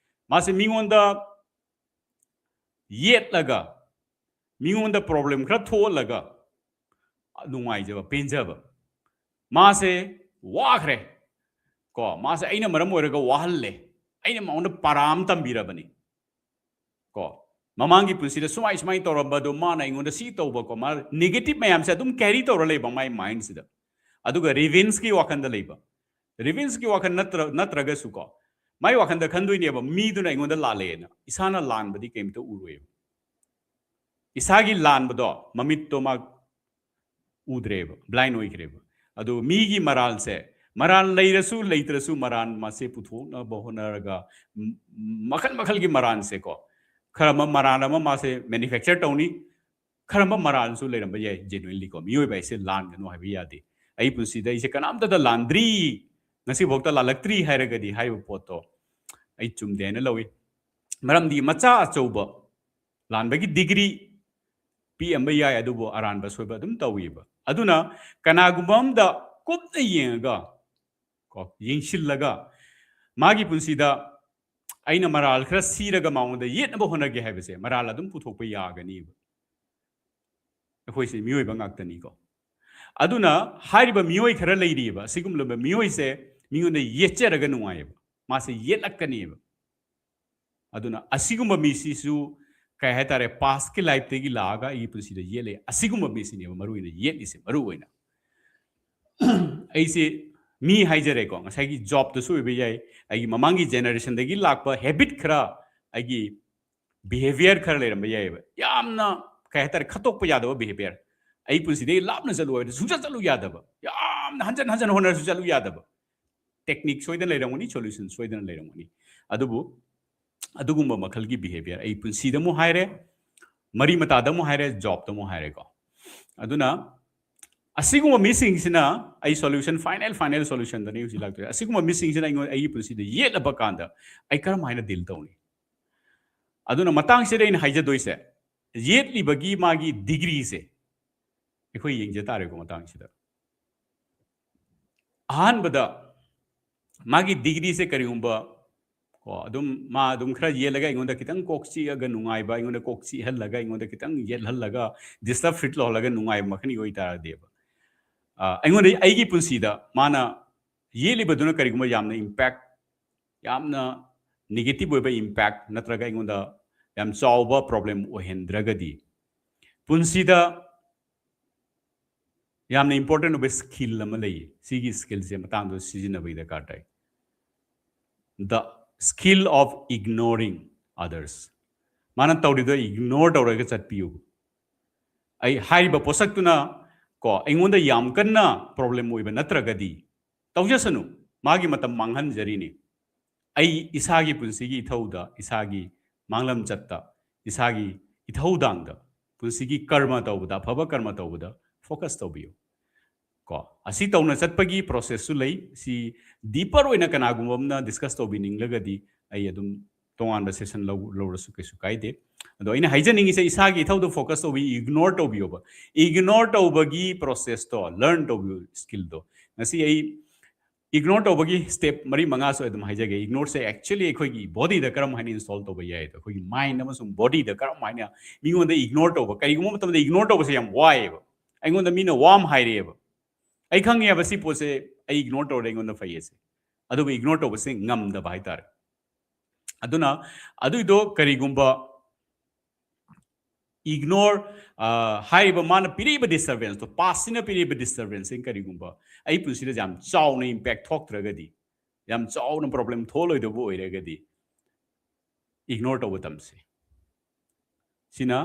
ꯃꯥꯁꯦ ꯃꯤꯉꯣꯟꯗ ꯌꯦꯠꯂꯒ, ꯃꯤꯉꯣꯟꯗ ꯄ꯭ꯔꯣꯕ꯭ꯂꯦꯝ ꯈꯔ ꯊꯣꯛꯍꯜꯂꯒ ꯅꯨꯡꯉꯥꯏꯖꯕ, ꯄꯦꯟꯖꯕ, ꯃꯥꯁꯦ ꯋꯥꯈ꯭ꯔꯦ, ꯀꯣ, ꯃꯥꯁꯦ ꯑꯩꯅ ꯃꯔꯝ ꯑꯣꯏꯔꯒ ꯋꯥꯍꯜꯂꯦ, ꯑꯩꯅ ꯃꯉꯣꯟꯗ ꯄꯔꯥ ꯑꯃ ꯇꯝꯕꯤꯔꯕꯅꯤ ꯀꯣ, ꯃꯃꯥꯡꯒꯤ ꯄꯨꯟꯁꯤꯗ ꯁꯨꯃꯥꯏ ꯁꯨꯃꯥꯏꯅ ꯇꯧꯔꯝꯕꯗꯣ ꯃꯥꯅ ꯑꯩꯉꯣꯟꯗ ꯁꯤ ꯇꯧꯕ ꯀꯣ, ꯃꯥ ꯅꯦꯒꯦꯇꯤꯚ ꯃꯌꯥꯝꯁꯦ ꯑꯗꯨꯝ ꯀꯦꯔꯤ ꯇꯧꯔ ꯂꯩꯕ ꯃꯥꯏ ꯃꯥꯏꯟꯁꯤꯗ꯫ ꯑꯗꯨꯒ ꯔꯤꯚꯦꯟꯁꯀꯤ ꯋꯥꯈꯟꯗ ꯂꯩꯕ, ꯔꯤꯚꯦꯟꯁꯀꯤ ꯋꯥꯈꯜ ꯅꯠꯇ꯭ꯔ ꯅꯠꯇ꯭ꯔꯒꯁꯨ ꯀꯣ, ꯃꯥꯏ ꯋꯥꯈꯟꯗ ꯈꯟꯗꯣꯏꯅꯦꯕ ꯃꯤꯗꯨꯅ ꯑꯩꯉꯣꯟꯗ ꯂꯥꯜꯂꯦꯅ꯫ ꯏꯁꯥꯅ ꯂꯥꯟꯕꯗꯤ ꯀꯩꯝꯇ ꯎꯔꯣꯏꯕ꯫ ꯏꯁꯥꯒꯤ ꯂꯥꯟꯕꯗꯣ ꯃꯃꯤꯠꯇꯣ ꯃꯥ ꯎꯗ꯭ꯔꯦꯕ, ꯕ꯭ꯂꯥꯏꯟ ꯑꯣꯏꯈ꯭ꯔꯦꯕ꯫ ꯑꯗꯨ ꯃꯤꯒꯤ ꯃꯔꯥꯜꯁꯦ, ꯃꯔꯥꯜ ꯂꯩꯔꯁꯨ ꯂꯩꯇ꯭ꯔꯁꯨ ꯃꯔꯥꯜ ꯃꯥꯁꯦ ꯄꯨꯊꯣꯛꯅꯕ ꯍꯣꯠꯅꯔꯒ ꯃꯈꯜ ꯃꯈꯜꯒꯤ ꯃꯔꯥꯜꯁꯦꯀꯣ, ꯈꯔ ꯑꯃ ꯃꯔꯥꯜ ꯑꯃ ꯃꯥꯁꯦ ꯃꯦꯅꯨꯐꯦꯛꯆꯔ ꯇꯧꯅꯤ, ꯈꯔ ꯑꯃ ꯃꯔꯥꯜꯁꯨ ꯂꯩꯔꯝꯕ ꯌꯥꯏ ꯖꯦꯅꯨꯏꯟꯂꯤꯀꯣ꯫ ꯃꯤꯑꯣꯏꯕ ꯍꯥꯏꯁꯦ ꯂꯥꯟꯒꯅꯨ ꯍꯥꯏꯕ ꯌꯥꯗꯦ꯫ ꯑꯩ ꯄꯨꯟꯁꯤꯗ ꯑꯩꯁꯦ ꯀꯅꯥꯝꯇꯗ ꯂꯥꯟꯗ꯭ꯔꯤ, ꯉꯁꯤꯐꯥꯎꯗ ꯂꯥꯜꯂꯛꯇ꯭ꯔꯤ ꯍꯥꯏꯔꯒꯗꯤ ꯍꯥꯏꯔꯤꯕ ꯄꯣꯠꯇꯣ ꯑꯩ ꯆꯨꯝꯗꯦ ꯍꯥꯏꯅ ꯂꯧꯏ꯫ ꯃꯔꯝꯗꯤ ꯃꯆꯥ ꯑꯆꯧꯕ ꯂꯥꯟꯕꯒꯤ ꯗꯤꯒ꯭ꯔꯤ ꯄꯤꯛꯑꯝꯕ ꯌꯥꯏ, ꯑꯗꯨꯕꯨ ꯑꯔꯥꯟꯕ ꯁꯣꯏꯕ ꯑꯗꯨꯝ ꯇꯧꯏꯕ꯫ ꯑꯗꯨꯅ ꯀꯅꯥꯒꯨꯝꯕ ꯑꯝꯗ ꯀꯨꯞꯅ ꯌꯦꯡꯉꯒ ꯀꯣ, ꯌꯦꯡꯁꯤꯜꯂꯒ ꯃꯥꯒꯤ ꯄꯨꯟꯁꯤꯗ ꯑꯩꯅ ꯃꯔꯥꯜ ꯈꯔ ꯁꯤꯔꯒ ꯃꯉꯣꯟꯗ ꯌꯦꯠꯅꯕ ꯍꯣꯠꯅꯒꯦ ꯍꯥꯏꯕꯁꯦ ꯃꯔꯥꯜ ꯑꯗꯨꯝ ꯄꯨꯊꯣꯛꯄ ꯌꯥꯒꯅꯤꯕ꯫ ꯑꯩꯈꯣꯏꯁꯦ ꯃꯤꯑꯣꯏꯕ ꯉꯥꯛꯇꯅꯤꯀꯣ꯫ ꯑꯗꯨꯅ ꯍꯥꯏꯔꯤꯕ ꯃꯤꯑꯣꯏ ꯈꯔ ꯂꯩꯔꯤꯑꯕ, ꯑꯁꯤꯒꯨꯝꯂꯕ ꯃꯤꯑꯣꯏꯁꯦ ꯃꯤꯉꯣꯟꯗ ꯌꯦꯠꯆꯔꯒ ꯅꯨꯡꯉꯥꯏꯌꯦꯕ, ꯃꯥꯁꯦ ꯌꯦꯠꯂꯛꯀꯅꯦꯕ꯫ ꯑꯗꯨꯅ ꯑꯁꯤꯒꯨꯝꯕ ꯃꯤꯁꯤꯁꯨ ꯀꯩ ꯍꯥꯏꯇꯥꯔꯦ, ꯄꯥꯁꯀꯤ ꯂꯥꯏꯐꯇꯒꯤ ꯂꯥꯛꯑꯒ ꯑꯩꯒꯤ ꯄꯨꯟꯁꯤꯗ ꯌꯦꯠꯂꯦ꯫ ꯑꯁꯤꯒꯨꯝꯕ ꯃꯤꯁꯤꯅꯦꯕ ꯃꯔꯨ ꯑꯣꯏꯅ ꯌꯦꯠꯂꯤꯁꯦ꯫ ꯃꯔꯨ ꯑꯣꯏꯅ ꯑꯩꯁꯦ ꯃꯤ ꯍꯥꯏꯖꯔꯦꯀꯣ, ꯉꯁꯥꯏꯒꯤ ꯖꯣꯕꯇꯁꯨ ꯑꯣꯏꯕ ꯌꯥꯏ, ꯑꯩꯒꯤ ꯃꯃꯥꯡꯒꯤ ꯖꯦꯅꯦꯔꯦꯁꯟꯗꯒꯤ ꯂꯥꯛꯄ ꯍꯦꯕꯤꯠ ꯈꯔ, ꯑꯩꯒꯤ ꯕꯤꯍꯦꯕꯤꯌꯔ ꯈꯔ ꯂꯩꯔꯝꯕ ꯌꯥꯏꯑꯕ, ꯌꯥꯝꯅ ꯀꯩ ꯍꯥꯏꯇꯥꯔꯦ, ꯈꯠꯇꯣꯛꯄ ꯌꯥꯗꯕ ꯕꯤꯍꯦꯕꯤꯌꯔ꯫ ꯑꯩ ꯄꯨꯟꯁꯤꯗꯒꯤ ꯂꯥꯞꯅ ꯆꯠꯂꯨ ꯍꯥꯏꯕꯗ ꯁꯨꯡꯆꯠ ꯆꯠꯂꯨ ꯌꯥꯗꯕ, ꯌꯥꯝꯅ ꯍꯟꯖꯟ ꯍꯟꯖꯟ ꯍꯣꯠꯅꯔꯁꯨ ꯆꯠꯂꯨ ꯌꯥꯗꯕ꯫ ꯇꯦꯛꯅꯤꯛ ꯁꯣꯏꯗꯅ ꯂꯩꯔꯝꯒꯅꯤ, ꯁꯣꯂꯨꯁꯟ ꯁꯣꯏꯗꯅ ꯂꯩꯔꯝꯒꯅꯤ꯫ ꯑꯗꯨꯕꯨ ꯑꯗꯨꯒꯨꯝꯕ ꯃꯈꯜꯒꯤ ꯕꯤꯍꯦꯕꯤꯌꯔ ꯑꯩ ꯄꯨꯟꯁꯤꯗ ꯑꯃꯨꯛ ꯍꯥꯏꯔꯦ, ꯃꯔꯤ ꯃꯇꯥꯗ ꯑꯃꯨꯛ ꯍꯥꯏꯔꯦ, ꯖꯣꯕꯇ ꯑꯃꯨꯛ ꯍꯥꯏꯔꯦꯀꯣ꯫ ꯑꯗꯨꯅ ꯑꯁꯤꯒꯨꯝꯕ ꯃꯤꯁꯤꯡꯁꯤꯅ ꯑꯩ ꯁꯣꯂꯨꯁꯟ, ꯐꯥꯏꯅꯦꯜ, ꯐꯥꯏꯅꯦꯜ ꯁꯣꯂꯨꯁꯟꯗꯅꯤ ꯍꯧꯖꯤꯛ ꯂꯥꯛꯇꯣꯏꯁꯦ꯫ ꯑꯁꯤꯒꯨꯝꯕ ꯃꯤꯁꯤꯡꯁꯤꯅ ꯑꯩꯉꯣꯟꯗ, ꯑꯩꯒꯤ ꯄꯨꯟꯁꯤꯗ ꯌꯦꯠꯂꯕ ꯀꯥꯟꯗ ꯑꯩ ꯀꯔꯝ ꯍꯥꯏꯅ ꯗꯤꯜ ꯇꯧꯅꯤ? ꯑꯗꯨꯅ ꯃꯇꯥꯡꯁꯤꯗ ꯑꯩꯅ ꯍꯥꯏꯖꯗꯣꯏꯁꯦ, ꯌꯦꯠꯂꯤꯕꯒꯤ ꯃꯥꯒꯤ ꯗꯤꯒ꯭ꯔꯤꯁꯦ ꯑꯩꯈꯣꯏ ꯌꯦꯡꯖ ꯇꯥꯔꯦꯀꯣ꯫ ꯃꯇꯥꯡꯁꯤꯗ ꯑꯍꯥꯟꯕꯗ ꯃꯥꯒꯤ ꯗꯤꯒ꯭ꯔꯤꯁꯦ ꯀꯔꯤꯒꯨꯝꯕ ꯀꯣ, ꯑꯗꯨꯝ ꯃꯥ ꯑꯗꯨꯝ ꯈꯔ ꯌꯦꯠꯂꯒ ꯑꯩꯉꯣꯟꯗ ꯈꯤꯇꯪ ꯀꯣꯛ ꯆꯤꯛꯑꯒ ꯅꯨꯡꯉꯥꯏꯕ, ꯑꯩꯉꯣꯟꯗ ꯀꯣꯛ ꯆꯤꯛꯍꯜꯂꯒ, ꯑꯩꯉꯣꯟꯗ ꯈꯤꯇꯪ ꯌꯦꯠꯍꯜꯂꯒ, ꯗꯤꯁꯇꯔꯕ ꯐꯤꯜ ꯇꯧꯍꯜꯂꯒ ꯅꯨꯡꯉꯥꯏꯕ ꯃꯈꯜꯒꯤ ꯑꯣꯏꯇꯥꯔꯗꯤꯕ, ꯑ, ꯑꯩꯉꯣꯟꯗ, ꯑꯩꯒꯤ ꯄꯨꯟꯁꯤꯗ ꯃꯥꯅ ꯌꯦꯠꯂꯤꯕꯗꯨꯅ ꯀꯔꯤꯒꯨꯝꯕ ꯌꯥꯝꯅ impact, ꯌꯥꯝꯅ negative ꯑꯣꯏꯕ impact ꯅꯠꯇ꯭ꯔꯒ ꯑꯩꯉꯣꯟꯗ ꯌꯥꯝ ꯆꯥꯎꯕ problem ꯑꯣꯏꯍꯟꯗ꯭ꯔꯒꯗꯤ, ꯄꯨꯟꯁꯤꯗ ꯌꯥꯝꯅ important ꯑꯣꯏꯕ skill ꯑꯃ ꯂꯩꯌꯦ꯫ ꯁꯤꯒꯤ skillꯁꯦ ꯃꯇꯥꯡꯗ ꯁꯤꯖꯤꯟꯅꯕꯒꯤ ꯗꯔꯀꯥꯔ ꯇꯥꯏ꯫ The skill of ignoring others. ꯃꯥꯅ ꯇꯧꯔꯤꯗꯣ ignore ꯇꯧꯔꯒ ꯆꯠꯄꯤꯌꯨ꯫ ꯑꯩ ꯍꯥꯏꯔꯤꯕ ꯄꯣꯠꯁꯛꯇꯨꯅ ꯀꯣ ꯑꯩꯉꯣꯟꯗ ꯌꯥꯝ ꯀꯟꯅ problem ꯑꯣꯏꯕ ꯅꯠꯇ꯭ꯔꯒꯗꯤ ꯇꯧꯖꯁꯅꯨ, ꯃꯥꯒꯤ ꯃꯇꯝ ꯃꯥꯡꯍꯟꯖꯔꯤꯅꯤ꯫ ꯑꯩ ꯏꯁꯥꯒꯤ ꯄꯨꯟꯁꯤꯒꯤ ꯏꯊꯧꯗ, ꯏꯁꯥꯒꯤ ꯃꯥꯡꯂꯝꯆꯠꯇ, ꯏꯁꯥꯒꯤ ꯏꯊꯧꯗꯥꯡꯗ, ꯄꯨꯟꯁꯤꯒꯤ ꯀꯔꯃ ꯇꯧꯕꯗ, ꯑꯐꯕ ꯀꯔꯃ ꯇꯧꯕꯗ focus ꯇꯧꯕꯤꯌꯨ꯫ ꯀꯣ ꯑꯁꯤ ꯇꯧꯅ ꯆꯠꯄꯒꯤ processꯁꯨ ꯂꯩ꯫ ꯁꯤ deeper ꯑꯣꯏꯅ ꯀꯅꯥꯒꯨꯝꯕ ꯑꯃꯅ discuss ꯇꯧꯕꯤꯅꯤꯡꯂꯒꯗꯤ ꯑꯩ ꯑꯗꯨꯝ ꯇꯣꯉꯥꯟꯕ session ꯂꯧ ꯂꯧꯔꯁꯨ ꯀꯩꯁꯨ ꯀꯥꯏꯗꯦ꯫ ꯑꯗꯣ ꯑꯩꯅ ꯍꯥꯏꯖꯅꯤꯡꯉꯤꯁꯦ, ꯏꯁꯥꯒꯤ ꯏꯊꯧꯗꯣ focus ꯇꯧꯕꯤ, ignore ꯇꯧꯕꯤꯌꯣꯕ꯫ Ignore ꯇꯧꯕꯒꯤ processꯇꯣ learn ꯇꯧꯕꯤꯌꯨ, skillꯗꯣ꯫ ꯉꯁꯤ ꯑꯩ ignore ꯇꯧꯕꯒꯤ step ꯃꯔꯤ ꯃꯉꯥꯁꯨ ꯑꯗꯨꯝ ꯍꯥꯏꯖꯒꯦ꯫ Ignoreꯁꯦ actually ꯑꯩꯈꯣꯏꯒꯤ bodyꯗ ꯀꯔꯝ ꯍꯥꯏꯅ install ꯇꯧꯕ ꯌꯥꯏ, ꯑꯩꯈꯣꯏꯒꯤ mind ꯑꯃꯁꯨꯡ bodyꯗ ꯀꯔꯝ ꯍꯥꯏꯅ ꯃꯤꯉꯣꯟꯗ ignore ꯇꯧꯕ, ꯀꯔꯤꯒꯨꯝꯕ ꯃꯇꯝꯗ ignore ꯇꯧꯕꯁꯦ ꯌꯥꯝ ꯋꯥꯏꯑꯦꯕ꯫ ꯑꯩꯉꯣꯟꯗ ꯃꯤꯅ ꯋꯥ ꯑꯃ ꯍꯥꯏꯔꯛꯑꯦꯕ, ꯑꯩ ꯈꯪꯉꯦꯕ ꯁꯤ ꯄꯣꯠꯁꯦ ꯑꯩ ignore ꯇꯧꯔꯗꯤ ꯑꯩꯉꯣꯟꯗ ꯐꯩꯌꯦꯁꯦ, ꯑꯗꯨꯕꯨ ignore ꯇꯧꯕꯁꯦ ꯉꯝꯗꯕ ꯍꯥꯏꯇꯥꯔꯦ꯫ ꯑꯗꯨꯅ ꯑꯗꯨꯏꯗꯣ ꯀꯔꯤꯒꯨꯝꯕ ignore, ꯑ, ꯍꯥꯏꯔꯤꯕ ꯃꯥꯅ ꯄꯤꯔꯛꯏꯕ disturbanceꯇꯣ, pastꯁꯤꯅ ꯄꯤꯔꯛꯏꯕ disturbanceꯁꯤ ꯀꯔꯤꯒꯨꯝꯕ ꯑꯩ ꯄꯨꯟꯁꯤꯗ ꯌꯥꯝ ꯆꯥꯎꯅ impact ꯊꯣꯛꯇ꯭ꯔꯒꯗꯤ, ꯌꯥꯝ ꯆꯥꯎꯅ problem ꯊꯣꯛꯂꯣꯏꯗꯧꯕ ꯑꯣꯏꯔꯒꯗꯤ, ignore ꯇꯧꯕ ꯇꯝꯁꯤ꯫ ꯁꯤꯅ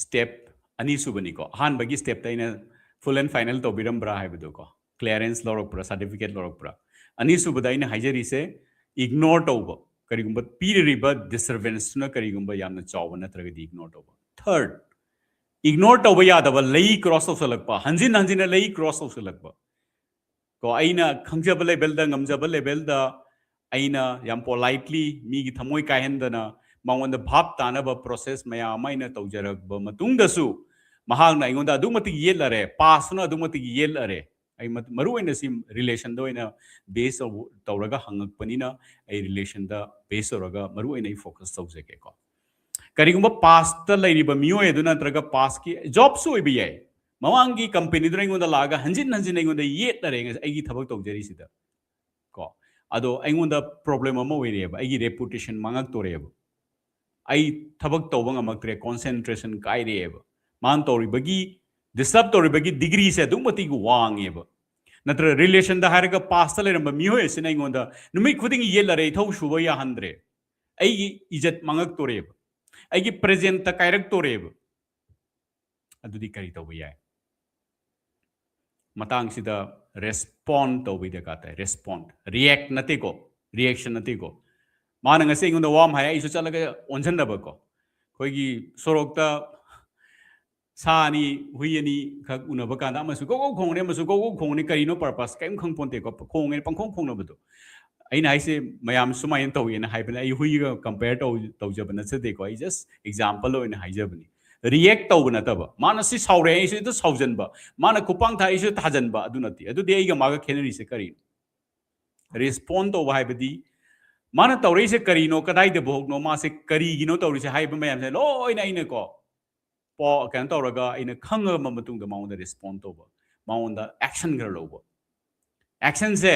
step ꯑꯅꯤꯁꯨꯕꯅꯤꯀꯣ꯫ ꯑꯍꯥꯟꯕꯒꯤ stepꯇ ꯑꯩꯅ full and final ꯇꯧꯕꯤꯔꯝꯕ꯭ꯔꯥ ꯍꯥꯏꯕꯗꯣꯀꯣ, clearance ꯂꯧꯔꯛꯄ꯭ꯔꯥ, certificate ꯂꯧꯔꯛꯄ꯭ꯔꯥ? ꯑꯅꯤꯁꯨꯕꯗ ꯑꯩꯅ ꯍꯥꯏꯖꯔꯤꯁꯦ, ignore ꯇꯧꯕ, ꯀꯔꯤꯒꯨꯝꯕ ꯄꯤꯔꯤꯕ disturbanceꯇꯨꯅ ꯀꯔꯤꯒꯨꯝꯕ ꯌꯥꯝꯅ ꯆꯥꯎꯕ ꯅꯠꯇ꯭ꯔꯒꯗꯤ ignore ꯇꯧꯕ꯫ Third, ignore ꯇꯧꯕ ꯌꯥꯗꯕ ꯂꯩ cross ꯇꯧꯁꯜꯂꯛꯄ, ꯍꯟꯖꯤꯟ ꯍꯟꯖꯤꯟꯅ ꯂꯩ cross ꯇꯧꯁꯜꯂꯛꯄ꯫ ꯀꯣ ꯑꯩꯅ ꯈꯪꯖꯕ levelꯗ, ꯉꯝꯖꯕ levelꯗ ꯑꯩꯅ ꯌꯥꯝ politely ꯃꯤꯒꯤ ꯊꯃꯣꯏ ꯀꯥꯏꯍꯟꯗꯅ ꯃꯉꯣꯟꯗ ꯚꯥꯞ ꯇꯥꯅꯕ process ꯃꯌꯥꯝ ꯑꯃ ꯑꯩꯅ ꯇꯧꯖꯔꯛꯄ ꯃꯇꯨꯡꯗꯁꯨ ꯃꯍꯥꯛꯅ ꯑꯩꯉꯣꯟꯗ ꯑꯗꯨꯛ ꯃꯇꯤꯛ ꯌꯦꯠꯂꯔꯦ, pastꯇꯨꯅ ꯑꯗꯨꯛ ꯃꯇꯤꯛ ꯌꯦꯠꯂꯔꯦ꯫ ꯑꯩ ꯃꯔꯨ ꯑꯣꯏꯅ ꯁꯤ relationꯗ ꯑꯣꯏꯅ base ꯇꯧꯔꯒ ꯍꯪꯉꯛꯄꯅꯤꯅ ꯑꯩ relationꯗ base ꯇꯧꯔꯒ ꯃꯔꯨ ꯑꯣꯏꯅ ꯑꯩ focus ꯇꯧꯖꯒꯦꯀꯣ꯫ ꯀꯔꯤꯒꯨꯝꯕ pastꯇ ꯂꯩꯔꯤꯕ ꯃꯤꯑꯣꯏ ꯑꯗꯨ ꯅꯠꯇ꯭ꯔꯒ pastꯀꯤ jobꯁꯨ ꯑꯣꯏꯕ ꯌꯥꯏ, ꯃꯃꯥꯡꯒꯤ ꯀꯝꯄꯦꯅꯤꯗꯨꯅ ꯑꯩꯉꯣꯟꯗ ꯂꯥꯛꯑꯒ ꯍꯟꯖꯤꯟ ꯍꯟꯖꯤꯟ ꯑꯩꯉꯣꯟꯗ ꯌꯦꯠꯅꯔꯦ ꯉꯁ-, ꯑꯩꯒꯤ ꯊꯕꯛ ꯇꯧꯖꯔꯤꯁꯤꯗ ꯀꯣ꯫ ꯑꯗꯣ ꯑꯩꯉꯣꯟꯗ ꯄ꯭ꯔꯣꯕ꯭ꯂꯦꯝ ꯑꯃ ꯑꯣꯏꯔꯦꯕ, ꯑꯩꯒꯤ ꯔꯦꯄꯨꯇꯦꯁꯟ ꯃꯥꯡꯉꯛꯇꯣꯔꯦꯕ, ꯑꯩ ꯊꯕꯛ ꯇꯧꯕ ꯉꯝꯃꯛꯇ꯭ꯔꯦ, ꯀꯣꯟꯁꯦꯟꯇ꯭ꯔꯦꯁꯟ ꯀꯥꯏꯔꯛꯑꯦꯕ꯫ ꯃꯥꯅ ꯇꯧꯔꯤꯕꯒꯤ, ꯗꯤꯁꯇꯔꯕ ꯇꯧꯔꯤꯕꯒꯤ ꯗꯤꯒ꯭ꯔꯤꯁꯦ ꯑꯗꯨꯛ ꯃꯇꯤꯛ ꯋꯥꯡꯉꯦꯕ꯫ ꯅꯠꯇ꯭ꯔꯒ ꯔꯤꯂꯦꯁꯟꯗ ꯍꯥꯏꯔꯒ ꯄꯥꯁꯇ ꯂꯩꯔꯝꯕ ꯃꯤꯑꯣꯏ ꯑꯁꯤꯅ ꯑꯩꯉꯣꯟꯗ ꯅꯨꯃꯤꯠ ꯈꯨꯗꯤꯡꯒꯤ ꯌꯦꯠꯂꯔꯦ, ꯏꯊꯧ ꯁꯨꯕ ꯌꯥꯍꯟꯗ꯭ꯔꯦ, ꯑꯩꯒꯤ ꯏꯖꯠ ꯃꯥꯡꯉꯛꯇꯣꯔꯦꯕ, ꯑꯩꯒꯤ ꯄ꯭ꯔꯦꯖꯦꯟꯇ ꯀꯥꯏꯔꯛꯇꯣꯔꯦꯕ꯫ ꯑꯗꯨꯗꯤ ꯀꯔꯤ ꯇꯧꯕ ꯌꯥꯏ? ꯃꯇꯥꯡꯁꯤꯗ ꯔꯦꯁꯄꯣꯟ ꯇꯧꯕꯒꯤ ꯗꯔꯀꯥꯔ ꯇꯥꯏ꯫ ꯔꯦꯁꯄꯣꯟ, ꯔꯤꯌꯦꯛ ꯅꯠꯇꯦꯀꯣ, ꯔꯤꯌꯦꯛꯁꯟ ꯅꯠꯇꯦꯀꯣ꯫ ꯃꯥꯅ ꯉꯁꯤ ꯑꯩꯉꯣꯟꯗ ꯋꯥ ꯑꯃ ꯍꯥꯏ, ꯑꯩꯁꯨ ꯆꯠꯂꯒ ꯑꯣꯟꯁꯤꯟꯅꯕꯀꯣ꯫ ꯑꯩꯈꯣꯏꯒꯤ ꯁꯣꯔꯣꯛꯇ ꯁꯥ ꯑꯅꯤ, ꯍꯨꯏ ꯑꯅꯤ ꯈꯛ ꯎꯅꯕ ꯀꯥꯟꯗ ꯑꯃꯁꯨ ꯒꯧ ꯒꯧ ꯈꯣꯡꯉꯅꯤ, ꯑꯃꯁꯨ ꯒꯧ ꯒꯧ ꯈꯣꯡꯉꯅꯤ, ꯀꯔꯤꯅꯣ ꯄꯔꯄꯁ? ꯀꯔꯤꯝ ꯈꯪ ꯄꯣꯟꯇꯦꯀꯣ, ꯈꯣꯡꯉꯦ, ꯄꯪꯈꯣꯡ ꯈꯣꯡꯅꯕꯗꯣ꯫ ꯑꯩꯅ ꯍꯥꯏꯁꯦ ꯃꯌꯥꯝ ꯁꯨꯃꯥꯏꯅ ꯇꯧꯋꯦꯅ ꯍꯥꯏꯕꯅꯦ, ꯑꯩ ꯍꯨꯏꯒ ꯀꯝꯄꯦꯌꯔ ꯇꯧ-, ꯇꯧꯖꯕ ꯅꯠꯆꯗꯦꯀꯣ, ꯑꯩ ꯖꯁ ꯑꯦꯛꯖꯥꯝꯄꯜ ꯑꯣꯏꯅ ꯍꯥꯏꯖꯕꯅꯤ꯫ ꯔꯤꯌꯦꯛ ꯇꯧꯕ ꯅꯠꯇꯕ, ꯃꯥꯅ ꯁꯤ ꯁꯥꯎꯔꯦ, ꯑꯩꯁꯨ ꯍꯦꯛꯇ ꯁꯥꯎꯖꯟꯕ, ꯃꯥꯅ ꯈꯨꯄꯥꯡ ꯊꯥꯏ, ꯑꯩꯁꯨ ꯊꯥꯖꯟꯕ, ꯑꯗꯨ ꯅꯠꯇꯦ꯫ ꯑꯗꯨꯗꯤ ꯑꯩꯒ ꯃꯥꯒ ꯈꯦꯠꯅꯔꯤꯁꯦ ꯀꯔꯤꯅꯣ? ꯔꯦꯁꯄꯣꯟ ꯇꯧꯕ ꯍꯥꯏꯕꯗꯤ ꯃꯥꯅ ꯇꯧꯔꯛꯏꯁꯦ ꯀꯔꯤꯅꯣ, ꯀꯗꯥꯏꯗ ꯚꯣꯛꯅꯣ, ꯃꯥꯁꯦ ꯀꯔꯤꯒꯤꯅꯣ ꯇꯧꯔꯤꯁꯦ ꯍꯥꯏꯕ ꯃꯌꯥꯝꯁꯦ ꯂꯣꯏꯅ ꯑꯩꯅꯀꯣ, ꯄꯣ-, ꯀꯩꯅꯣ ꯇꯧꯔꯒ, ꯑꯩꯅ ꯈꯪꯉꯕ ꯃꯇꯨꯡꯗ ꯃꯉꯣꯟꯗ ꯔꯦꯁꯄꯣꯟ ꯇꯧꯕ, ꯃꯉꯣꯟꯗ ꯑꯦꯛꯁꯟ ꯈꯔ ꯂꯧꯕ꯫ ꯑꯦꯛꯁꯟꯁꯦ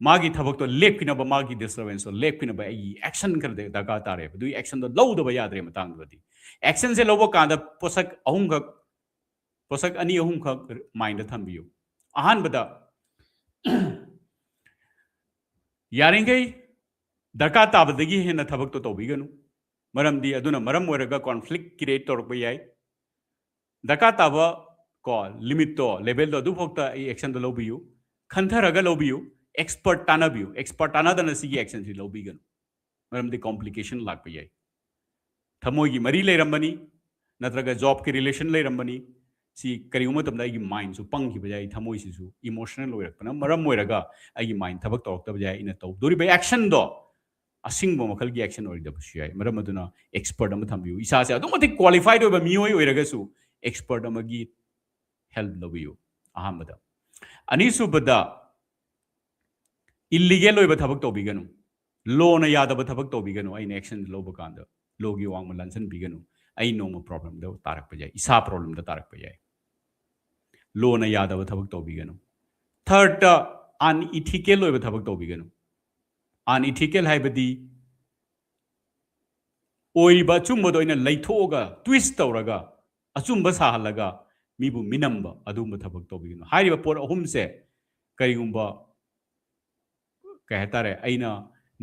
ꯃꯥꯒꯤ ꯊꯕꯛꯇꯣ ꯂꯦꯞꯈꯤꯅꯕ, ꯃꯥꯒꯤ ꯗꯤꯁꯇꯔꯕꯦꯟꯁꯇꯣ ꯂꯦꯞꯈꯤꯅꯕ ꯑꯩꯒꯤ ꯑꯦꯛꯁꯟ ꯈꯔ ꯗꯔꯀꯥꯔ ꯇꯥꯔꯦꯕ꯫ ꯑꯗꯨꯒꯤ ꯑꯦꯛꯁꯟꯗꯣ ꯂꯧꯗꯕ ꯌꯥꯗ꯭ꯔꯦ ꯃꯇꯥꯡꯗꯨꯗꯗꯤ꯫ ꯑꯦꯛꯁꯟꯁꯦ ꯂꯧꯕ ꯀꯥꯟꯗ ꯄꯣꯠꯁꯛ ꯑꯍꯨꯝꯈꯛ, ꯄꯣꯠꯁꯛ ꯑꯅꯤ ꯑꯍꯨꯝꯈꯛ ꯃꯥꯏꯟꯗ ꯊꯝꯕꯤꯌꯨ꯫ ꯑꯍꯥꯟꯕꯗ, ꯌꯥꯔꯤꯈꯩ ꯗꯔꯀꯥꯔ ꯇꯥꯕꯗꯒꯤ ꯍꯦꯟꯅ ꯊꯕꯛꯇꯣ ꯇꯧꯕꯤꯒꯅꯨ꯫ ꯃꯔꯝꯗꯤ ꯑꯗꯨꯅ ꯃꯔꯝ ꯑꯣꯏꯔꯒ ꯀꯣꯟꯐ꯭ꯂꯤꯛ ꯀ꯭ꯔꯤꯌꯦꯠ ꯇꯧꯔꯛꯄ ꯌꯥꯏ꯫ ꯗꯔꯀꯥꯔ ꯇꯥꯕ ꯀꯣ, ꯂꯤꯃꯤꯠꯇꯣ, ꯂꯦꯚꯦꯜꯗꯣ ꯑꯗꯨꯐꯥꯎꯗ ꯑꯩ ꯑꯦꯛꯁꯟꯗꯣ ꯂꯧꯕꯤꯌꯨ, ꯈꯟꯊꯔꯒ ꯂꯧꯕꯤꯌꯨ, ꯑꯦꯛꯁꯄꯔꯠ ꯇꯥꯟꯅꯕꯤꯌꯨ꯫ ꯑꯦꯛꯁꯄꯔꯠ ꯇꯥꯟꯅꯗꯅ ꯁꯤꯒꯤ ꯑꯦꯛꯁꯟꯁꯤ ꯂꯧꯕꯤꯒꯅꯨ, ꯃꯔꯝꯗꯤ ꯀꯣꯝꯄ꯭ꯂꯤꯀꯦꯁꯟ ꯂꯥꯛꯄ ꯌꯥꯏ꯫ ꯊꯃꯣꯏꯒꯤ ꯃꯔꯤ ꯂꯩꯔꯝꯕꯅꯤ, ꯅꯠꯇ꯭ꯔꯒ ꯖꯣꯕꯀꯤ ꯔꯤꯂꯦꯁꯟ ꯂꯩꯔꯝꯕꯅꯤ, ꯁꯤ ꯀꯔꯤꯒꯨꯝꯕ ꯃꯇꯝꯗ ꯑꯩꯒꯤ ꯃꯥꯏꯟꯁꯨ ꯄꯪꯈꯤꯕ ꯌꯥꯏ, ꯊꯃꯣꯏꯁꯤꯁꯨ ꯏꯃꯣꯁꯅꯦꯜ ꯑꯣꯏꯔꯛꯄꯅ ꯃꯔꯝ ꯑꯣꯏꯔꯒ ꯑꯩꯒꯤ ꯃꯥꯏꯟ ꯊꯕꯛ ꯇꯧꯔꯛꯇꯕ ꯌꯥꯏ꯫ ꯑꯩꯅ ꯇꯧꯗꯣꯔꯤꯕ ꯑꯦꯛꯁꯟꯗꯣ ꯑꯁꯤꯡꯕ ꯃꯈꯜꯒꯤ ꯑꯦꯛꯁꯟ ꯑꯣꯏꯔꯣꯏꯗꯕꯁꯨ ꯌꯥꯏ꯫ ꯃꯔꯝ ꯑꯗꯨꯅ ꯑꯦꯛꯁꯄꯔꯠ ꯑꯃ ꯊꯝꯕꯤꯌꯨ꯫ ꯏꯁꯥꯁꯦ ꯑꯗꯨꯛ ꯃꯇꯤꯛ ꯀ꯭ꯋꯥꯂꯤꯐꯥꯏꯗ ꯑꯣꯏꯕ ꯃꯤꯑꯣꯏ ꯑꯣꯏꯔꯒꯁꯨ ꯑꯦꯛꯁꯄꯔꯠ ꯑꯃꯒꯤ ꯍꯦꯜꯞ ꯂꯧꯕꯤꯌꯨ꯫ ꯑꯍꯥꯟꯕꯗ꯫ ꯑꯅꯤꯁꯨꯕꯗ, ꯏꯜꯂꯤꯒꯦꯜ ꯑꯣꯏꯕ ꯊꯕꯛ ꯇꯧꯕꯤꯒꯅꯨ, ꯂꯣꯅ ꯌꯥꯗꯕ ꯊꯕꯛ ꯇꯧꯕꯤꯒꯅꯨ꯫ ꯑꯩꯅ ꯑꯦꯛꯁꯟ ꯂꯧꯕ ꯀꯥꯟꯗ ꯂꯣꯒꯤ ꯋꯥꯡꯃ ꯂꯥꯟꯁꯤꯟꯕꯤꯒꯅꯨ꯫ ꯑꯩ ꯅꯣꯡꯃ ꯄ꯭ꯔꯣꯕ꯭ꯂꯦꯝꯗ ꯇꯥꯔꯛꯄ ꯌꯥꯏ, ꯏꯁꯥ ꯄ꯭ꯔꯣꯕ꯭ꯂꯦꯝꯗ ꯇꯥꯔꯛꯄ ꯌꯥꯏ꯫ ꯂꯣꯅ ꯌꯥꯗꯕ ꯊꯕꯛ ꯇꯧꯕꯤꯒꯅꯨ꯫ ꯊꯥꯔꯗꯇ, ꯑꯟꯏꯊꯤꯀꯦꯜ ꯑꯣꯏꯕ ꯊꯕꯛ ꯇꯧꯕꯤꯒꯅꯨ꯫ ꯑꯟꯏꯊꯤꯀꯦꯜ ꯍꯥꯏꯕꯗꯤ ꯑꯣꯏꯔꯤꯕ ꯑꯆꯨꯝꯕꯗꯣ ꯑꯩꯅ ꯂꯩꯊꯣꯛꯑꯒ, ꯇ꯭ꯋꯤꯁ ꯇꯧꯔꯒ, ꯑꯆꯨꯝꯕ ꯁꯥꯍꯜꯂꯒ ꯃꯤꯕꯨ ꯃꯤꯅꯝꯕ, ꯑꯗꯨꯒꯨꯝꯕ ꯊꯕꯛ ꯇꯧꯕꯤꯒꯅꯨ꯫ ꯍꯥꯏꯔꯤꯕ ꯄꯣꯠ ꯑꯍꯨꯝꯁꯦ ꯀꯔꯤꯒꯨꯝꯕ, ꯀꯩ ꯍꯥꯏꯇꯥꯔꯦ, ꯑꯩꯅ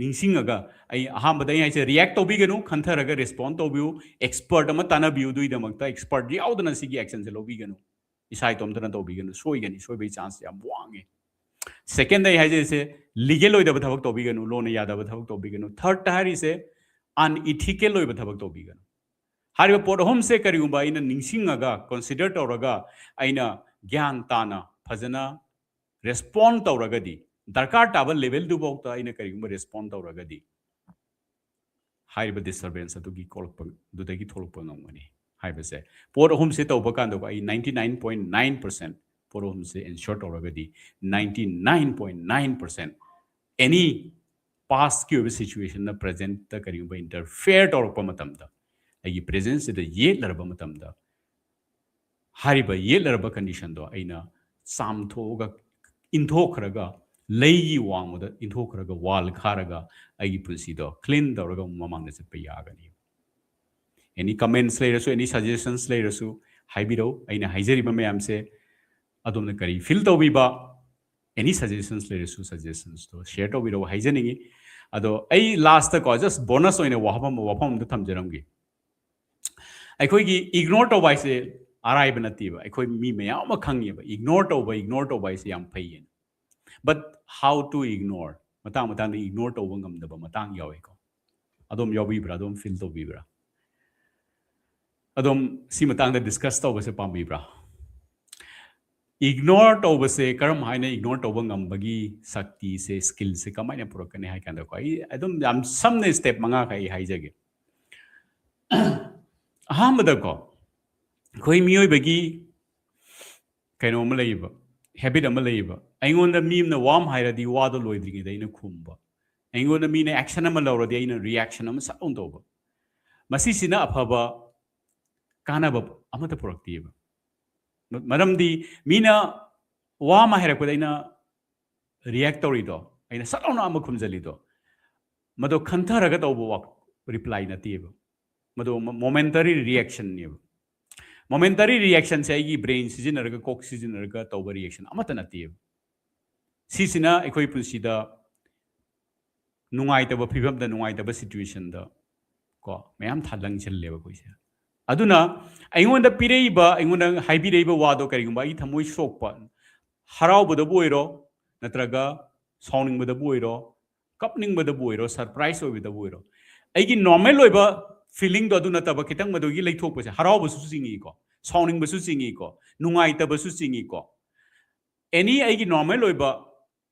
ꯅꯤꯡꯁꯤꯡꯉꯒ, ꯑꯩ ꯑꯍꯥꯟꯕꯗ ꯑꯩ ꯍꯥꯏꯁꯦ, ꯔꯤꯌꯦꯛ ꯇꯧꯕꯤꯒꯅꯨ, ꯈꯟꯊꯔꯒ ꯔꯦꯁꯄꯣꯟ ꯇꯧꯕꯤꯌꯨ꯫ ꯑꯦꯛꯁꯄꯔꯠ ꯑꯃ ꯇꯥꯟꯅꯕꯤꯌꯨ꯫ ꯑꯗꯨꯒꯤꯗꯃꯛꯇ ꯑꯦꯛꯁꯄꯔꯠ ꯌꯥꯎꯗꯅ ꯁꯤꯒꯤ ꯑꯦꯛꯁꯟꯁꯦ ꯂꯧꯕꯤꯒꯅꯨ꯫ ꯏꯁꯥ ꯏꯇꯣꯝꯇꯅ ꯇꯧꯕꯤꯒꯅꯨ꯫ ꯁꯣꯏꯒꯅꯤ, ꯁꯣꯏꯕꯒꯤ ꯆꯥꯟꯁ ꯌꯥꯝ ꯋꯥꯡꯉꯦ꯫ ꯁꯦꯀꯦꯟꯗ ꯑꯩ ꯍꯥꯏꯖꯔꯤꯁꯦ, ꯂꯤꯒꯦꯜ ꯑꯣꯏꯗꯕ ꯊꯕꯛ ꯇꯧꯕꯤꯒꯅꯨ, ꯂꯣꯅ ꯌꯥꯗꯕ ꯊꯕꯛ ꯇꯧꯕꯤꯒꯅꯨ꯫ ꯊꯥꯔꯗꯇ ꯍꯥꯏꯔꯤꯁꯦ, ꯑꯟꯏꯊꯤꯀꯦꯜ ꯑꯣꯏꯕ ꯊꯕꯛ ꯇꯧꯕꯤꯒꯅꯨ꯫ ꯍꯥꯏꯔꯤꯕ ꯄꯣꯠ ꯑꯍꯨꯝꯁꯦ ꯀꯔꯤꯒꯨꯝꯕ ꯑꯩꯅ ꯅꯤꯡꯁꯤꯡꯉꯒ, ꯀꯟꯁꯤꯗꯔ ꯇꯧꯔꯒ, ꯑꯩꯅ ꯒ꯭ꯌꯥꯟ ꯇꯥꯅ ꯐꯖꯅ ꯔꯦꯁꯄꯣꯟ ꯇꯧꯔꯒꯗꯤ, ꯗꯔꯀꯥꯔ ꯇꯥꯕ ꯂꯦꯚꯦꯜꯗꯨꯐꯥꯎꯗ ꯑꯩꯅ ꯀꯔꯤꯒꯨꯝꯕ ꯔꯦꯁꯄꯣꯟ ꯇꯧꯔꯒꯗꯤ, ꯍꯥꯏꯔꯤꯕ ꯗꯤꯁꯇꯔꯕꯦꯟꯁ ꯑꯗꯨꯒꯤ ꯀꯣꯛꯂꯛꯄ, ꯑꯗꯨꯗꯒꯤ ꯊꯣꯛꯂꯛꯄ ꯉꯝꯒꯅꯤ ꯍꯥꯏꯕꯁꯦ꯫ ꯄꯣꯠ ꯑꯍꯨꯝꯁꯦ ꯇꯧꯕ ꯀꯥꯟꯗꯀꯣ, ꯑꯩ ninety nine point nine percent ꯄꯣꯠ ꯑꯍꯨꯝꯁꯦ ꯏꯟꯁꯤꯌꯣꯔ ꯇꯧꯔꯒꯗꯤ, ninety nine point nine percent any ꯄꯥꯁꯀꯤ ꯑꯣꯏꯕ ꯁꯤꯆꯨꯋꯦꯁꯟꯅ ꯄ꯭ꯔꯖꯦꯟꯠꯇ ꯀꯔꯤꯒꯨꯝꯕ ꯏꯟꯇꯔꯐꯤꯌꯔ ꯇꯧꯔꯛꯄ ꯃꯇꯝꯗ, ꯑꯩꯒꯤ ꯄ꯭ꯔꯖꯦꯟꯁꯁꯤꯗ ꯌꯦꯠꯂꯔꯕ ꯃꯇꯝꯗ, ꯍꯥꯏꯔꯤꯕ ꯌꯦꯠꯂꯔꯕ ꯀꯟꯗꯤꯁꯟꯗꯣ ꯑꯩꯅ ꯆꯥꯝꯊꯣꯛꯑꯒ, ꯏꯟꯊꯣꯛꯈ꯭ꯔꯒ, ꯂꯩꯒꯤ ꯋꯥꯡꯃꯗ ꯏꯟꯊꯣꯛꯈ꯭ꯔꯒ, ꯋꯥꯜ ꯈꯥꯔꯒ, ꯑꯩꯒꯤ ꯄꯨꯟꯁꯤꯗꯣ ꯀ꯭ꯂꯤꯟ ꯇꯧꯔꯒ ꯑꯃꯨꯛ ꯃꯃꯥꯡꯗ ꯆꯠꯄ ꯌꯥꯒꯅꯤ꯫ ꯑꯦꯅꯤ ꯀꯃꯦꯟꯠꯁ ꯂꯩꯔꯁꯨ, ꯑꯦꯅꯤ ꯁꯖꯦꯁꯟꯁ ꯂꯩꯔꯁꯨ ꯍꯥꯏꯕꯤꯔꯛꯎ꯫ ꯑꯩꯅ ꯍꯥꯏꯖꯔꯤꯕ ꯃꯌꯥꯝꯁꯦ ꯑꯗꯣꯝꯅ ꯀꯔꯤ ꯐꯤꯜ ꯇꯧꯕꯤꯕ, ꯑꯦꯅꯤ ꯁꯖꯦꯁꯟꯁ ꯂꯩꯔꯁꯨ ꯁꯖꯦꯁꯟꯁꯇꯣ ꯁꯤꯌꯔ ꯇꯧꯕꯤꯔꯛꯎ ꯍꯥꯏꯖꯅꯤꯡꯉꯤ꯫ ꯑꯗꯣ ꯑꯩ ꯂꯥꯁꯇꯀꯣ, ꯖꯁ ꯕꯣꯅꯁ ꯑꯣꯏꯅ ꯋꯥꯐꯝ, ꯋꯥꯐꯝ ꯑꯝꯇ ꯊꯝꯖꯔꯝꯒꯦ꯫ ꯑꯩꯈꯣꯏꯒꯤ ꯏꯒꯅꯣꯔ ꯇꯧꯕ ꯍꯥꯏꯁꯦ ꯑꯔꯥꯏꯕ ꯅꯠꯇꯦꯕ꯫ ꯑꯩꯈꯣꯏ ꯃꯤ ꯃꯌꯥꯝ ꯑꯃ ꯈꯪꯉꯦꯕ, ꯏꯒꯅꯣꯔ ꯇꯧꯕ, ꯏꯒꯅꯣꯔ ꯇꯧꯕ ꯍꯥꯏꯁꯦ ꯌꯥꯝ ꯐꯩꯌꯦꯅ꯫ But how to ignore? ꯃꯇꯥꯡ ꯃꯇꯥꯡꯗ ꯏꯒꯅꯣꯔ ꯇꯧꯕ ꯉꯝꯗꯕ ꯃꯇꯥꯡ ꯌꯥꯎꯋꯤꯀꯣ꯫ ꯑꯗꯣꯝ ꯌꯥꯎꯕꯤꯕ꯭ꯔꯥ? ꯑꯗꯣꯝ ꯐꯤꯜ ꯇꯧꯕꯤꯕ꯭ꯔꯥ? ꯑꯗꯣꯝ ꯁꯤ ꯃꯇꯥꯡꯗ ꯗꯤꯁꯀꯁ ꯇꯧꯕꯁꯦ ꯄꯥꯝꯕꯤꯕ꯭ꯔꯥ? ꯏꯒꯅꯣꯔ ꯇꯧꯕꯁꯦ ꯀꯔꯝ ꯍꯥꯏꯅ ꯏꯒꯅꯣꯔ ꯇꯧꯕ ꯉꯝꯕꯒꯤ ꯁꯛꯇꯤꯁꯦ, ꯁ꯭ꯀꯤꯜꯁꯦ ꯀꯃꯥꯏꯅ ꯄꯨꯔꯛꯀꯅꯤ ꯍꯥꯏ ꯀꯥꯟꯗꯀꯣ, ꯑꯩ ꯑꯗꯨꯝ ꯌꯥꯝ ꯁꯝꯅ ꯁ꯭ꯇꯦꯞ ꯃꯉꯥꯈꯛ ꯑꯩ ꯍꯥꯏꯖꯒꯦ꯫ ꯑꯍꯥꯟꯕꯗꯀꯣ, ꯑꯩꯈꯣꯏ ꯃꯤꯑꯣꯏꯕꯒꯤ ꯀꯩꯅꯣ ꯑꯃ ꯂꯩꯌꯦꯕ, ꯍꯦꯕꯤꯠ ꯑꯃ ꯂꯩꯌꯦꯕ꯫ ꯑꯩꯉꯣꯟꯗ ꯃꯤ ꯑꯃꯅ ꯋꯥ ꯑꯃ ꯍꯥꯏꯔꯗꯤ ꯋꯥꯗꯣ ꯂꯣꯏꯗ꯭ꯔꯤꯉꯩꯗ ꯑꯩꯅ ꯈꯨꯝꯕ꯫ ꯑꯩꯉꯣꯟꯗ ꯃꯤꯅ ꯑꯦꯛꯁꯟ ꯑꯃ ꯂꯧꯔꯗꯤ ꯑꯩꯅ ꯔꯤꯌꯦꯛꯁꯟ ꯑꯃ ꯁꯠ ꯂꯥꯎꯅ ꯇꯧꯕ꯫ ꯃꯁꯤꯁꯤꯅ ꯑꯐꯕ ꯀꯥꯟꯅꯕ ꯑꯃꯠꯇ ꯄꯨꯔꯛꯇꯦꯕ꯫ ꯃꯔꯝꯗꯤ ꯃꯤꯅ ꯋꯥ ꯑꯃ ꯍꯥꯏꯔꯛꯄꯗ ꯑꯩꯅ ꯔꯤꯌꯦꯛ ꯇꯧꯔꯤꯗꯣ, ꯑꯩꯅ ꯁꯠ ꯂꯥꯎꯅ ꯑꯃ ꯈꯨꯝꯖꯜꯂꯤꯗꯣ, ꯃꯗꯣ ꯈꯟꯊꯔꯒ ꯇꯧꯕ ꯔꯤꯄ꯭ꯂꯥꯏ ꯅꯠꯇꯦꯕ꯫ ꯃꯗꯣ ꯃꯣꯃꯦꯟꯇꯔꯤ ꯔꯤꯌꯦꯛꯁꯟꯅꯦꯕ꯫ ꯃꯣꯃꯦꯟꯇꯔꯤ ꯔꯤꯌꯦꯛꯁꯟꯁꯦ ꯑꯩꯒꯤ ꯕ꯭ꯔꯦꯟ ꯁꯤꯖꯤꯟꯅꯔꯒ, ꯀꯣꯛ ꯁꯤꯖꯤꯟꯅꯔꯒ ꯇꯧꯕ ꯔꯤꯌꯦꯛꯁꯟ ꯑꯃꯠꯇ ꯅꯠꯇꯦꯕ꯫ ꯁꯤꯁꯤꯅ ꯑꯩꯈꯣꯏ ꯄꯨꯟꯁꯤꯗ ꯅꯨꯡꯉꯥꯏꯇꯕ ꯐꯤꯕꯝꯗ, ꯅꯨꯡꯉꯥꯏꯇꯕ ꯁꯤꯆꯨꯋꯦꯁꯟꯗ ꯀꯣ ꯃꯌꯥꯝ ꯊꯥꯗꯪꯁꯤꯜꯂꯦꯕ ꯑꯩꯈꯣꯏꯁꯦ꯫ ꯑꯗꯨꯅ ꯑꯩꯉꯣꯟꯗ ꯄꯤꯔꯛꯏꯕ, ꯑꯩꯉꯣꯟꯗ ꯍꯥꯏꯕꯤꯔꯛꯏꯕ ꯋꯥꯗꯣ ꯀꯔꯤꯒꯨꯝꯕ ꯑꯩꯒꯤ ꯊꯃꯣꯏ ꯁꯣꯛꯄ, ꯍꯔꯥꯎꯕꯗꯕꯨ ꯑꯣꯏꯔꯣ, ꯅꯠꯇ꯭ꯔꯒ ꯁꯥꯎꯅꯤꯡꯕꯗꯕꯨ ꯑꯣꯏꯔꯣ, ꯀꯞꯅꯤꯡꯕꯗꯕꯨ ꯑꯣꯏꯔꯣ, ꯁꯔꯄ꯭ꯔꯥꯏꯁ ꯑꯣꯏꯕꯗꯕꯨ ꯑꯣꯏꯔꯣ, ꯑꯩꯒꯤ ꯅꯣꯔꯃꯦꯜ ꯑꯣꯏꯕ ꯐꯤꯂꯤꯡꯗꯣ ꯑꯗꯨ ꯅꯠꯇꯕ ꯈꯤꯇꯪ ꯃꯗꯨꯒꯤ ꯂꯩꯊꯣꯛꯄꯁꯦ, ꯍꯔꯥꯎꯕꯁꯨ ꯆꯤꯡꯉꯤꯀꯣ, ꯁꯥꯎꯅꯤꯡꯕꯁꯨ ꯆꯤꯡꯉꯤꯀꯣ, ꯅꯨꯡꯉꯥꯏꯇꯕꯁꯨ ꯆꯤꯡꯉꯤꯀꯣ, ꯑꯦꯅꯤ ꯑꯩꯒꯤ ꯅꯣꯔꯃꯦꯜ ꯑꯣꯏꯕ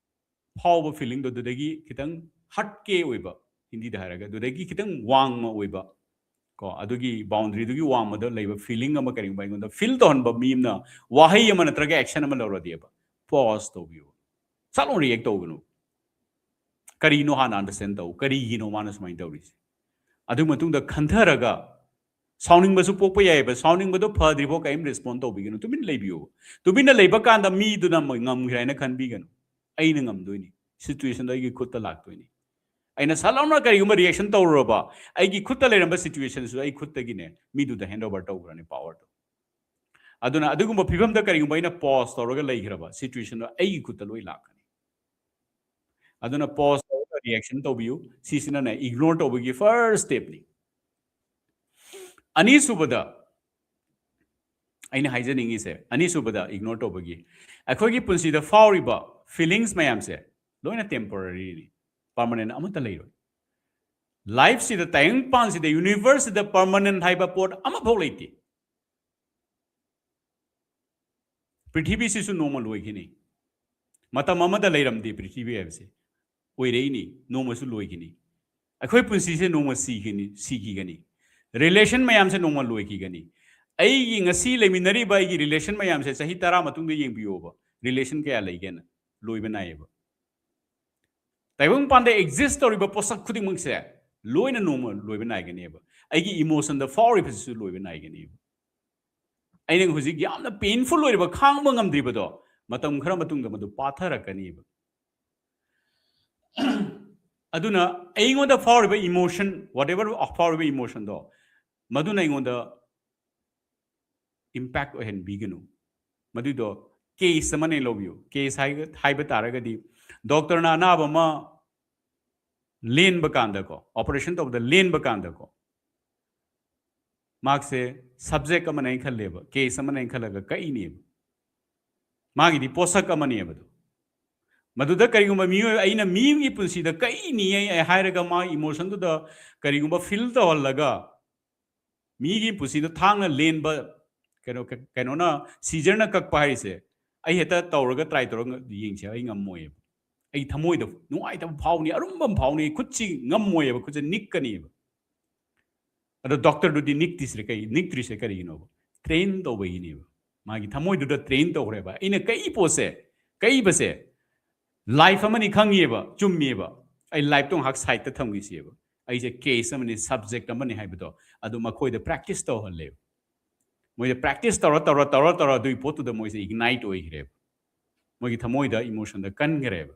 ꯐꯥꯎꯕ ꯐꯤꯂꯤꯡꯗꯣ ꯑꯗꯨꯗꯒꯤ ꯈꯤꯇꯪ ꯍꯠꯀꯦ ꯑꯣꯏꯕ, ꯍꯤꯟꯗꯤꯗ ꯍꯥꯏꯔꯒ ꯑꯗꯨꯗꯒꯤ ꯈꯤꯇꯪ ꯋꯥꯡꯃ ꯑꯣꯏꯕ ꯀꯣ, ꯑꯗꯨꯒꯤ ꯕꯥꯎꯟꯗꯔꯤꯗꯨꯒꯤ ꯋꯥꯡꯃꯗ ꯂꯩꯕ ꯐꯤꯂꯤꯡ ꯑꯃ ꯀꯔꯤꯒꯨꯝꯕ ꯑꯩꯉꯣꯟꯗ ꯐꯤꯜ ꯇꯧꯍꯟꯕ ꯃꯤ ꯑꯃꯅ ꯋꯥꯍꯩ ꯑꯃ ꯅꯠꯇ꯭ꯔꯒ ꯑꯦꯛꯁꯟ ꯑꯃ ꯂꯧꯔꯗꯤꯕ, ꯄꯣꯖ ꯇꯧꯕꯤꯌꯨ꯫ ꯁꯠ ꯂꯥꯎꯅ ꯔꯤꯌꯦꯛ ꯇꯧꯒꯅꯨ꯫ ꯀꯔꯤꯅꯣ ꯍꯥꯟꯅ ꯑꯟꯗꯔꯁ꯭ꯇꯦꯟ ꯇꯧ, ꯀꯔꯤꯒꯤꯅꯣ ꯃꯥꯅ ꯁꯨꯃꯥꯏꯅ ꯇꯧꯔꯤꯁꯦ꯫ ꯑꯗꯨ ꯃꯇꯨꯡꯗ ꯈꯟꯊꯔꯒ, ꯁꯥꯎꯅꯤꯡꯕꯁꯨ ꯄꯣꯛꯄ ꯌꯥꯏꯑꯕ, ꯁꯥꯎꯅꯤꯡꯕꯗꯣ ꯐꯗ꯭ꯔꯤꯐꯥꯎ ꯀꯔꯤꯝ ꯔꯦꯁꯄꯣꯟ ꯇꯧꯕꯤꯒꯅꯨ, ꯇꯨꯃꯤꯟ ꯂꯩꯕꯤꯌꯨ꯫ ꯇꯨꯃꯤꯟꯅ ꯂꯩꯕ ꯀꯥꯟꯗ ꯃꯤꯗꯨꯅ ꯉꯝꯈ꯭ꯔꯦ ꯍꯥꯏꯅ ꯈꯟꯕꯤꯒꯅꯨ꯫ ꯑꯩꯅ ꯉꯝꯗꯣꯏꯅꯤ, ꯁꯤꯆꯨꯋꯦꯁꯟꯗꯣ ꯑꯩꯒꯤ ꯈꯨꯠꯇ ꯂꯥꯛꯇꯣꯏꯅꯤ꯫ ꯑꯩꯅ ꯁꯠ ꯂꯥꯎꯅ ꯀꯔꯤꯒꯨꯝꯕ ꯔꯤꯌꯦꯛꯁꯟ ꯇꯧꯔꯨꯔꯕ, ꯑꯩꯒꯤ ꯈꯨꯠꯇ ꯂꯩꯔꯝꯕ ꯁꯤꯆꯨꯋꯦꯁꯟꯁꯨ ꯑꯩ ꯈꯨꯠꯇꯒꯤꯅꯦ ꯃꯤꯗꯨꯗ ꯍꯦꯟ ꯑꯣꯚꯔ ꯇꯧꯈ꯭ꯔꯅꯤ ꯄꯥꯋꯔꯗꯣ꯫ ꯑꯗꯨꯅ ꯑꯗꯨꯒꯨꯝꯕ ꯐꯤꯕꯝꯗ ꯀꯔꯤꯒꯨꯝꯕ ꯑꯩꯅ ꯄꯣꯖ ꯇꯧꯔꯒ ꯂꯩꯈ꯭ꯔꯕ, ꯁꯤꯆꯨꯋꯦꯁꯟꯗꯣ ꯑꯩꯒꯤ ꯈꯨꯠꯇ ꯂꯣꯏ ꯂꯥꯛꯀꯅꯤ꯫ ꯑꯗꯨꯅ ꯄꯣꯖ ꯇꯧꯔꯒ ꯔꯤꯌꯦꯛꯁꯟ ꯇꯧꯕꯤꯌꯨ꯫ ꯁꯤꯁꯤꯅꯅꯦ ꯏꯒꯅꯣꯔ ꯇꯧꯕꯒꯤ ꯐꯥꯔꯁ ꯁ꯭ꯇꯦꯞꯅꯤ꯫ ꯑꯅꯤꯁꯨꯕꯗ ꯑꯩꯅ ꯍꯥꯏꯖꯅꯤꯡꯉꯤꯁꯦ, ꯑꯅꯤꯁꯨꯕꯗ ꯏꯒꯅꯣꯔ ꯇꯧꯕꯒꯤ, ꯑꯩꯈꯣꯏꯒꯤ ꯄꯨꯟꯁꯤꯗ ꯐꯥꯎꯔꯤꯕ ꯐꯤꯂꯤꯡꯁ ꯃꯌꯥꯝꯁꯦ ꯂꯣꯏꯅ ꯇꯦꯝꯄꯣꯔꯔꯤꯅꯤ, ꯄꯔꯃꯅꯦꯟ ꯑꯃꯠꯇ ꯂꯩꯔꯣꯏ꯫ ꯂꯥꯏꯐꯁꯤꯗ, ꯇꯥꯏꯕꯪꯄꯥꯟꯁꯤꯗ, ꯌꯨꯅꯤꯚꯔꯁꯁꯤꯗ ꯄꯔꯃꯅꯦꯟ ꯍꯥꯏꯕ ꯄꯣꯠ ꯑꯃꯐꯥꯎ ꯂꯩꯇꯦ꯫ ꯄ꯭ꯔꯤꯊꯤꯕꯤꯁꯤꯁꯨ ꯅꯣꯡꯃ ꯂꯣꯏꯈꯤꯅꯤ꯫ ꯃꯇꯝ ꯑꯃꯗ ꯂꯩꯔꯝꯗꯦ ꯄ꯭ꯔꯤꯊꯤꯕꯤ ꯍꯥꯏꯕꯁꯦ, ꯑꯣꯏꯔꯛꯏꯅꯤ, ꯅꯣꯡꯃꯁꯨ ꯂꯣꯏꯈꯤꯅꯤ꯫ ꯑꯩꯈꯣꯏ ꯄꯨꯟꯁꯤꯁꯦ ꯅꯣꯡꯃ ꯁꯤꯈꯤꯅꯤ, ꯁꯤꯈꯤꯒꯅꯤ꯫ ꯔꯤꯂꯦꯁꯟ ꯃꯌꯥꯝꯁꯦ ꯅꯣꯡꯃ ꯂꯣꯏꯈꯤꯒꯅꯤ꯫ ꯑꯩꯒꯤ ꯉꯁꯤ ꯂꯩꯃꯤꯟꯅꯔꯤꯕ ꯑꯩꯒꯤ ꯔꯤꯂꯦꯁꯟ ꯃꯌꯥꯝꯁꯦ ꯆꯍꯤ ꯇꯔꯥ ꯃꯇꯨꯡꯗ ꯌꯦꯡꯕꯤꯌꯣꯕ, ꯔꯤꯂꯦꯁꯟ ꯀꯌꯥ ꯂꯩꯒꯦꯅ, ꯂꯣꯏꯕ ꯅꯥꯏꯌꯦꯕ꯫ ꯇꯥꯏꯕꯪꯄꯥꯟꯗ ꯑꯦꯛꯖꯤꯁ ꯇꯧꯔꯤꯕ ꯄꯣꯠꯁꯛ ꯈꯨꯗꯤꯡꯃꯛꯁꯦ ꯂꯣꯏꯅ ꯅꯣꯡꯃ ꯂꯣꯏꯕ ꯅꯥꯏꯒꯅꯦꯕ꯫ ꯑꯩꯒꯤ ꯏꯃꯣꯁꯟꯗ ꯐꯥꯎꯔꯤꯕꯁꯤꯁꯨ ꯂꯣꯏꯕ ꯅꯥꯏꯒꯅꯦꯕ꯫ ꯑꯩꯅ ꯍꯧꯖꯤꯛ ꯌꯥꯝꯅ ꯄꯦꯟꯐꯨꯜ ꯑꯣꯏꯔꯤꯕ, ꯈꯥꯡꯕ ꯉꯝꯗ꯭ꯔꯤꯕꯗꯣ, ꯃꯇꯝ ꯈꯔ ꯃꯇꯨꯡꯗ ꯃꯗꯨ ꯄꯥꯊꯔꯛꯀꯅꯤꯕ꯫ ꯑꯗꯨꯅ ꯑꯩꯉꯣꯟꯗ ꯐꯥꯎꯔꯤꯕ ꯏꯃꯣꯁꯟ, ꯋꯥꯠ ꯑꯦꯚꯔ ꯐꯥꯎꯔꯤꯕ ꯏꯃꯣꯁꯟꯗꯣ, ꯃꯗꯨꯅ ꯑꯩꯉꯣꯟꯗ ꯏꯝꯄꯦꯛ ꯑꯣꯏꯍꯟꯕꯤꯒꯅꯨ꯫ ꯃꯗꯨꯏꯗꯣ ꯀꯦꯁ ꯑꯃꯅꯦ ꯂꯧꯕꯤꯌꯨ꯫ ꯀꯦꯁ ꯍꯥꯏꯕ ꯇꯥꯔꯒꯗꯤ, ꯗꯣꯛꯇꯔꯅ ꯑꯅꯥꯕ ꯑꯃ ꯂꯦꯟꯕ ꯀꯥꯟꯗꯀꯣ, ꯑꯣꯄꯔꯦꯁꯟ ꯇꯧꯕꯗ ꯂꯦꯟꯕ ꯀꯥꯟꯗꯀꯣ, ꯃꯥꯁꯦ ꯁꯕꯖꯦꯛ ꯑꯃꯅꯦ ꯈꯜꯂꯦꯕ, ꯀꯦꯁ ꯑꯃꯅꯦ ꯈꯜꯂꯒ ꯀꯛꯏꯅꯦꯕ꯫ ꯃꯥꯒꯤꯗꯤ ꯄꯣꯠꯁꯛ ꯑꯃꯅꯦꯕ ꯑꯗꯨ꯫ ꯃꯗꯨꯗ ꯀꯔꯤꯒꯨꯝꯕ ꯃꯤꯑꯣꯏ, ꯑꯩꯅ ꯃꯤꯒꯤ ꯄꯨꯟꯁꯤꯗ ꯀꯛꯏꯅꯤ ꯑꯩ ꯍꯥꯏꯔꯒ, ꯃꯥ ꯏꯃꯣꯁꯟꯗꯨꯗ ꯀꯔꯤꯒꯨꯝꯕ ꯐꯤꯜ ꯇꯧꯍꯜꯂꯒ, ꯃꯤꯒꯤ ꯄꯨꯟꯁꯤꯗ ꯊꯥꯡꯅ ꯂꯦꯟꯕ, ꯀꯩꯅꯣ, ꯀꯩꯅꯣꯅ, ꯁꯤꯖꯔꯅ ꯀꯛꯄ ꯍꯥꯏꯔꯤꯁꯦ, ꯑꯩ ꯍꯦꯛꯇ ꯇꯧꯔꯒ, ꯇ꯭ꯔꯥꯏ ꯇꯧꯔꯒ ꯌꯦꯡꯁꯦ, ꯑꯩ ꯉꯝꯃꯣꯏꯕ꯫ ꯑꯩ ꯊꯃꯣꯏꯗ ꯅꯨꯡꯉꯥꯏꯇꯕ ꯐꯥꯎꯅꯤ, ꯑꯔꯨꯝꯕ ꯑꯃ ꯐꯥꯎꯅꯤ, ꯈꯨꯠꯁꯤ ꯉꯝꯃꯣꯏꯕ, ꯈꯨꯠꯁꯦ ꯅꯤꯛꯀꯅꯤꯕ꯫ ꯑꯗꯣ ꯗꯣꯛꯇꯔꯗꯨꯗꯤ ꯅꯤꯛꯇ꯭ꯔꯤꯁꯦ ꯀꯩ, ꯅꯤꯛꯇ꯭ꯔꯤꯁꯦ ꯀꯔꯤꯒꯤꯅꯣꯕ? ꯇ꯭ꯔꯦꯟ ꯇꯧꯕꯒꯤꯅꯦꯕ꯫ ꯃꯥꯒꯤ ꯊꯃꯣꯏꯗꯨꯗ ꯇ꯭ꯔꯦꯟ ꯇꯧꯈ꯭ꯔꯦꯕ꯫ ꯑꯩꯅ ꯀꯛꯏ ꯄꯣꯠꯁꯦ, ꯀꯛꯏꯕꯁꯦ ꯂꯥꯏꯐ ꯑꯃꯅꯤ ꯈꯪꯉꯤꯕ, ꯆꯨꯝꯃꯤꯕ꯫ ꯑꯩ ꯂꯥꯏꯐꯇꯣ ꯉꯥꯏꯍꯥꯛ ꯁꯥꯏꯠꯇ ꯊꯝꯈꯤꯁꯦꯕ꯫ ꯑꯩꯁꯦ ꯀꯦꯁ ꯑꯃꯅꯤ, ꯁꯕꯖꯦꯛ ꯑꯃꯅꯤ ꯍꯥꯏꯕꯗꯣ, ꯑꯗꯨ ꯃꯈꯣꯏꯗ ꯄ꯭ꯔꯦꯛꯇꯤꯁ ꯇꯧꯍꯜꯂꯦꯕ꯫ ꯃꯣꯏꯗ ꯄ꯭ꯔꯦꯛꯇꯤꯁ ꯇꯧꯔ, ꯇꯧꯔ, ꯇꯧꯔ, ꯇꯧꯔ, ꯑꯗꯨꯒꯤ ꯄꯣꯠꯇꯨꯗ ꯃꯣꯏꯁꯦ ꯏꯒꯅꯥꯏꯠ ꯑꯣꯏꯈ꯭ꯔꯦꯕ꯫ ꯃꯣꯏꯒꯤ ꯊꯃꯣꯏꯗ, ꯏꯃꯣꯁꯟꯗ ꯀꯟꯈ꯭ꯔꯦꯕ꯫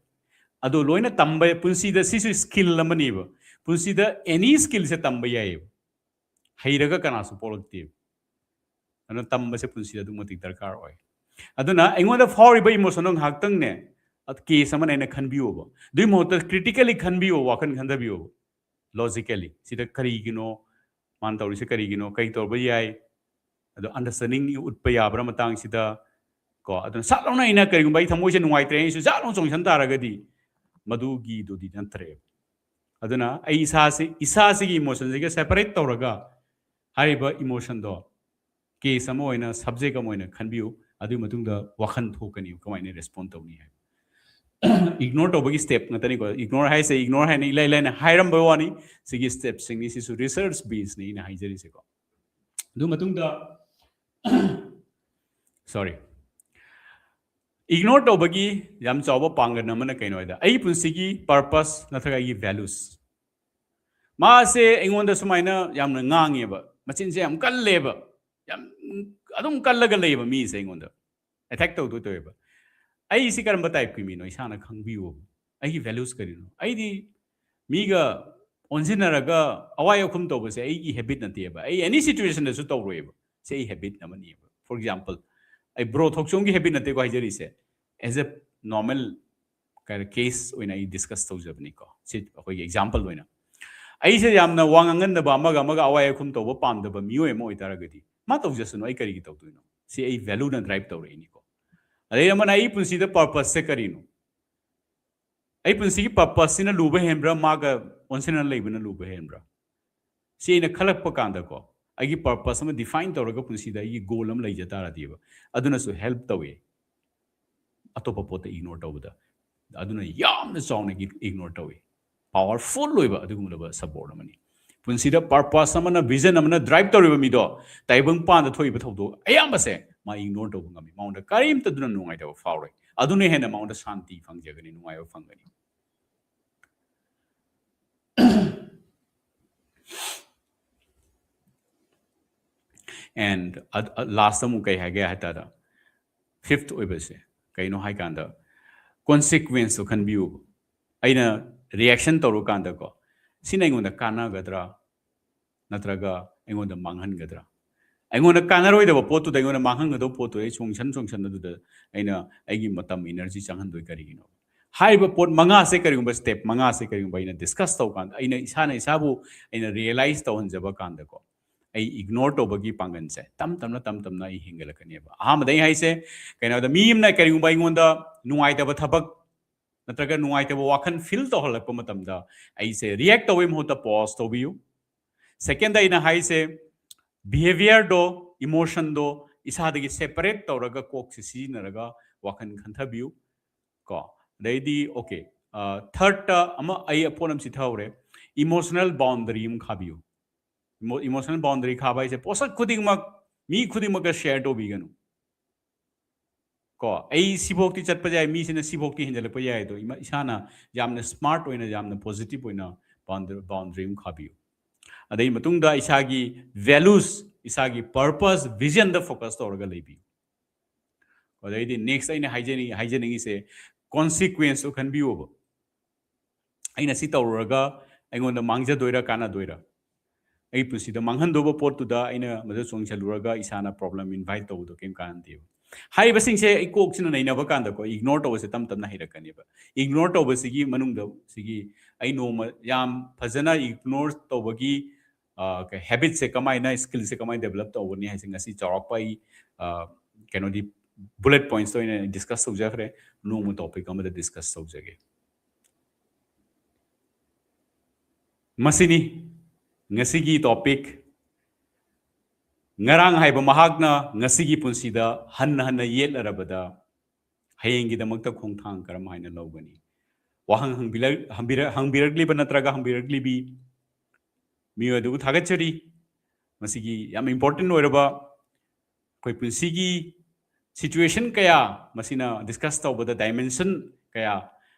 ꯑꯗꯣ ꯂꯣꯏꯅ ꯇꯝꯕ, ꯄꯨꯟꯁꯤꯗ ꯁꯤꯁꯨ ꯁ꯭ꯀꯤꯜ ꯑꯃꯅꯦꯕ꯫ ꯄꯨꯟꯁꯤꯗ ꯑꯦꯅꯤ ꯁ꯭ꯀꯤꯜꯁꯦ ꯇꯝꯕ ꯌꯥꯏꯌꯦꯕ꯫ ꯍꯩꯔꯒ ꯀꯅꯥꯁꯨ ꯄꯣꯛꯂꯛꯇꯦꯕ꯫ ꯑꯗꯨꯅ ꯇꯝꯕꯁꯦ ꯄꯨꯟꯁꯤꯗ ꯑꯗꯨꯛ ꯃꯇꯤꯛ ꯗꯔꯀꯥꯔ ꯑꯣꯏ꯫ ꯑꯗꯨꯅ ꯑꯩꯉꯣꯟꯗ ꯐꯥꯎꯔꯤꯕ ꯏꯃꯣꯁꯟꯗꯣ ꯉꯥꯏꯍꯥꯛꯇꯪꯅꯦ, ꯀꯦꯁ ꯑꯃꯅ ꯑꯩꯅ ꯈꯟꯕꯤꯌꯣꯕ꯫ ꯑꯗꯨꯒꯤ ꯃꯍꯨꯠꯇ ꯀ꯭ꯔꯤꯇꯤꯀꯦꯂꯤ ꯈꯟꯕꯤꯌꯣ, ꯋꯥꯈꯜ ꯈꯟꯊꯕꯤꯌꯣꯕ꯫ ꯂꯣꯖꯤꯀꯦꯂꯤ ꯁꯤꯗ ꯀꯔꯤꯒꯤꯅꯣ, ꯃꯥꯅ ꯇꯧꯔꯤꯁꯦ ꯀꯔꯤꯒꯤꯅꯣ, ꯀꯔꯤ ꯇꯧꯕ ꯌꯥꯏ, ꯑꯗꯣ ꯑꯟꯗꯔꯁ꯭ꯇꯦꯟꯗꯤꯡ ꯎꯠꯄ ꯌꯥꯕ꯭ꯔꯥ ꯃꯇꯥꯡꯁꯤꯗ ꯀꯣ꯫ ꯑꯗꯨꯅ ꯁꯠ ꯂꯥꯎꯅ ꯑꯩꯅ ꯀꯔꯤꯒꯨꯝꯕ ꯑꯩ ꯊꯃꯣꯏꯁꯦ ꯅꯨꯡꯉꯥꯏꯇ꯭ꯔꯦ, ꯑꯩꯁꯨ ꯁꯠ ꯂꯥꯎꯅ ꯆꯣꯡꯁꯤꯟ ꯇꯥꯔꯒꯗꯤ, ꯃꯗꯨꯒꯤꯗꯨꯗꯤ ꯅꯠꯇ꯭ꯔꯦꯕ꯫ ꯑꯗꯨꯅ ꯑꯩ ꯏꯁꯥꯁꯤ, ꯏꯁꯥꯁꯤꯒꯤ ꯏꯃꯣꯁꯟꯁꯤꯒ ꯁꯦꯄꯔꯦꯠ ꯇꯧꯔꯒ, ꯍꯥꯏꯔꯤꯕ ꯏꯃꯣꯁꯟꯗꯣ ꯀꯦꯁ ꯑꯃ ꯑꯣꯏꯅ, ꯁꯕꯖꯦꯛ ꯑꯃ ꯑꯣꯏꯅ ꯈꯟꯕꯤꯌꯨ꯫ ꯑꯗꯨꯒꯤ ꯃꯇꯨꯡꯗ ꯋꯥꯈꯜ ꯊꯣꯛꯀꯅꯤ ꯀꯃꯥꯏꯅ ꯔꯦꯁꯄꯣꯟ ꯇꯧꯅꯤ ꯍꯥꯏꯕ꯫ ꯏꯒꯅꯣꯔ ꯇꯧꯕꯒꯤ ꯁ꯭ꯇꯦꯞ ꯉꯥꯛꯇꯅꯤꯀꯣ꯫ ꯏꯒꯅꯣꯔ ꯍꯥꯏꯁꯦ, ꯏꯒꯅꯣꯔ ꯍꯥꯏꯅ ꯏꯂꯥꯏ ꯂꯥꯏꯅ ꯍꯥꯏꯔꯝꯕ ꯋꯥꯅꯤ꯫ ꯁꯤꯒꯤ ꯁ꯭ꯇꯦꯞꯁꯤꯡꯅꯤ, ꯁꯤꯁꯨ ꯔꯤꯁꯔꯆ ꯕꯦꯁꯅꯤ ꯑꯩꯅ ꯍꯥꯏꯖꯔꯤꯁꯦꯀꯣ꯫ ꯑꯗꯨ ꯃꯇꯨꯡꯗ, ꯁꯣꯔꯤ, ꯏꯒꯅꯣꯔ ꯇꯧꯕꯒꯤ ꯌꯥꯝ ꯆꯥꯎꯕ ꯄꯥꯡꯒꯜ ꯑꯃꯅ ꯀꯩꯅꯣ ꯍꯥꯏꯗ, ꯑꯩꯒꯤ ꯄꯨꯟꯁꯤꯒꯤ ꯄꯔꯄꯁ ꯅꯠꯇ꯭ꯔꯒ ꯑꯩꯒꯤ ꯚꯦꯂꯨꯁ꯫ ꯃꯥꯁꯦ ꯑꯩꯉꯣꯟꯗ ꯁꯨꯃꯥꯏꯅ ꯌꯥꯝꯅ ꯉꯥꯡꯉꯦꯕ, ꯃꯆꯤꯟꯁꯦ ꯌꯥꯝ ꯀꯜꯂꯦꯕ꯫ ꯌꯥꯝ ꯑꯗꯨꯝ ꯀꯜꯂꯒ ꯂꯩꯌꯦꯕ ꯃꯤꯁꯦ ꯑꯩꯉꯣꯟꯗ ꯑꯦꯇꯦꯛ ꯇꯧꯗꯣꯏ ꯇꯧꯋꯦꯕ꯫ ꯑꯩꯁꯤ ꯀꯔꯝꯕ ꯇꯥꯏꯞꯀꯤ ꯃꯤꯅꯣ ꯏꯁꯥꯅ ꯈꯪꯕꯤꯌꯨ꯫ ꯑꯩꯒꯤ ꯚꯦꯂꯨꯁ ꯀꯔꯤꯅꯣ? ꯑꯩꯗꯤ ꯃꯤꯒ ꯑꯣꯟꯁꯤꯟꯅꯔꯒ ꯑꯋꯥꯏ ꯑꯈꯨꯝ ꯇꯧꯕꯁꯦ ꯑꯩꯒꯤ ꯍꯦꯕꯤꯠ ꯅꯠꯇꯦꯕ꯫ ꯑꯩ ꯑꯦꯅꯤ ꯁꯤꯆꯨꯋꯦꯁꯟꯗꯁꯨ ꯇꯧꯔꯣꯏꯕ꯫ ꯁꯤ ꯑꯩ ꯍꯦꯕꯤꯠ ꯑꯃꯅꯤꯕ꯫ ꯐꯣꯔ ꯑꯦꯛꯖꯥꯝꯄꯜ, ꯑꯩ ꯕ꯭ꯔꯣ ꯊꯣꯛꯆꯣꯝꯒꯤ ꯍꯦꯕꯤꯠ ꯅꯠꯇꯦꯀꯣ ꯍꯥꯏꯖꯔꯤꯁꯦ꯫ ꯑꯦꯁ ꯑꯦ ꯅꯣꯔꯃꯦꯜ ꯀꯦꯁ ꯑꯣꯏꯅ ꯑꯩ ꯗꯤꯁꯀꯁ ꯇꯧꯖꯕꯅꯤꯀꯣ꯫ ꯁꯤ ꯑꯩꯈꯣꯏꯒꯤ ꯑꯦꯛꯖꯥꯝꯄꯜ ꯑꯣꯏꯅ ꯑꯩꯁꯦ ꯌꯥꯝꯅ ꯋꯥ ꯉꯥꯡꯍꯟꯗꯕ, ꯑꯃꯒ ꯑꯃꯒ ꯑꯋꯥꯏ ꯑꯈꯨꯝ ꯇꯧꯕ ꯄꯥꯝꯗꯕ ꯃꯤꯑꯣꯏ ꯑꯃ ꯑꯣꯏꯇꯥꯔꯒꯗꯤ ꯃꯥ ꯇꯧꯖꯁꯅꯨ, ꯑꯩ ꯀꯔꯤꯒꯤ ꯇꯧꯗꯣꯏꯅꯣ? ꯁꯤ ꯑꯩ ꯚꯦꯂꯨꯅ ꯗ꯭ꯔꯥꯏꯚ ꯇꯧꯔꯛꯏꯅꯤꯀꯣ꯫ ꯑꯗꯩ ꯑꯃꯅ ꯑꯩ ꯄꯨꯟꯁꯤꯗ ꯄꯔꯄꯁꯁꯦ ꯀꯔꯤꯅꯣ? ꯑꯩ ꯄꯨꯟꯁꯤꯒꯤ ꯄꯔꯄꯁꯁꯤꯅ ꯂꯨꯕ ꯍꯦꯟꯕ꯭ꯔꯥ, ꯃꯥꯒ ꯑꯣꯟꯁꯤꯟꯅ ꯂꯩꯕꯅ ꯂꯨꯕ ꯍꯦꯟꯕ꯭ꯔꯥ? ꯁꯤ ꯑꯩꯅ ꯈꯜꯂꯛꯄ ꯀꯥꯟꯗꯀꯣ, ꯑꯩꯒꯤ ꯄꯔꯄꯁ ꯑꯃ ꯗꯤꯐꯥꯏꯟ ꯇꯧꯔꯒ ꯄꯨꯟꯁꯤꯗ ꯑꯩꯒꯤ ꯒꯣꯜ ꯑꯃ ꯂꯩꯖ ꯇꯥꯔꯗꯤꯕ, ꯑꯗꯨꯅꯁꯨ ꯍꯦꯜꯞ ꯇꯧꯏ꯫ ꯑꯇꯣꯞꯄ ꯄꯣꯠꯇ ꯏꯒꯅꯣꯔ ꯇꯧꯕꯗ ꯑꯗꯨꯅ ꯌꯥꯝꯅ ꯆꯥꯎꯅ ꯏꯒꯅꯣꯔ ꯇꯧꯏ꯫ ꯄꯥꯋꯔꯐꯨꯜ ꯑꯣꯏꯕ ꯑꯗꯨꯒꯨꯝꯂꯕ ꯁꯞꯄꯣꯔꯠ ꯑꯃꯅꯤ꯫ ꯄꯨꯟꯁꯤꯗ ꯄꯔꯄꯁ ꯑꯃꯅ, ꯚꯤꯖꯟ ꯑꯃꯅ ꯗ꯭ꯔꯥꯏꯚ ꯇꯧꯔꯤꯕ ꯃꯤꯗꯣ ꯇꯥꯏꯕꯪꯄꯥꯟꯗ ꯊꯣꯛꯏꯕ ꯊꯧꯗꯣꯛ ꯑꯌꯥꯝꯕꯁꯦ ꯃꯥ ꯏꯒꯅꯣꯔ ꯇꯧꯕ ꯉꯝꯃꯤ꯫ ꯃꯉꯣꯟꯗ ꯀꯔꯤꯝꯇꯗꯨꯅ ꯅꯨꯡꯉꯥꯏꯇꯕ ꯐꯥꯎꯔꯣꯏ꯫ ꯑꯗꯨꯅ ꯍꯦꯟꯅ ꯃꯉꯣꯟꯗ ꯁꯥꯟꯇꯤ ꯐꯪꯖꯒꯅꯤ, ꯅꯨꯡꯉꯥꯏꯕ ꯐꯪꯒꯅꯤ꯫ And ꯂꯥꯁꯇ ꯑꯃꯨꯛ ꯀꯩ ꯍꯥꯏꯒꯦ ꯍꯥꯏ ꯇꯥꯔꯗ, ꯐꯤꯐ꯭ꯠ ꯑꯣꯏꯕꯁꯦ ꯀꯩꯅꯣ ꯍꯥꯏ ꯀꯥꯟꯗ, ꯀꯣꯟꯁꯤꯀ꯭ꯋꯦꯟꯁꯇꯣ ꯈꯟꯕꯤꯌꯨ꯫ ꯑꯩꯅ ꯔꯤꯌꯦꯛꯁꯟ ꯇꯧꯔꯀꯥꯟꯗꯀꯣ, ꯁꯤꯅ ꯑꯩꯉꯣꯟꯗ ꯀꯥꯟꯅꯒꯗ꯭ꯔꯥ ꯅꯠꯇ꯭ꯔꯒ ꯑꯩꯉꯣꯟꯗ ꯃꯥꯡꯍꯟꯒꯗ꯭ꯔꯥ? ꯑꯩꯉꯣꯟꯗ ꯀꯥꯟꯅꯔꯣꯏꯗꯕ ꯄꯣꯠꯇꯨꯗ ꯑꯩꯉꯣꯟꯗ ꯃꯥꯡꯍꯟꯒꯗꯕ ꯄꯣꯠꯇꯨ ꯑꯩ ꯆꯣꯡꯁꯟ ꯆꯣꯡꯁꯟ ꯑꯗꯨꯗ ꯑꯩꯅ ꯑꯩꯒꯤ ꯃꯇꯝ, ꯏꯅꯔꯖꯤ ꯆꯪꯍꯟꯗꯣꯏ ꯀꯔꯤꯒꯤꯅꯣ? ꯍꯥꯏꯔꯤꯕ ꯄꯣꯠ ꯃꯉꯥꯁꯦ ꯀꯔꯤꯒꯨꯝꯕ, ꯁ꯭ꯇꯦꯞ ꯃꯉꯥꯁꯦ ꯀꯔꯤꯒꯨꯝꯕ ꯑꯩꯅ ꯗꯤꯁꯀꯁ ꯇꯧꯀꯥꯟꯗ, ꯑꯩꯅ ꯏꯁꯥꯅ ꯏꯁꯥꯕꯨ ꯑꯩꯅ ꯔꯤꯌꯦꯂꯥꯏꯁ ꯇꯧꯍꯟꯖꯕ ꯀꯥꯟꯗꯀꯣ, ꯑꯩ ꯏꯒꯅꯣꯔ ꯇꯧꯕꯒꯤ ꯄꯥꯡꯒꯜꯁꯦ ꯇꯞ ꯇꯞꯅ, ꯇꯞ ꯇꯞꯅ ꯑꯩ ꯍꯦꯟꯒꯠꯂꯛꯀꯅꯦꯕ꯫ ꯑꯍꯥꯟꯕꯗ ꯑꯩ ꯍꯥꯏꯁꯦ ꯀꯩꯅꯣꯗ, ꯃꯤ ꯑꯃꯅ ꯀꯔꯤꯒꯨꯝꯕ ꯑꯩꯉꯣꯟꯗ ꯅꯨꯡꯉꯥꯏꯇꯕ ꯊꯕꯛ ꯅꯠꯇ꯭ꯔꯒ ꯅꯨꯡꯉꯥꯏꯇꯕ ꯋꯥꯈꯜ ꯐꯤꯜ ꯇꯧꯍꯜꯂꯛꯄ ꯃꯇꯝꯗ, ꯑꯩꯁꯦ ꯔꯤꯌꯦꯛ ꯇꯧꯕꯒꯤ ꯃꯍꯨꯠꯇ ꯄꯣꯖ ꯇꯧꯕꯤꯌꯨ꯫ ꯁꯦꯀꯦꯟꯗ ꯑꯩꯅ ꯍꯥꯏꯁꯦ, ꯕꯤꯍꯦꯕꯤꯌꯔꯗꯣ, ꯏꯃꯣꯁꯟꯗꯣ ꯏꯁꯥꯗꯒꯤ ꯁꯦꯄꯔꯦꯠ ꯇꯧꯔꯒ, ꯀꯣꯛꯁꯦ ꯁꯤꯖꯤꯟꯅꯔꯒ ꯋꯥꯈꯜ ꯈꯟꯊꯕꯤꯌꯨ ꯀꯣ꯫ ꯑꯗꯩꯗꯤ, ꯑꯣꯀꯦ, ꯊꯥꯔꯠꯇ ꯑꯃ ꯑꯩ ꯄꯣꯠ ꯑꯃ ꯆꯤꯊꯍꯧꯔꯦ, ꯏꯃꯣꯁꯅꯦꯜ ꯕꯥꯎꯟꯗꯔꯤ ꯑꯃ ꯈꯥꯕꯤꯌꯨ꯫ ꯏꯃꯣꯁꯅꯦꯜ ꯕꯥꯎꯟꯗꯔꯤ ꯈꯥꯕ ꯍꯥꯏꯁꯦ ꯄꯣꯠꯁꯛ ꯈꯨꯗꯤꯡꯃꯛ, ꯃꯤ ꯈꯨꯗꯤꯡꯃꯛꯀ ꯁꯤꯌꯔ ꯇꯧꯕꯤꯒꯅꯨ ꯀꯣ꯫ ꯑꯩ ꯁꯤꯐꯧꯇꯤ ꯆꯠꯄ ꯌꯥꯏ, ꯃꯤꯁꯤꯅ ꯁꯤꯐꯧꯇꯤ ꯍꯦꯟꯖꯜꯂꯛꯄ ꯌꯥꯏ, ꯑꯗꯣ ꯏꯃꯥ-, ꯏꯁꯥꯅ ꯌꯥꯝꯅ ꯁ꯭ꯃꯥꯔꯠ ꯑꯣꯏꯅ, ꯌꯥꯝꯅ ꯄꯣꯖꯤꯇꯤꯚ ꯑꯣꯏꯅ ꯕꯥꯎꯟꯗꯔꯤ, ꯕꯥꯎꯟꯗꯔꯤ ꯑꯃ ꯈꯥꯕꯤꯌꯨ꯫ ꯑꯗꯩ ꯃꯇꯨꯡꯗ ꯏꯁꯥꯒꯤ ꯚꯦꯂꯨꯁ, ꯏꯁꯥꯒꯤ ꯄꯔꯄꯁ, ꯚꯤꯖꯟꯗ ꯐꯣꯀꯁ ꯇꯧꯔꯒ ꯂꯩꯕꯤꯌꯨ꯫ ꯑꯗꯩꯗꯤ ꯅꯦꯛꯁ ꯑꯩꯅ ꯍꯥꯏꯖꯅꯤꯡ ꯍꯥꯏꯖꯅꯤꯡꯉꯤꯁꯦ, ꯀꯣꯟꯁꯤꯀ꯭ꯋꯦꯟꯁꯇꯨ ꯈꯟꯕꯤꯌꯣꯕ꯫ ꯑꯩꯅ ꯁꯤ ꯇꯧꯔꯨꯔꯒ ꯑꯩꯉꯣꯟꯗ ꯃꯥꯡꯖꯗꯣꯏꯔꯥ, ꯀꯥꯟꯅꯗꯣꯏꯔꯥ? ꯑꯩ ꯄꯨꯟꯁꯤꯗ ꯃꯥꯡꯍꯟꯗꯧꯕ ꯄꯣꯠꯇꯨꯗ ꯑꯩꯅ ꯃꯗꯨ ꯆꯣꯡꯁꯤꯜꯂꯨꯔꯒ ꯏꯁꯥꯅ ꯄ꯭ꯔꯣꯕ꯭ꯂꯦꯝ ꯏꯟꯚꯥꯏꯠ ꯇꯧꯕꯗꯣ ꯀꯩꯝ ꯀꯥꯟꯅꯗꯦꯕ꯫ ꯍꯥꯏꯔꯤꯕꯁꯤꯡꯁꯦ ꯑꯩ ꯀꯣꯛꯁꯤꯅ ꯅꯩꯅꯕ ꯀꯥꯟꯗꯀꯣ, ꯏꯒꯅꯣꯔ ꯇꯧꯕꯁꯦ ꯇꯞ ꯇꯞꯅ ꯍꯩꯔꯛꯀꯅꯦꯕ꯫ ꯏꯒꯅꯣꯔ ꯇꯧꯕꯁꯤꯒꯤ ꯃꯅꯨꯡꯗ ꯁꯤꯒꯤ ꯑꯩ ꯅꯣꯡꯃ ꯌꯥꯝ ꯐꯖꯅ ꯏꯒꯅꯣꯔ ꯇꯧꯕꯒꯤ, ꯑ, ꯀꯩ, ꯍꯦꯕꯤꯠꯁꯦ ꯀꯃꯥꯏꯅ, ꯁ꯭ꯀꯤꯜꯁꯦ ꯀꯃꯥꯏꯅ ꯗꯦꯕꯂꯞ ꯇꯧꯒꯅꯤ ꯍꯥꯏꯁꯦ ꯉꯁꯤ ꯆꯥꯎꯔꯥꯛꯄ ꯑꯩ, ꯑ, ꯀꯩꯅꯣꯗꯤ, ꯕꯨꯂꯦꯠ ꯄꯣꯏꯟꯠꯁꯇ ꯑꯣꯏꯅ ꯗꯤꯁꯀꯁ ꯇꯧꯖꯈ꯭ꯔꯦ꯫ ꯅꯣꯡꯃ ꯇꯣꯄꯤꯛ ꯑꯃꯗ ꯗꯤꯁꯀꯁ ꯇꯧꯖꯒꯦ꯫ ꯃꯁꯤꯅꯤ ꯉꯁꯤꯒꯤ ꯇꯣꯄꯤꯛ꯫ ꯉꯔꯥꯡ ꯍꯥꯏꯕ ꯃꯍꯥꯛꯅ ꯉꯁꯤꯒꯤ ꯄꯨꯟꯁꯤꯗ ꯍꯟꯅ ꯍꯟꯅ ꯌꯦꯠꯂꯔꯕꯗ, ꯍꯌꯦꯡꯒꯤꯗꯃꯛꯇ ꯈꯣꯡꯊꯥꯡ ꯀꯔꯝ ꯍꯥꯏꯅ ꯂꯧꯒꯅꯤ? ꯋꯥꯍꯪ ꯍꯪꯕꯤꯔꯛ-, ꯍꯪꯕꯤꯔꯛ-, ꯍꯪꯕꯤꯔꯛꯂꯤꯕ ꯅꯠꯇ꯭ꯔꯒ ꯍꯪꯕꯤꯔꯛꯂꯤꯕꯤ ꯃꯤꯑꯣꯏ ꯑꯗꯨꯕꯨ ꯊꯥꯒꯠꯆꯔꯤ꯫ ꯃꯁꯤꯒꯤ ꯌꯥꯝ ꯏꯝꯄꯣꯔꯇꯦꯟ ꯑꯣꯏꯔꯕ ꯑꯩꯈꯣꯏ ꯄꯨꯟꯁꯤꯒꯤ ꯁꯤꯆꯨꯋꯦꯁꯟ ꯀꯌꯥ, ꯃꯁꯤꯅ ꯗꯤꯁꯀꯁ ꯇꯧꯕꯗ ꯗꯥꯏꯃꯦꯟꯁꯟ ꯀꯌꯥ,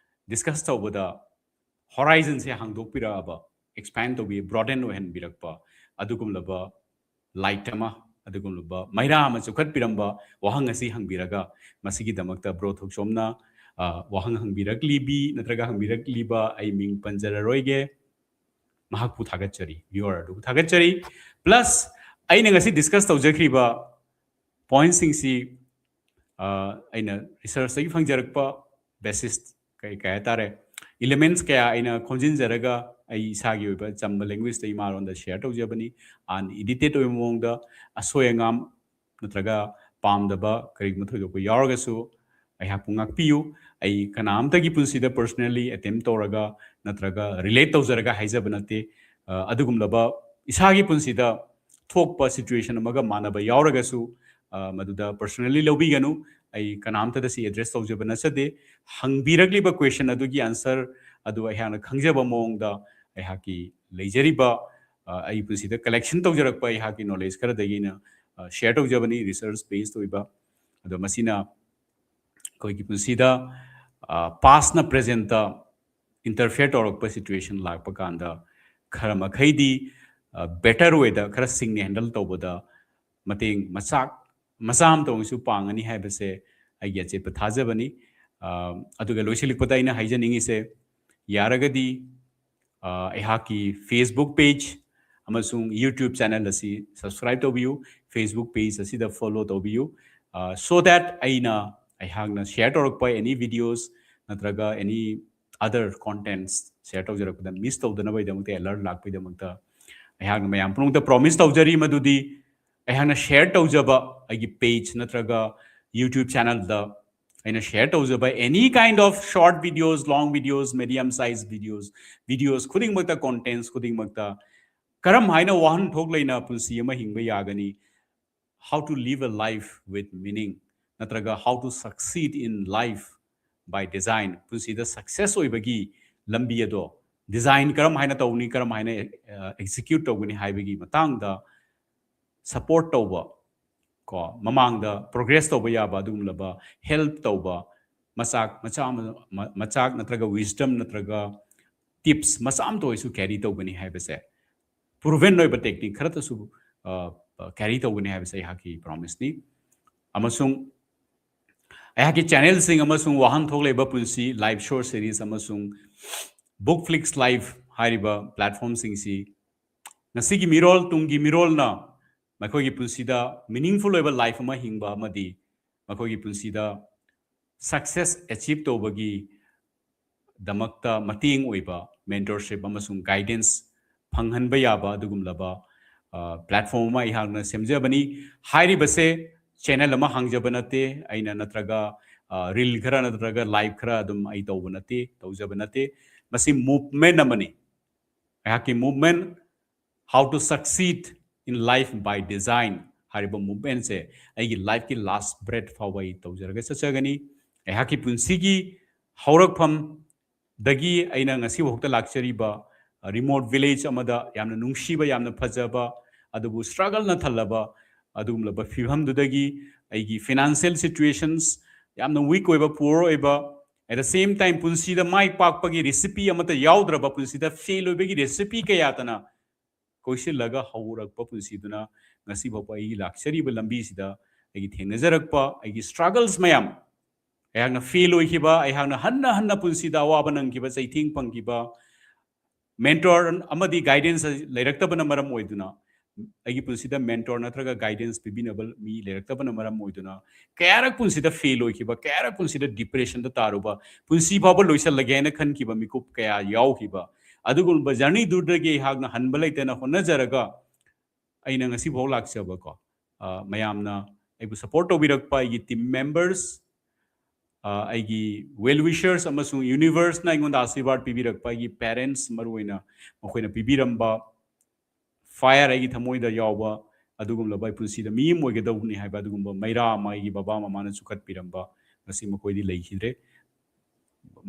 ꯗꯤꯁꯀꯁ ꯇꯧꯕꯗ ꯍꯣꯔꯥꯏꯖꯟꯁꯦ ꯍꯥꯡꯗꯣꯛꯄꯤꯔꯛꯑꯕ, ꯑꯦꯛꯁꯄꯦꯟ ꯇꯧꯕꯤ, ꯕ꯭ꯔꯣꯗꯦꯟ ꯑꯣꯏꯍꯟꯕꯤꯔꯛꯄ ꯑꯗꯨꯒꯨꯝꯂꯕ ꯂꯥꯏꯠ ꯑꯃ, ꯑꯗꯨꯒꯨꯝꯂꯕ ꯃꯩꯔꯥ ꯑꯃ ꯆꯨꯞꯈꯠꯄꯤꯔꯝꯕ ꯋꯥꯍꯪ ꯑꯁꯤ ꯍꯪꯕꯤꯔꯒ, ꯃꯁꯤꯒꯤꯗꯃꯛꯇ ꯕ꯭ꯔꯣ ꯊꯣꯛꯆꯣꯝꯅ, ꯑ, ꯋꯥꯍꯪ ꯍꯪꯕꯤꯔꯛꯂꯤꯕꯤ ꯅꯠꯇ꯭ꯔꯒ ꯍꯪꯕꯤꯔꯛꯂꯤꯕ, ꯑꯩ ꯃꯤꯡ ꯄꯟꯖꯔꯔꯣꯏꯒꯦ, ꯃꯍꯥꯛꯄꯨ ꯊꯥꯒꯠꯆꯔꯤ, ꯚ꯭ꯌꯨꯋꯔ ꯑꯗꯨꯕꯨ ꯊꯥꯒꯠꯆꯔꯤ꯫ ꯄ꯭ꯂꯁ ꯑꯩꯅ ꯉꯁꯤ ꯗꯤꯁꯀꯁ ꯇꯧꯖꯈ꯭ꯔꯤꯕ ꯄꯣꯏꯟꯠꯁꯤꯡꯁꯤ, ꯑ, ꯑꯩꯅ ꯔꯤꯁꯔꯆꯇꯒꯤ ꯐꯪꯖꯔꯛꯄ ꯕꯦꯁꯤꯁ, ꯀꯩ, ꯀꯩ ꯍꯥꯏꯇꯥꯔꯦ, ꯏꯂꯤꯃꯦꯟꯠꯁ ꯀꯌꯥ ꯑꯩꯅ ꯈꯣꯝꯖꯤꯟꯖꯔꯒ ꯑꯩ ꯏꯁꯥꯒꯤ ꯑꯣꯏꯕ ꯆꯝꯕ ꯂꯦꯡꯒ꯭ꯋꯦꯖꯇ ꯏꯃꯥꯂꯣꯟꯗ ꯁꯤꯌꯔ ꯇꯧꯖꯕꯅꯤ꯫ ꯑꯟꯏꯗꯤꯇꯦꯠ ꯑꯣꯏꯕ ꯃꯑꯣꯡꯗ, ꯑꯁꯣꯏ ꯑꯉꯥꯝ ꯅꯠꯇ꯭ꯔꯒ ꯄꯥꯝꯗꯕ ꯀꯔꯤꯒꯨꯝꯕ ꯊꯣꯏꯗꯣꯛꯄ ꯌꯥꯎꯔꯒꯁꯨ ꯑꯩꯍꯥꯛꯄꯨ ꯉꯥꯛꯄꯤꯌꯨ꯫ ꯑꯩ ꯀꯅꯥꯝꯇꯒꯤ ꯄꯨꯟꯁꯤꯗ ꯄꯔꯁꯅꯦꯜꯂꯤ ꯑꯦꯇꯦꯝ ꯇꯧꯔꯒ ꯅꯠꯇ꯭ꯔꯒ ꯔꯤꯂꯦꯠ ꯇꯧꯖꯔꯒ ꯍꯥꯏꯖꯕ ꯅꯠꯇꯦ꯫ ꯑ, ꯑꯗꯨꯒꯨꯝꯂꯕ ꯏꯁꯥꯒꯤ ꯄꯨꯟꯁꯤꯗ ꯊꯣꯛꯄ ꯁꯤꯆꯨꯋꯦꯁꯟ ꯑꯃꯒ ꯃꯥꯟꯅꯕ ꯌꯥꯎꯔꯒꯁꯨ, ꯑ, ꯃꯗꯨꯗ ꯄꯔꯁꯅꯦꯜꯂꯤ ꯂꯧꯕꯤꯒꯅꯨ꯫ ꯑꯩ ꯀꯅꯥꯝꯇꯗ ꯁꯤ ꯑꯦꯗ꯭ꯔꯦꯁ ꯇꯧꯖꯕ ꯅꯠꯆꯗꯦ꯫ ꯍꯪꯕꯤꯔꯛꯂꯤꯕ ꯀ꯭ꯋꯦꯁꯟ ꯑꯗꯨꯒꯤ ꯑꯟꯁꯔ ꯑꯗꯨ ꯑꯩꯍꯥꯛꯅ ꯈꯪꯖꯕ ꯃꯑꯣꯡꯗ ꯑꯩꯍꯥꯛꯀꯤ ꯂꯩꯖꯔꯤꯕ, ꯑ, ꯑꯩ ꯄꯨꯟꯁꯤꯗ ꯀꯂꯦꯛꯁꯟ ꯇꯧꯖꯔꯛꯄ ꯑꯩꯍꯥꯛꯀꯤ ꯅꯣꯂꯦꯖ ꯈꯔꯗꯒꯤ ꯑꯩꯅ, ꯑ, ꯁꯤꯌꯔ ꯇꯧꯖꯕꯅꯤ, ꯔꯤꯁꯔꯆ ꯕꯦꯁ ꯑꯣꯏꯕ꯫ ꯑꯗꯣ ꯃꯁꯤꯅ ꯑꯩꯈꯣꯏꯒꯤ ꯄꯨꯟꯁꯤꯗ, ꯑ, ꯄꯥꯁꯅ ꯄ꯭ꯔꯦꯖꯦꯟꯇ ꯏꯟꯇꯔꯐꯤꯌꯔ ꯇꯧꯔꯛꯄ ꯁꯤꯆꯨꯋꯦꯁꯟ ꯂꯥꯛꯄ ꯀꯥꯟꯗ ꯈꯔ ꯃꯈꯩꯗꯤ, ꯕꯦꯇꯔ ꯋꯦꯗ ꯈꯔ ꯁꯤꯡꯅ ꯍꯦꯟꯗꯜ ꯇꯧꯕꯗ ꯃꯇꯦꯡ ꯃꯆꯥꯛ ꯃꯆꯥ ꯑꯃꯇ ꯑꯣꯏꯔꯁꯨ ꯄꯥꯡꯒꯅꯤ ꯍꯥꯏꯕꯁꯦ ꯑꯩꯒꯤ ꯑꯆꯦꯠꯄ ꯊꯥꯖꯕꯅꯤ꯫ ꯑ, ꯑꯗꯨꯒ ꯂꯣꯏꯁꯤꯜꯂꯛꯄꯗ ꯑꯩꯅ ꯍꯥꯏꯖꯅꯤꯡꯉꯤꯁꯦ, ꯌꯥꯔꯒꯗꯤ ꯑ, ꯑꯩꯍꯥꯛꯀꯤ Facebook page ꯑꯃꯁꯨꯡ YouTube channel ꯑꯁꯤ subscribe ꯇꯧꯕꯤꯌꯨ, Facebook page ꯑꯁꯤꯗ follow ꯇꯧꯕꯤꯌꯨ, so that ꯑꯩꯅ ꯑꯩꯍꯥꯛꯅ share ꯇꯧꯔꯛꯄ any videos ꯅꯠꯇ꯭ꯔꯒ any other contents share ꯇꯧꯖꯔꯛꯄꯗ miss ꯇꯧꯗꯅꯕꯒꯤꯗꯃꯛꯇ, alert ꯂꯥꯛꯄꯒꯤꯗꯃꯛꯇ ꯑꯩꯍꯥꯛꯅ ꯃꯌꯥꯝ ꯄꯨꯝꯅꯃꯛꯇ promise ꯇꯧꯖꯔꯤ ꯃꯗꯨꯗꯤ ꯑꯩꯍꯥꯛꯅ share ꯇꯧꯖꯕ ꯑꯩꯒꯤ page ꯅꯠꯇ꯭ꯔꯒ YouTube channelꯗ ꯑꯩꯅ share ꯇꯧꯖꯕ any kind of short videos, long videos, medium size videos, videos ꯈꯨꯗꯤꯡꯃꯛꯇ, contents ꯈꯨꯗꯤꯡꯃꯛꯇ ꯀꯔꯝ ꯍꯥꯏꯅ ꯋꯥꯍꯟꯊꯣꯛ ꯂꯩꯅ ꯄꯨꯟꯁꯤ ꯑꯃ ꯍꯤꯡꯕ ꯌꯥꯒꯅꯤ, how to live a life with meaning, ꯅꯠꯇ꯭ꯔꯒ how to succeed in life by design, ꯄꯨꯟꯁꯤꯗ success ꯑꯣꯏꯕꯒꯤ ꯂꯝꯕꯤ ꯑꯗꯣ design ꯀꯔꯝ ꯍꯥꯏꯅ ꯇꯧꯅꯤ, ꯀꯔꯝ ꯍꯥꯏꯅ execute ꯇꯧꯒꯅꯤ ꯍꯥꯏꯕꯒꯤ ꯃꯇꯥꯡꯗ support ꯇꯧꯕ, ꯀꯣ, ꯃꯃꯥꯡꯗ progress ꯇꯧꯕ ꯌꯥꯕ ꯑꯗꯨꯒꯨꯝꯂꯕ help ꯇꯧꯕ ꯃꯆꯥꯛ ꯃꯆꯥ ꯑꯃ, ꯃ-, ꯃꯆꯥꯛ ꯅꯠꯇ꯭ꯔꯒ wisdom ꯅꯠꯇ꯭ꯔꯒ tips ꯃꯆꯥ ꯑꯃꯇ ꯑꯣꯏꯔꯁꯨ carry ꯇꯧꯒꯅꯤ ꯍꯥꯏꯕꯁꯦ, proven ꯑꯣꯏꯕ technique ꯈꯔꯇꯁꯨ, ꯑ, ꯑ, carry ꯇꯧꯒꯅꯤ ꯍꯥꯏꯕꯁꯦ ꯑꯩꯍꯥꯛꯀꯤ promiseꯅꯤ꯫ ꯑꯃꯁꯨꯡ ꯑꯩꯍꯥꯛꯀꯤ channelꯁꯤꯡ ꯑꯃꯁꯨꯡ ꯋꯥꯍꯟꯊꯣꯛ ꯂꯩꯕ ꯄꯨꯟꯁꯤ live show series ꯑꯃꯁꯨꯡ Bookflix Live ꯍꯥꯏꯔꯤꯕ platformꯁꯤꯡꯁꯤ ꯉꯁꯤꯒꯤ ꯃꯤꯔꯣꯜ, ꯇꯨꯡꯒꯤ ꯃꯤꯔꯣꯜꯅ ꯃꯈꯣꯏꯒꯤ ꯄꯨꯟꯁꯤꯗ meaningful ꯑꯣꯏꯕ life ꯑꯃ ꯍꯤꯡꯕ ꯑꯃꯗꯤ ꯃꯈꯣꯏꯒꯤ ꯄꯨꯟꯁꯤꯗ success achieve ꯇꯧꯕꯒꯤ ꯗꯃꯛꯇ ꯃꯇꯦꯡ ꯑꯣꯏꯕ mentorship ꯑꯃꯁꯨꯡ guidance ꯐꯪꯍꯟꯕ ꯌꯥꯕ ꯑꯗꯨꯒꯨꯝꯂꯕ, ꯑ, platform ꯑꯃ ꯑꯩꯍꯥꯛꯅ ꯁꯦꯝꯖꯕꯅꯤ꯫ ꯍꯥꯏꯔꯤꯕꯁꯦ channel ꯑꯃ ꯍꯥꯡꯖꯕ ꯅꯠꯇꯦ ꯑꯩꯅ, ꯅꯠꯇ꯭ꯔꯒ, ꯑ, reel ꯈꯔ ꯅꯠꯇ꯭ꯔꯒ live ꯈꯔ ꯑꯗꯨꯝ ꯑꯩ ꯇꯧꯕ ꯅꯠꯇꯦ, ꯇꯧꯖꯕ ꯅꯠꯇꯦ꯫ ꯃꯁꯤ movement ꯑꯃꯅꯤ꯫ ꯑꯩꯍꯥꯛꯀꯤ movement, How to Succeed in Life by Design ꯍꯥꯏꯔꯤꯕ movementꯁꯦ ꯑꯩꯒꯤ lifeꯀꯤ last breath ꯐꯥꯎꯕ ꯑꯩ ꯇꯧꯖꯔꯒ ꯆꯠꯆꯒꯅꯤ꯫ ꯑꯩꯍꯥꯛꯀꯤ ꯄꯨꯟꯁꯤꯒꯤ ꯍꯧꯔꯛꯐꯝꯗꯒꯤ ꯑꯩꯅ ꯉꯁꯤ ꯐꯥꯎꯗ ꯂꯥꯛꯆꯔꯤꯕ, ꯑ, remote village ꯑꯃꯗ ꯌꯥꯝꯅ ꯅꯨꯡꯁꯤꯕ, ꯌꯥꯝꯅ ꯐꯖꯕ, ꯑꯗꯨꯕꯨ struggleꯅ ꯊꯜꯂꯕ ꯑꯗꯨꯒꯨꯝꯂꯕ ꯐꯤꯕꯝꯗꯨꯗꯒꯤ ꯑꯩꯒꯤ financial situations ꯌꯥꯝꯅ weak ꯑꯣꯏꯕ, poor ꯑꯣꯏꯕ, at the same time ꯄꯨꯟꯁꯤꯗ ꯃꯥꯏ ꯄꯥꯛꯄꯒꯤ recipe ꯑꯃꯠꯇ ꯌꯥꯎꯗ꯭ꯔꯕ, ꯄꯨꯟꯁꯤꯗ fail ꯑꯣꯏꯕꯒꯤ recipe ꯀꯌꯥꯇꯅ ꯀꯣꯏꯁꯤꯜꯂꯒ ꯍꯧꯔꯛꯄ ꯄꯨꯟꯁꯤꯗꯨꯅ ꯉꯁꯤ ꯐꯥꯎꯕ ꯑꯩꯒꯤ ꯂꯥꯛꯆꯔꯤꯕ ꯂꯝꯕꯤꯁꯤꯗ ꯑꯩꯒꯤ ꯊꯦꯡꯅꯖꯔꯛꯄ ꯑꯩꯒꯤ struggles ꯃꯌꯥꯝ, ꯑꯩꯍꯥꯛꯅ fail ꯑꯣꯏꯈꯤꯕ, ꯑꯩꯍꯥꯛꯅ ꯍꯟꯅ ꯍꯟꯅ ꯄꯨꯟꯁꯤꯗ ꯑꯋꯥꯕ ꯅꯪꯈꯤꯕ, ꯆꯩꯊꯦꯡ ꯐꯪꯈꯤꯕ, mentor ꯑꯃꯗꯤ guidance ꯂꯩꯔꯛꯇꯕꯅ ꯃꯔꯝ ꯑꯣꯏꯗꯨꯅ, ꯑꯩꯒꯤ ꯄꯨꯟꯁꯤꯗ mentor ꯅꯠꯇ꯭ꯔꯒ guidance ꯄꯤꯕꯤꯅꯕ ꯃꯤ ꯂꯩꯔꯛꯇꯕꯅ ꯃꯔꯝ ꯑꯣꯏꯗꯨꯅ, ꯀꯌꯥꯔꯛ ꯄꯨꯟꯁꯤꯗ fail ꯑꯣꯏꯈꯤꯕ, ꯀꯌꯥꯔꯛ ꯄꯨꯟꯁꯤꯗ depressionꯗ ꯇꯥꯔꯨꯕ, ꯄꯨꯟꯁꯤ ꯐꯥꯎꯕ ꯂꯣꯏꯁꯤꯜꯂꯒꯦ ꯍꯥꯏꯅ ꯈꯟꯈꯤꯕ ꯃꯤꯀꯨꯞ ꯀꯌꯥ ꯌꯥꯎꯈꯤꯕ, ꯑꯗꯨꯒꯨꯝꯕ journeyꯗꯨꯗꯒꯤ ꯑꯩꯍꯥꯛꯅ ꯍꯟꯕ ꯂꯩꯇꯅ ꯍꯣꯠꯅꯖꯔꯒ ꯑꯩꯅ ꯉꯁꯤꯐꯥꯎ ꯂꯥꯛꯆꯕꯀꯣ, ꯑ, ꯃꯌꯥꯝꯅ ꯑꯩꯕꯨ support ꯇꯧꯕꯤꯔꯛꯄ ꯑꯩꯒꯤ team members, ꯑ, ꯑꯩꯒꯤ well wishers ꯑꯃꯁꯨꯡ universeꯅ ꯑꯩꯉꯣꯟꯗ ꯑꯥꯁꯤꯔꯕꯥꯗ ꯄꯤꯕꯤꯔꯛꯄ ꯑꯩꯒꯤ parents, ꯃꯔꯨꯑꯣꯏꯅ ꯃꯈꯣꯏꯅ ꯄꯤꯕꯤꯔꯝꯕ fire, ꯑꯩꯒꯤ ꯊꯃꯣꯏꯗ ꯌꯥꯎꯕ ꯑꯗꯨꯒꯨꯝꯂꯕ ꯑꯩ ꯄꯨꯟꯁꯤꯗ ꯃꯤ ꯑꯃ ꯑꯣꯏꯒꯗꯧꯕꯅꯤ ꯍꯥꯏꯕ ꯑꯗꯨꯒꯨꯝꯕ ꯃꯩꯔꯥ ꯑꯃ ꯑꯩꯒꯤ ꯕꯕꯥ ꯃꯃꯥꯅ ꯆꯨꯈꯠꯄꯤꯔꯝꯕ, ꯉꯁꯤ ꯃꯈꯣꯏꯗꯤ ꯂꯩꯈꯤꯗ꯭ꯔꯦ꯫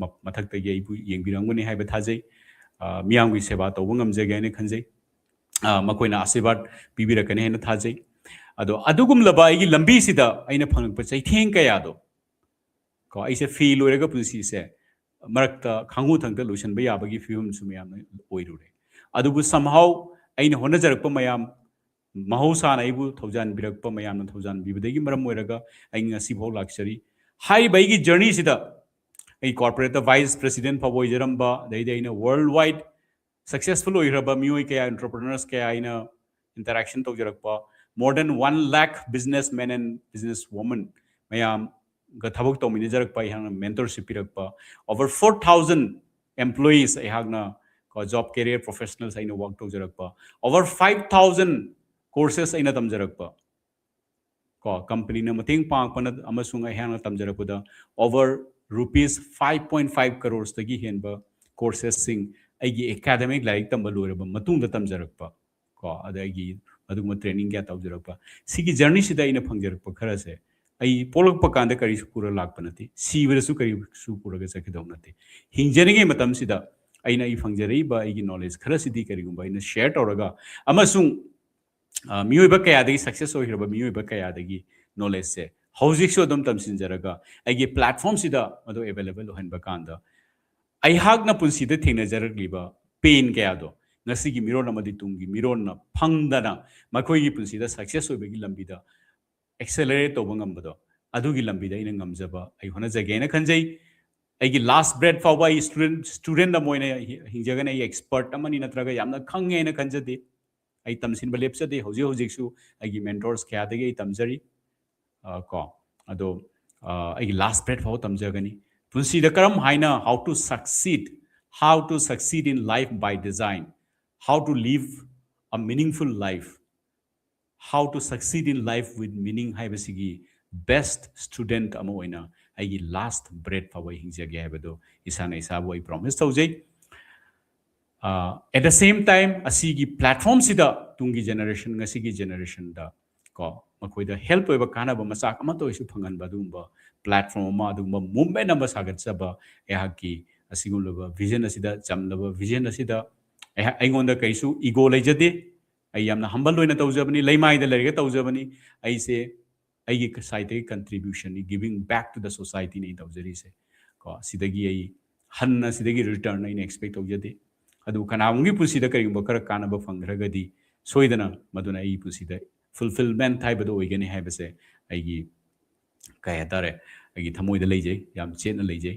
ꯃ-, ꯃꯊꯛꯇꯒꯤ ꯑꯩꯕꯨ ꯌꯦꯡꯕꯤꯔꯝꯒꯅꯤ ꯍꯥꯏꯕ ꯊꯥꯖꯩ꯫ ꯑ, ꯃꯤꯌꯥꯝꯒꯤ ꯁꯦꯕꯥ ꯇꯧꯕ ꯉꯝꯖꯒꯦ ꯍꯥꯏꯅ ꯈꯟꯖꯩ꯫ ꯑ, ꯃꯈꯣꯏꯅ ꯑꯥꯁꯤꯔꯕꯥꯗ ꯄꯤꯕꯤꯔꯛꯀꯅꯤ ꯍꯥꯏꯅ ꯊꯥꯖꯩ꯫ ꯑꯗꯣ ꯑꯗꯨꯒꯨꯝꯂꯕ ꯑꯩꯒꯤ ꯂꯝꯕꯤꯁꯤꯗ ꯑꯩꯅ ꯐꯪꯂꯛꯄ ꯆꯩꯊꯦꯡ ꯀꯌꯥꯗꯣ, ꯀꯣ, ꯑꯩꯁꯦ fail ꯑꯣꯏꯔꯒ ꯄꯨꯟꯁꯤꯁꯦ ꯃꯔꯛꯇ ꯈꯥꯡꯉꯨ ꯊꯪꯗ ꯂꯣꯏꯁꯤꯟꯕ ꯌꯥꯕꯒꯤ ꯐꯤꯕꯝꯁꯨ ꯃꯌꯥꯝꯅ ꯑꯣꯏꯔꯨꯔꯦ꯫ ꯑꯗꯨꯕꯨ somehow ꯑꯩꯅ ꯍꯣꯠꯅꯖꯔꯛꯄ ꯃꯌꯥꯝ, ꯃꯍꯧꯁꯥꯅ ꯑꯩꯕꯨ ꯊꯧꯖꯥꯟꯕꯤꯔꯛꯄ, ꯃꯌꯥꯝꯅ ꯊꯧꯖꯥꯟꯕꯤꯕꯗꯒꯤ ꯃꯔꯝ ꯑꯣꯏꯔꯒ ꯑꯩ ꯉꯁꯤꯐꯥꯎ ꯂꯥꯛꯆꯔꯤ꯫ ꯍꯥꯏꯔꯤꯕ ꯑꯩꯒꯤ journeyꯁꯤꯗ ꯑꯩ corporateꯇ vice president ꯐꯥꯎꯕ ꯑꯣꯏꯖꯔꯝꯕ, ꯑꯗꯩꯗꯤ ꯑꯩꯅ worldwide successful ꯑꯣꯏꯈ꯭ꯔꯕ ꯃꯤꯑꯣꯏ ꯀꯌꯥ, entrepreneurs ꯀꯌꯥ ꯑꯩꯅ interaction ꯇꯧꯖꯔꯛꯄ, more than one lakh businessmen and businesswomen ꯃꯌꯥꯝꯒ ꯊꯕꯛ ꯇꯧꯃꯤꯟꯅꯖꯔꯛꯄ, ꯑꯩꯍꯥꯛꯅ mentorship ꯄꯤꯔꯛꯄ, over four thousand employees ꯑꯩꯍꯥꯛꯅ, ꯀꯣ, job career professionals ꯑꯩꯅ work ꯇꯧꯖꯔꯛꯄ, over five thousand courses ꯑꯩꯅ ꯇꯝꯖꯔꯛꯄ, ꯀꯣ, companyꯅ ꯃꯇꯦꯡ ꯄꯥꯡꯉꯛꯄꯅ ꯑꯃꯁꯨꯡ ꯑꯩꯍꯥꯛꯅ ꯇꯝꯖꯔꯛꯄꯗ over rupees five point five crores ꯇꯒꯤ ꯍꯦꯟꯕ courses ꯁꯤꯡ ꯑꯩꯒꯤ academic ꯂꯥꯏꯔꯤꯛ ꯇꯝꯕ ꯂꯣꯏꯔꯕ ꯃꯇꯨꯡꯗ ꯇꯝꯖꯔꯛꯄ, ꯀꯣ, ꯑꯗꯒꯤ ꯑꯗꯨꯒꯨꯝꯕ training ꯀꯌꯥ ꯇꯧꯖꯔꯛꯄ, ꯁꯤꯒꯤ journeyꯁꯤꯗ ꯑꯩꯅ ꯐꯪꯖꯔꯛꯄ ꯈꯔꯁꯦ ꯑꯩ ꯄꯣꯛꯂꯛꯄ ꯀꯥꯟꯗ ꯀꯔꯤꯁꯨ ꯄꯨꯔ ꯂꯥꯛꯄ ꯅꯠꯇꯦ, ꯁꯤꯕꯗꯁꯨ ꯀꯔꯤꯁꯨ ꯄꯨꯔꯒ ꯆꯠꯀꯗꯧ ꯅꯠꯇꯦ꯫ ꯍꯤꯡꯖꯔꯤꯉꯩ ꯃꯇꯝꯁꯤꯗ ꯑꯩꯅ ꯑꯩ ꯐꯪꯖꯔꯛꯏꯕ ꯑꯩꯒꯤ knowledge ꯈꯔꯁꯤꯗꯤ ꯀꯔꯤꯒꯨꯝꯕ ꯑꯩꯅ share ꯇꯧꯔꯒ ꯑꯃꯁꯨꯡ, ꯑ, ꯃꯤꯑꯣꯏꯕ ꯀꯌꯥꯗꯒꯤ success ꯑꯣꯏꯈ꯭ꯔꯕ ꯃꯤꯑꯣꯏꯕ ꯀꯌꯥꯗꯒꯤ knowledgeꯁꯦ ꯍꯧꯖꯤꯛꯁꯨ ꯑꯗꯨꯝ ꯇꯝꯁꯤꯟꯖꯔꯒ ꯑꯩꯒꯤ platformꯁꯤꯗ ꯃꯗꯨ available ꯑꯣꯏꯍꯟꯕ ꯀꯥꯟꯗ ꯑꯩꯍꯥꯛꯅ ꯄꯨꯟꯁꯤꯗ ꯊꯦꯡꯅꯖꯔꯛꯂꯤꯕ pain ꯀꯌꯥꯗꯣ ꯉꯁꯤꯒꯤ ꯃꯤꯔꯣꯟ ꯑꯃꯗꯤ ꯇꯨꯡꯒꯤ ꯃꯤꯔꯣꯟꯅ ꯐꯪꯗꯅ ꯃꯈꯣꯏꯒꯤ ꯄꯨꯟꯁꯤꯗ success ꯑꯣꯏꯕꯒꯤ ꯂꯝꯕꯤꯗ accelerate ꯇꯧꯕ ꯉꯝꯕꯗꯣ, ꯑꯗꯨꯒꯤ ꯂꯝꯕꯤꯗ ꯑꯩꯅ ꯉꯝꯖꯕ ꯑꯩ ꯍꯣꯠꯅꯖꯒꯦꯅ ꯈꯟꯖꯩ꯫ ꯑꯩꯒꯤ last breath ꯐꯥꯎꯕ ꯑꯩ student, student ꯑꯃ ꯑꯣꯏꯅ ꯍꯤ-, ꯍꯤꯡꯖꯒꯅꯤ꯫ ꯑꯩ expert ꯑꯃꯅꯤ ꯅꯠꯇ꯭ꯔꯒ ꯌꯥꯝꯅ ꯈꯪꯉꯦ ꯍꯥꯏꯅ ꯈꯟꯖꯗꯦ꯫ ꯑꯩ ꯇꯝꯁꯤꯟꯕ ꯂꯦꯞꯆꯗꯦ꯫ ꯍꯧꯖꯤꯛ ꯍꯧꯖꯤꯛꯁꯨ ꯑꯩꯒꯤ mentors ꯀꯌꯥꯗꯒꯤ ꯑꯩ ꯇꯝꯖꯔꯤ꯫ ꯑ, ꯀꯣ, ꯑꯗꯣ, ꯑ, ꯑꯩꯒꯤ last breath ꯐꯥꯎꯕ ꯇꯝꯖꯒꯅꯤ꯫ ꯄꯨꯟꯁꯤꯗ ꯀꯔꯝ ꯍꯥꯏꯅ, how to succeed, how to succeed in life by design, how to live a meaningful life, how to succeed in life with meaning ꯍꯥꯏꯕꯁꯤꯒꯤ best student ꯑꯃ ꯑꯣꯏꯅ ꯑꯩꯒꯤ last breath ꯐꯥꯎꯕ ꯑꯩ ꯍꯤꯡꯖꯒꯦ ꯍꯥꯏꯕꯗꯣ ꯏꯁꯥꯅ ꯏꯁꯥꯕꯨ ꯑꯩ promise ꯇꯧꯖꯩ꯫ ꯑ, at the same time, ꯑꯁꯤꯒꯤ platform ꯁꯤꯗ ꯇꯨꯡꯒꯤ generation, ꯉꯁꯤꯒꯤ generation ꯗ ꯀꯣ, ꯃꯈꯣꯏꯗ help ꯑꯣꯏꯕ ꯀꯥꯟꯅꯕ ꯃꯆꯥꯛ ꯑꯃꯠꯇ ꯑꯣꯏꯁꯨ ꯐꯪꯍꯟꯕ ꯑꯗꯨꯒꯨꯝꯕ platform ꯑꯃ, ꯑꯗꯨꯒꯨꯝꯕ movement ꯑꯃ ꯁꯥꯒꯠꯆꯕ ꯑꯩꯍꯥꯛꯀꯤ ꯑꯁꯤꯒꯨꯝꯂꯕ vision ꯑꯁꯤꯗ, ꯆꯝꯂꯕ vision ꯑꯁꯤꯗ ꯑꯩꯍꯥꯛ, ꯑꯩꯉꯣꯟꯗ ꯀꯩꯁꯨ ego ꯂꯩꯖꯗꯦ꯫ ꯑꯩ ꯌꯥꯝꯅ humble ꯑꯣꯏꯅ ꯇꯧꯖꯕꯅꯤ, ꯂꯩꯃꯥꯏꯗ ꯂꯩꯔꯒ ꯇꯧꯖꯕꯅꯤ꯫ ꯑꯩꯁꯦ ꯑꯩꯒꯤ side ꯇꯒꯤ contribution ꯅꯤ, giving back to the society ꯅꯤ ꯑꯩ ꯇꯧꯖꯔꯤꯁꯦ꯫ ꯀꯣ, ꯁꯤꯗꯒꯤ ꯑꯩ ꯍꯟꯅ ꯁꯤꯗꯒꯤ return ꯑꯩꯅ expect ꯇꯧꯖꯗꯦ꯫ ꯑꯗꯨ ꯀꯅꯥꯒꯨꯝꯕꯒꯤ ꯄꯨꯟꯁꯤꯗ ꯀꯔꯤꯒꯨꯝꯕ ꯈꯔ ꯀꯥꯟꯅꯕ ꯐꯪꯈ꯭ꯔꯒꯗꯤ ꯁꯣꯏꯗꯅ ꯃꯗꯨꯅ ꯑꯩꯒꯤ ꯄꯨꯟꯁꯤꯗ fulfillment ꯍꯥꯏꯕꯗꯨ ꯑꯣꯏꯒꯅꯤ ꯍꯥꯏꯕꯁꯦ ꯑꯩꯒꯤ, ꯀꯩ ꯍꯥꯏꯇꯥꯔꯦ, ꯑꯩꯒꯤ ꯊꯃꯣꯏꯗ ꯂꯩꯖꯩ, ꯌꯥꯝ ꯆꯦꯠꯅ ꯂꯩꯖꯩ꯫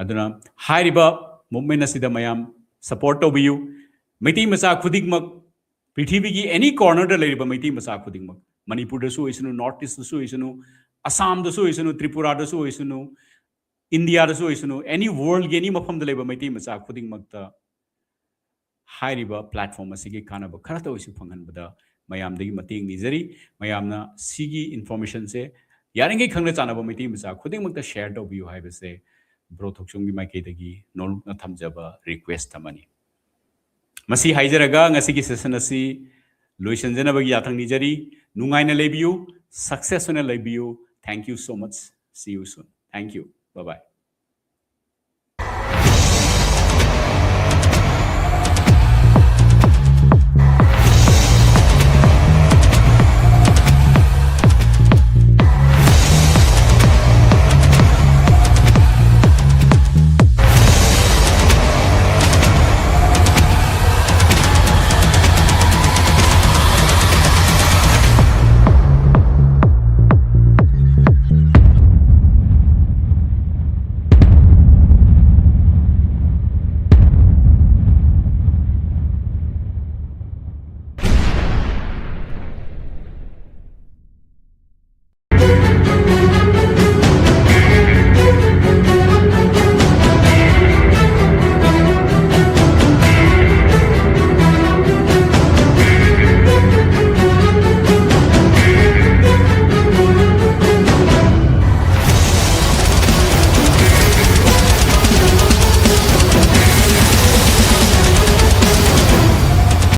ꯑꯗꯨꯅ ꯍꯥꯏꯔꯤꯕ movement ꯑꯁꯤꯗ ꯃꯌꯥꯝ support ꯇꯧꯕꯤꯌꯨ꯫ ꯃꯩꯇꯩ ꯃꯆꯥ ꯈꯨꯗꯤꯡꯃꯛ, ꯄ꯭ꯔꯤꯊꯤꯕꯤꯒꯤ any corner ꯗ ꯂꯩꯔꯤꯕ ꯃꯩꯇꯩ ꯃꯆꯥ ꯈꯨꯗꯤꯡꯃꯛ, ꯃꯅꯤꯄꯨꯔꯗꯁꯨ ꯑꯣꯏꯁꯅꯨ, North East ꯇꯁꯨ ꯑꯣꯏꯁꯅꯨ, ꯑꯁꯥꯝꯗꯁꯨ ꯑꯣꯏꯁꯅꯨ, ꯇ꯭ꯔꯤꯄꯨꯔꯥꯗꯁꯨ ꯑꯣꯏꯁꯅꯨ, ꯏꯟꯗꯤꯌꯥꯗꯁꯨ ꯑꯣꯏꯁꯅꯨ, any world ꯒꯤ any ꯃꯐꯝꯗ ꯂꯩꯕ ꯃꯩꯇꯩ ꯃꯆꯥ ꯈꯨꯗꯤꯡꯃꯛꯇ ꯍꯥꯏꯔꯤꯕ platform ꯑꯁꯤꯒꯤ ꯀꯥꯟꯅꯕ ꯈꯔꯇ ꯑꯣꯏꯁꯨ ꯐꯪꯍꯟꯕꯗ ꯃꯌꯥꯝꯗꯒꯤ ꯃꯇꯦꯡ ꯅꯤꯖꯔꯤ꯫ ꯃꯌꯥꯝꯅ ꯁꯤꯒꯤ information ꯁꯦ ꯌꯥꯔꯤꯉꯩ ꯈꯪꯅ ꯆꯥꯟꯅꯕ ꯃꯩꯇꯩ ꯃꯆꯥ ꯈꯨꯗꯤꯡꯃꯛꯇ share ꯇꯧꯕꯤꯌꯨ ꯍꯥꯏꯕꯁꯦ bro ꯊꯣꯛꯆꯣꯝꯒꯤ ꯃꯥꯏꯀꯩꯗꯒꯤ ꯅꯣꯜꯂꯨꯛꯅ ꯊꯝꯖꯕ request ꯑꯃꯅꯤ꯫ ꯃꯁꯤ ꯍꯥꯏꯖꯔꯒ ꯉꯁꯤꯒꯤ session ꯑꯁꯤ ꯂꯣꯏꯁꯤꯟꯖꯅꯕꯒꯤ ꯌꯥꯊꯪ ꯅꯤꯖꯔꯤ꯫ ꯅꯨꯡꯉꯥꯏꯅ ꯂꯩꯕꯤꯌꯨ, success ꯑꯣꯏꯅ ꯂꯩꯕꯤꯌꯨ꯫ Thank you so much. See you soon. Thank you. Bye bye.